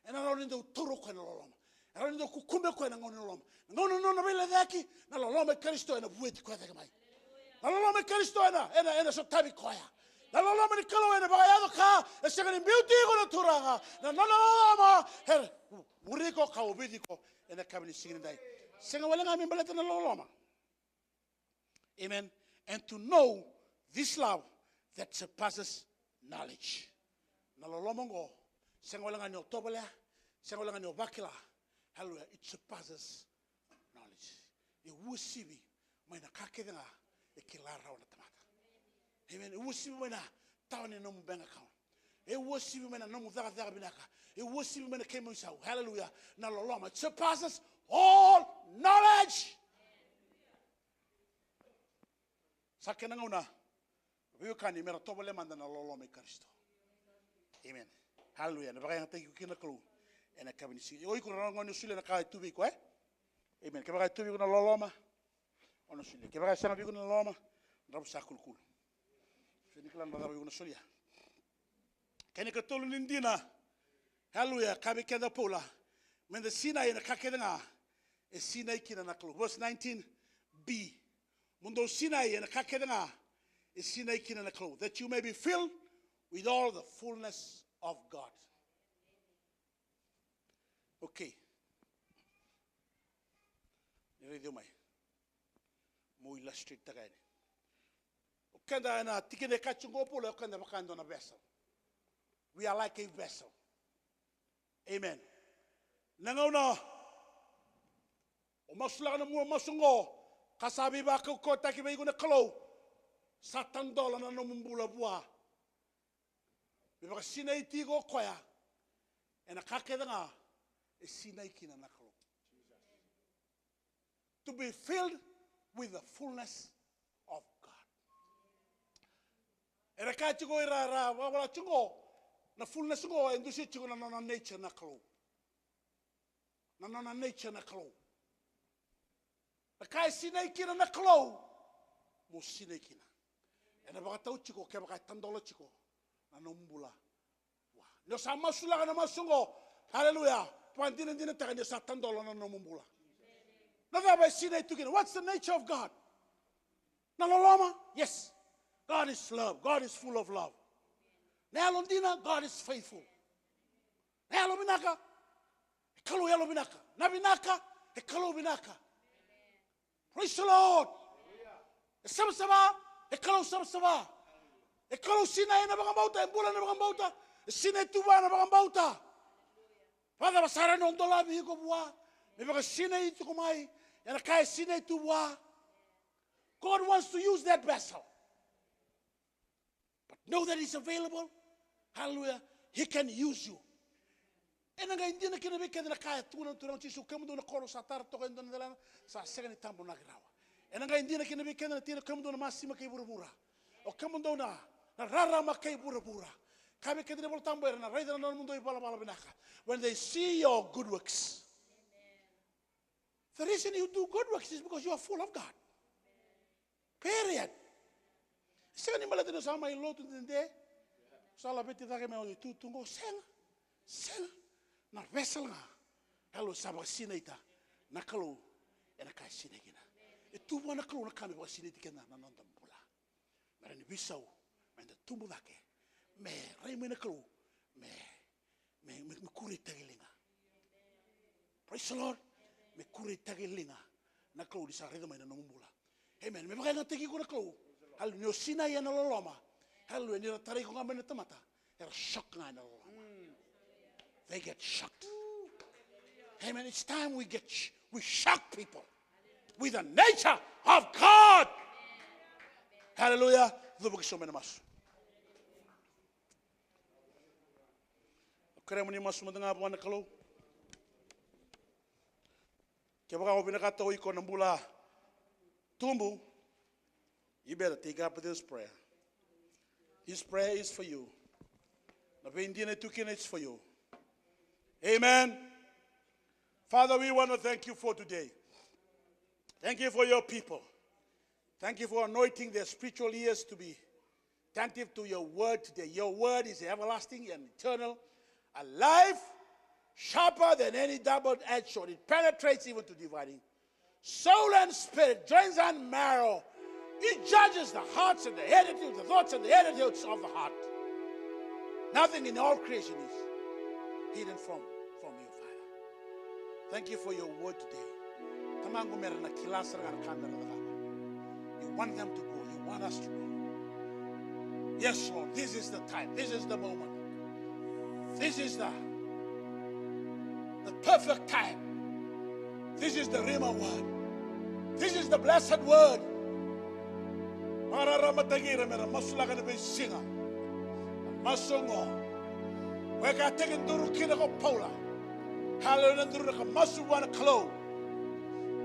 ena rawa ni dau taura o koya na loloma. E rawa ni dau kukube o koya na gauna ni loloma. Na gauna ni nona veilecayaki, na loloma i Karisito ena vueti koya cake mai. Na loloma i Karisito ena, ena, ena sotavi koya. Na loloma ni Kalou ena vakayaco ka e sega ni biuti iko na Turaga. Na nona loloma ena muri iko ka ovici iko ena yakavi ni siga nidai. Sega wale ga me baleta na loloma. Amen. And to know this love that surpasses knowledge. Na loloma oqo, sega wale ga ni o tovolea, sega wale ga ni o vakila. Hallelujah. It surpasses knowledge. E uasivi mai na ka kece ga e kila rawa na tamata. Amen. E uasivi mai na tawa ni nomu bank account. E uasivi mai na nomu cakacaka vinaka. E uasivi mai na kemu isau. Hallelujah. Na loloma. It surpasses all knowledge. Sa kena gauna, veiwekani, mera tovolea mada na loloma i Karisito. Amen. Haleluya. Na vakayagataki iko kina na Kalou ena yakavi ni siga. O iko na gone, o solia na ka e tu vei iko, e? Amen. Kevaka e tu vei iko na loloma, o na solia. Kevaka e sega vei iko na loloma, dravusa kulukulu. Sa ni kila na cava iko na solia. Kena ikatolu ni dina. Haleluya. Kaya vei keda o Paula, meda sinai ena ka kece ga e sinai kina na Kalou. Verse nineteen B. Mo dou sinai ena ka kece ga e sinai kina na Kalou, that you may be filled with all the fullness of God. Okay. Ni raici au mai. Mo illustrate-taka yani. O keda ena tikina e kaya tiko qo o Paula, o keda vaka e dua na vessel. We are like a vessel. Amen. Na gauna o masulaka na mua masu oqo, ka sa veivakaukauwataki vei iko na Kalou, sa tadola na nomu bula vua. Me vakasinaiti iko o koya ena ka kece ga e sinai kina na Kalou. To be filled with the fullness of God. Era kaya tiko ira, ra, ra, vakavala tiko, na fullness oqo e dusia tiko na nona nature na Kalou. Na nona nature na Kalou. Na ka e sinai kina na Kalou, mo sinai kina. Ena vakatau tiko kevaka e tadola tiko na nomu bula vua. Ni o sa masulaka na masu oqo, haleluya, vakadinadinataka ni o sa tadola na nomu bula. Na cava e sinai tu kina? What's the nature of God? Na loloma? Yes. God is love. God is full of love. Na yalodina? God is faithful. Na yalovinaka? E Kalou yalovinaka. Na vinaka? E Kalou vinaka. Praise the Lord. E savasava? E Kalou savasava. E Kalou sinai ena vakabauta, e bula ena vakabauta, e sinai tu vua ena vakabauta. Vakacava sara na dolavi iko vua me vakasinaiti iko mai ena ka e sinai tu vua? God wants to use that vessel. But know that he's available. Hallelujah. He can use you. Ena qai dina kina vei keda na ka e tukuna na Turaga o Jisu, kemudou na koro sa tara toka e dua na delana, sa sega ni tabonaki rawa. Ena qai dina kina vei keda na tikina, kemudou na masima kei vuravura. O kemudou na, na rarama kei vuravura. Kaya vei keda na iVolatabu, era na raica na nomudou ivalavala vinaka. When they see your good works. The reason you do good works is because you are full of God. Period. Sega ni baleta ni o sa mai lotu dede, o sa laveti cake me o itutu qo, sega. Sega. Na vessel ga. Kalou sa vakasinaita na Kalou ena ka e sinai kina. E tu vua na Kalou na ka me vakasinaiti keda na noda bula. Me rawa ni veisau, me da tubu cake, me rai mai na Kalou, me, me, me, me kureitaki liga. Praise the Lord. Me kureitaki liga na Kalou ni sa raica mai na nomu bula. Amen. Me vakayagataki iko na Kalou. Hallelujah. Ni o sinai ena loloma. Hallelujah. Ni ra tarai iko ga mai na tamata, era shock ga ena loloma. They get shocked. Amen. It's time we get sh-, we shock people with the nature of God. Hallelujah. Cuva ki so mai na masu. Kerea mo ni masu mada ga vua na Kalou. Kevaka o vinakata o iko na bula tubu, you better take up this prayer. This prayer is for you. Na veidina e tu kina, it's for you. Amen. Father, we want to thank you for today. Thank you for your people. Thank you for anointing their spiritual ears to be attentive to your word today. Your word is everlasting and eternal, alive, sharper than any double-edged sword. It penetrates even to dividing soul and spirit, joints and marrow. It judges the hearts and the attitudes, the thoughts and the attitudes of the heart. Nothing in all creation is hidden from, from you, Father. Thank you for your word today. Tamaqu, me ra na kila sara ga na ka me ra cakava. You want them to grow. You want us to grow. Yes, Lord, this is the time. This is the moment. This is the, the perfect time. This is the Rhema word. This is the blessed word. Vakararamataki ira me ra masulaka na veisiga. Masu oqo. Koya ka tekiduru kina ko Paula. Hallelujah, na duru na ka masu vua na Kalou.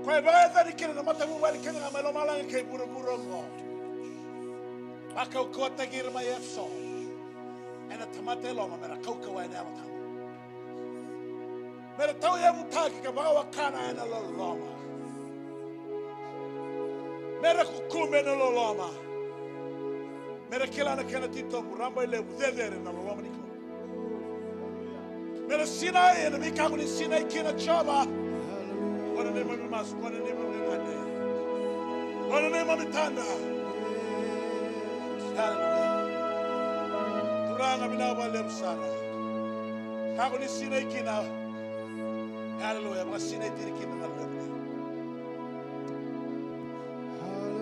Koya e vakayacani kina na matavuvale kece ga mai lomalagi kei vuravura oqo. Vakaukauwataki ira mai Efeso. ena tamata e loma, me ra kaukauwa ena Yalo Tabu. Me ra tauyavutaki ka vakawakana ena loloma. Me ra kukube ena loloma. Me ra kila na kena titobu, rabailevu, cecere na loloma ni Kalou. Me ra sinai ena veika ko ni sinai kina, Jiova. Qo na neimami masu, qo na neimami gade, qo na neimami tadra. Haleluya. Turaga, vinaka vakalevu sara. Ka ko ni sinai kina. Haleluya. Vakasinaiti ira kina na levu.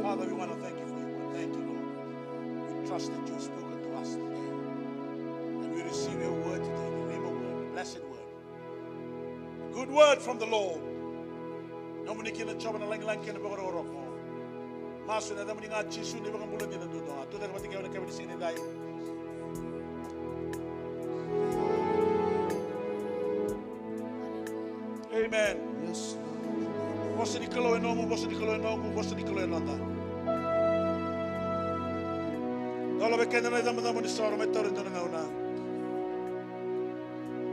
Father, we want to thank you for your word. Thank you, Lord. We trust that you have spoken to us today. And we receive your word today, the rhema word, blessed word. Good word from the Lord. Nomuni kina, Jiova, na lagilagi kei na vakarokoroko. Masu ena yacamuni ga, Jisu, na iVakabula dina duadua. Tucake vata kei au ena yakavi ni siga nidai. Amen. Yes, Lord. Vosa ni Kalou e nomu, vosa ni Kalou e noqu, vosa ni Kalou e noda. Dola vei keda na icabocabo ni soro, mai taura e dua na gauna.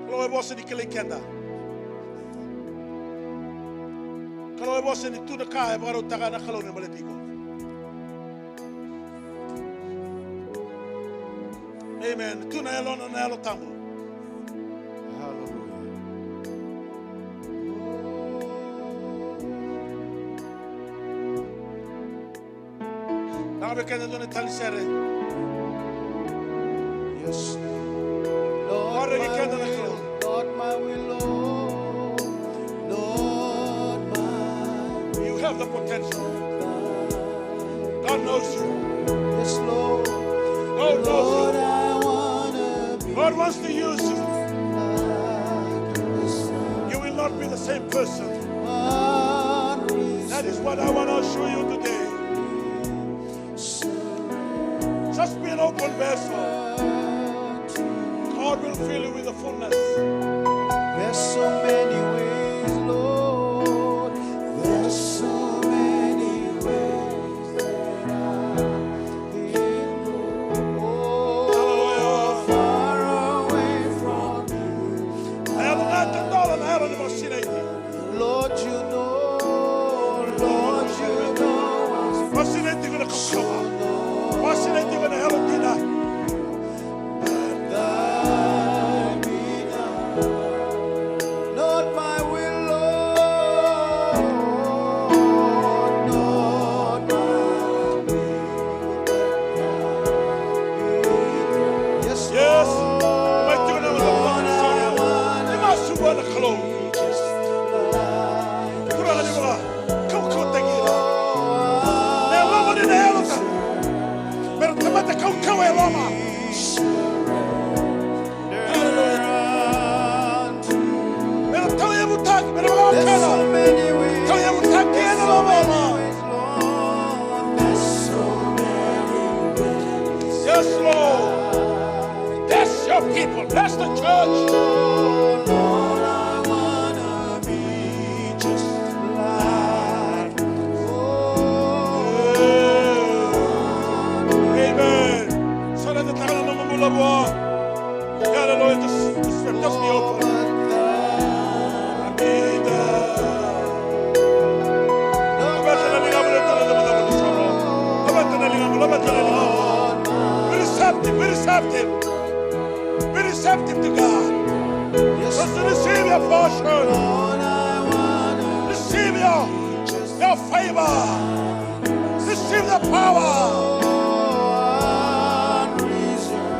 Kalou e vosa ni kilai keda. Kalou e vosa ni tu na ka e vakarautaka na Kalou me baleti iko. Amen. Tu na Yalona, na Yalo Tabu. Hallelujah. Lako vei keda dua na tali sere. Yes. Lord, my will, Lord, my will, Lord, Lord, my will. You have the potential. God knows you. Yes, Lord. God knows you. Lord, I wanna be, God wants to use you. Like you. You will not be the same person. That is what I want to assure you today. Just be an open vessel. God will fill you with the fullness. There's so many ways, Lord. There's so many ways that I can go. Hallelujah. Far away from you. Na yalo ga e tadola na yalo ni vakasinaiti. Lord, you know, Lord, you know. Vakasinaiti iko ena kaukauwa. Vakasinaiti iko ena yalodina. But thy be done. Not my will, Lord, not my will, but thy be done. Yes, yes. Lord, I wanna be just like Turaga ni vakaukauwataki ira. Na yalomuni na yalo ca. Me ra tamata kaukauwa e loma. Hallelujah. Me ra tauyavutaki, me ra vakawakana. Tauyavutaki ena loma. Yes, Lord. Bless your people. Bless the church. Lord, I wanna be just like you. Amen. Surrender taka na nomu bula vua. Hallelujah. Just, just, just be open. Laveta na ligamu, laveta na ligamu. Laveta na ligamu, laveta na ligamu. Be receptive, be receptive. Be receptive to God. Just receive your portion. Receive your, your favor. Receive the power.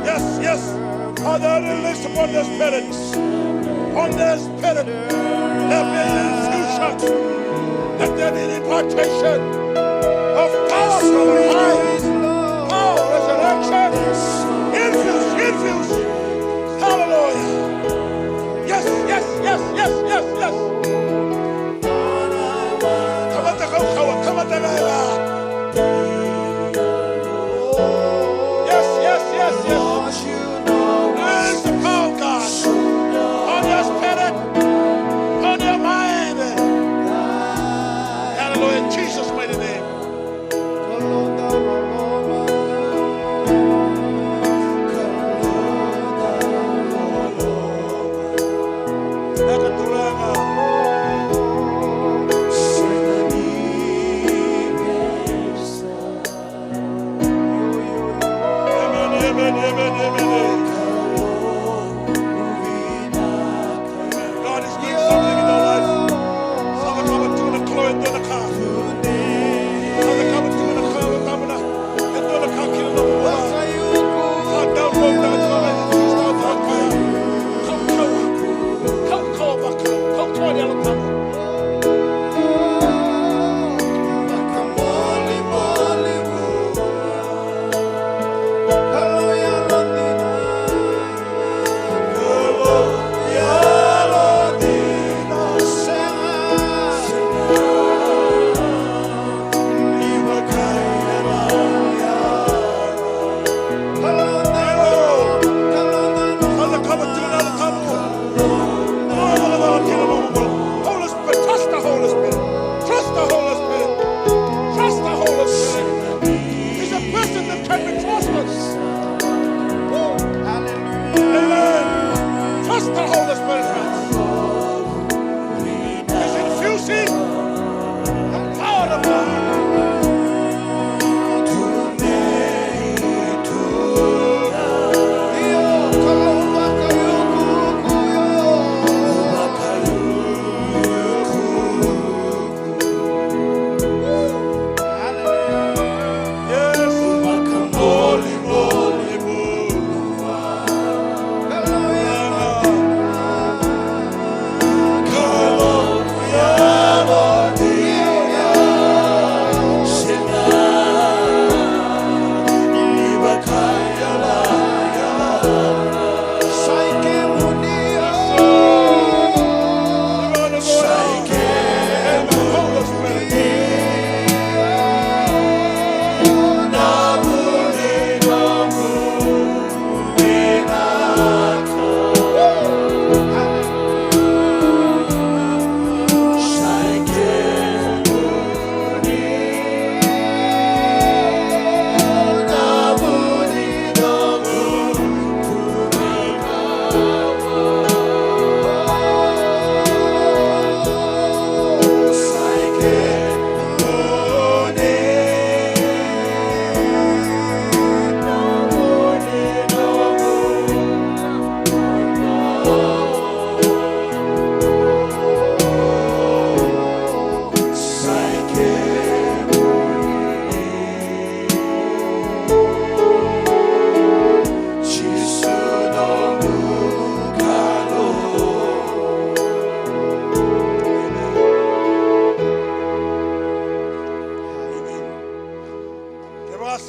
Yes, yes. Father, release upon their spirit. Upon their spirit. Let there be an infusion. Let there be an impartation of power from on high. Power, resurrection. Infuse, infuse. Hallelujah. Yes, yes, yes, yes, yes, yes. Tamata kaukauwa, tamata gaga. Yes, yes, yes, yes. Release the power of God on your spirit, on your mind. Hallelujah, in Jesus' mighty name.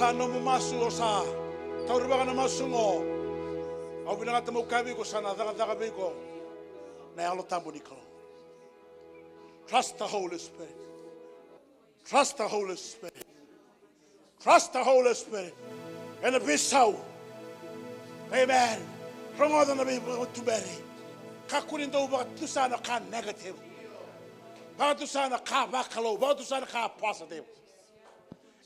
A nomu masu o sa taurivaka na masu oqo. Au vinakata meu kaya vei iko sa na cakacaka vei iko na Yalo Tabu ni Kalou. Trust the Holy Spirit. Trust the Holy Spirit. Trust the Holy Spirit. Ena veisau. Amen. Rogoca na veivakatuberi. Kakua ni dau vakatusa na ka negative. Vakatusa na ka vakalou. Vakatusa na ka positive.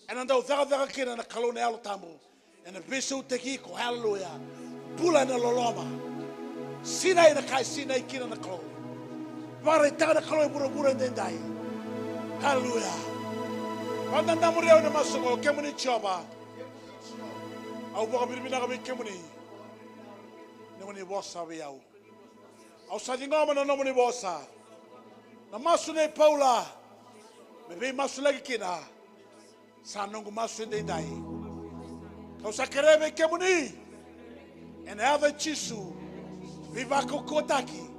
Ena dau cakacaka kina na Kalou na Yalo Tabu. Ena veisautaki iko, haleluya. Bula ena loloma. Sinai na ka e sinai kina na Kalou. Vakaraitaka na Kalou e vuravura edaidai. Haleluya. Vakadadamuri au ena masu oqo, kemuni Jiova. Au vakavinavinaka vei kemuni. Nomuni vosa vei au. Au sa ciqoma na nomuni vosa. Na masu nei Paula. Me veimasulaki kina. Sa noqu masu edaidai. Kau sa kerea vei kemuni. Ena yaca i Jisu. Veivakaukauwataki.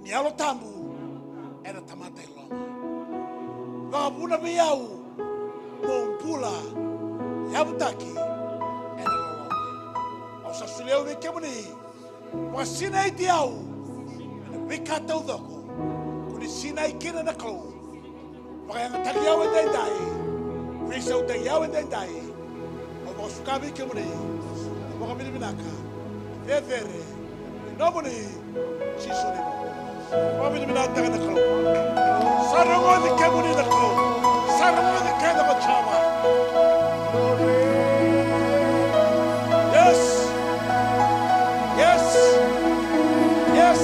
Ni Yalo Tabu. Ena tamata i loma. Vakavuna vei au. Mo bula. Yavutaki. Ena loloma. Au sa solia au vei kemuni. Vakasinaiti au ena veika taucoko ko ni sinai kina na Kalou. Vakayagataki au edaidai. Veisautaki au edaidai. Au vakasuka vei kemuni na vakavinavinaka cecere. Ena nomuni Jisu na iVakabula. Vakavinavinakataka na Kalou. Sa rogoci kemuni na Kalou. Sa rogoci keda ko Jiova. Yes. Yes. Yes.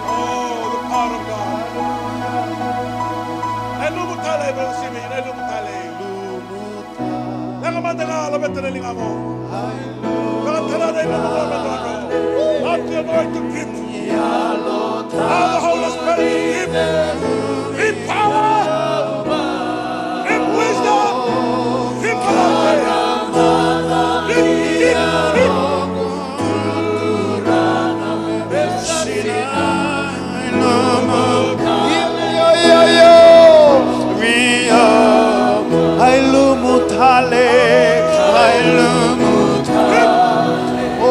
Oh, the power of God. Na ilumu tale, brother Simi, na ilumu tale. Leqa mada ga, laveta na ligamu. Leqa tale na ilumu, laveta na ligamu. Let the anointing drip. Allow the Holy Spirit to drip. Drip power. Drip wisdom. Drip anointing. Drip, drip, drip. Ai lumu tale, ai lumu tale, o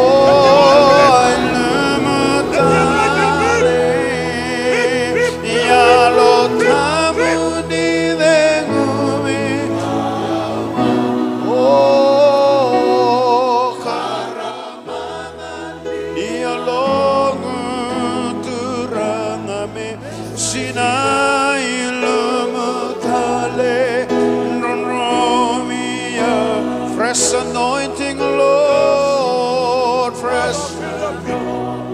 ai lumu tale. Yalo Tabu ni cegu mai. O kara Ia loqu Turaga me sinai lumu tale, dromi au. Fresh anointing, Lord, fresh.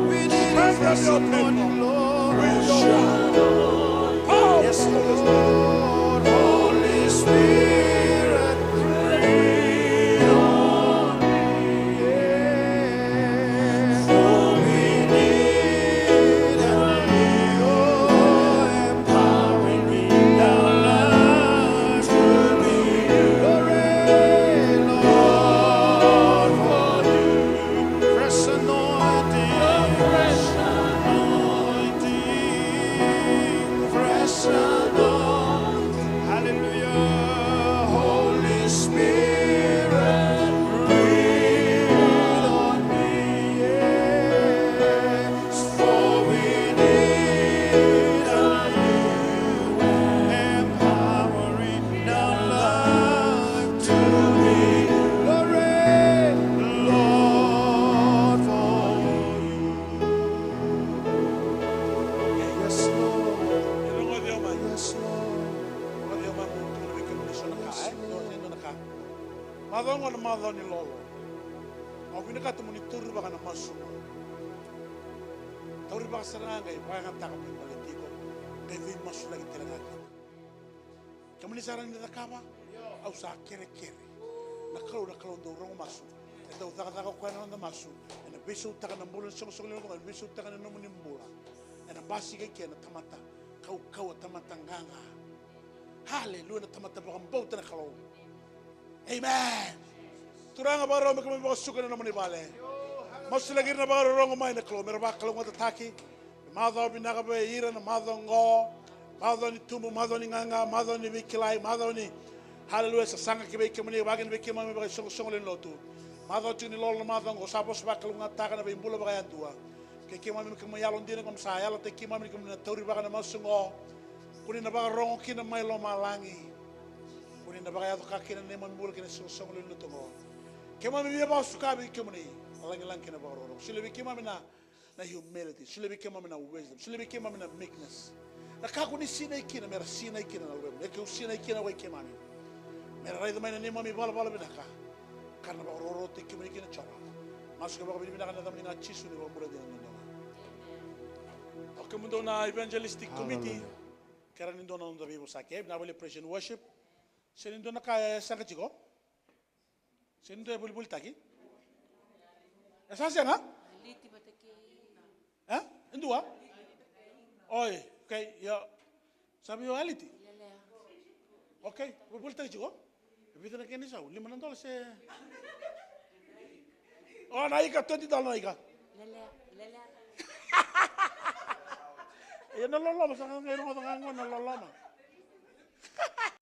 We need a fresh anointing, Lord. Yes, Lord. Holy Spirit, breathe on me. Hallelujah. Holy Spirit, breathe on me, yes. For we need a new empowering, now life to be glory, Lord, for you. Yes, Lord. Yes, Lord. Macawa oqo na macawa ni lolo. Au vinakata mo ni taurivaka na masu. Taurivaka sara ga qai vakayagataka me baleti iko. Qai veimasulaki tale ga kina. Kemuni sa rawa ni cakava, au sa kerekere. Na Kalou, na Kalou dau rogo masu. E dau cakacaka o koya na noda masu. Ena veisautaka na bula ni soqosoqo levu, ena veisautaka na nomuni bula. Ena basika i ke na tamata kaukauwa, tamata qaqa. Haleluya, na tamata vakabauta na Kalou. Amen. Turaga, vakarau me keimami vakasuka na nomuni vale. Masulaki ira na vakarorogo mai na Kalou, me ra vakalougatataki. Macawa vinaka vei ira na macawa oqo. Macawa ni tubu, macawa ni qaqa, macawa ni veikilai, macawa ni Haleluya, sa saga ki vei kemuni, vaka kina vei keimami vakaisoqosoqo lewe ni lotu. Macawa tiko ni lolo na macawa oqo, sa vosa vakalougatataka na veibula vakayadua. Kei keimami, keimami yalodina, keimami sa yalataki keimami ni keimami na taurivaka na masu oqo. Ko ni na vakarorogo kina mai lomalagi. Ko ni na vakayaco ka kina na neimami bula kei na soqosoqo lewe ni lotu oqo. Keimami via vakasuka vei kemuni na lagilagi kei na vakarokoroko. Solia vei keimami na, na humility. Solia vei keimami na wisdom. Solia vei keimami na meekness. Na ka ko ni sinai kina, me ra sinai kina na luvemu. E keu sinai kina vei keimami. Me ra raica mai na neimami valavala vinaka. Ka na vakarokorokotaki kemuni kina Jiova. Masu ka vakavinavinaka ena yacamuni ga Jisu na iVakabula dina dodonu. O kemudou na evangelistic committee. Hallelujah. Kerea ni dua na noda veivosaki, e, vinaka vakalevu praise and worship. Se ni dua na ka e saga tiko? Se ni dua e volivolitaki? E sa sega? E? E dua? Oi, okay, io. Sa vei o Aliti? Okay, volivolitaki tiko? E vica na kena isau? Lima na dola se? O, na ika, twenty dola na ika. Ia na loloma, sa qai rogoca ga qo na loloma.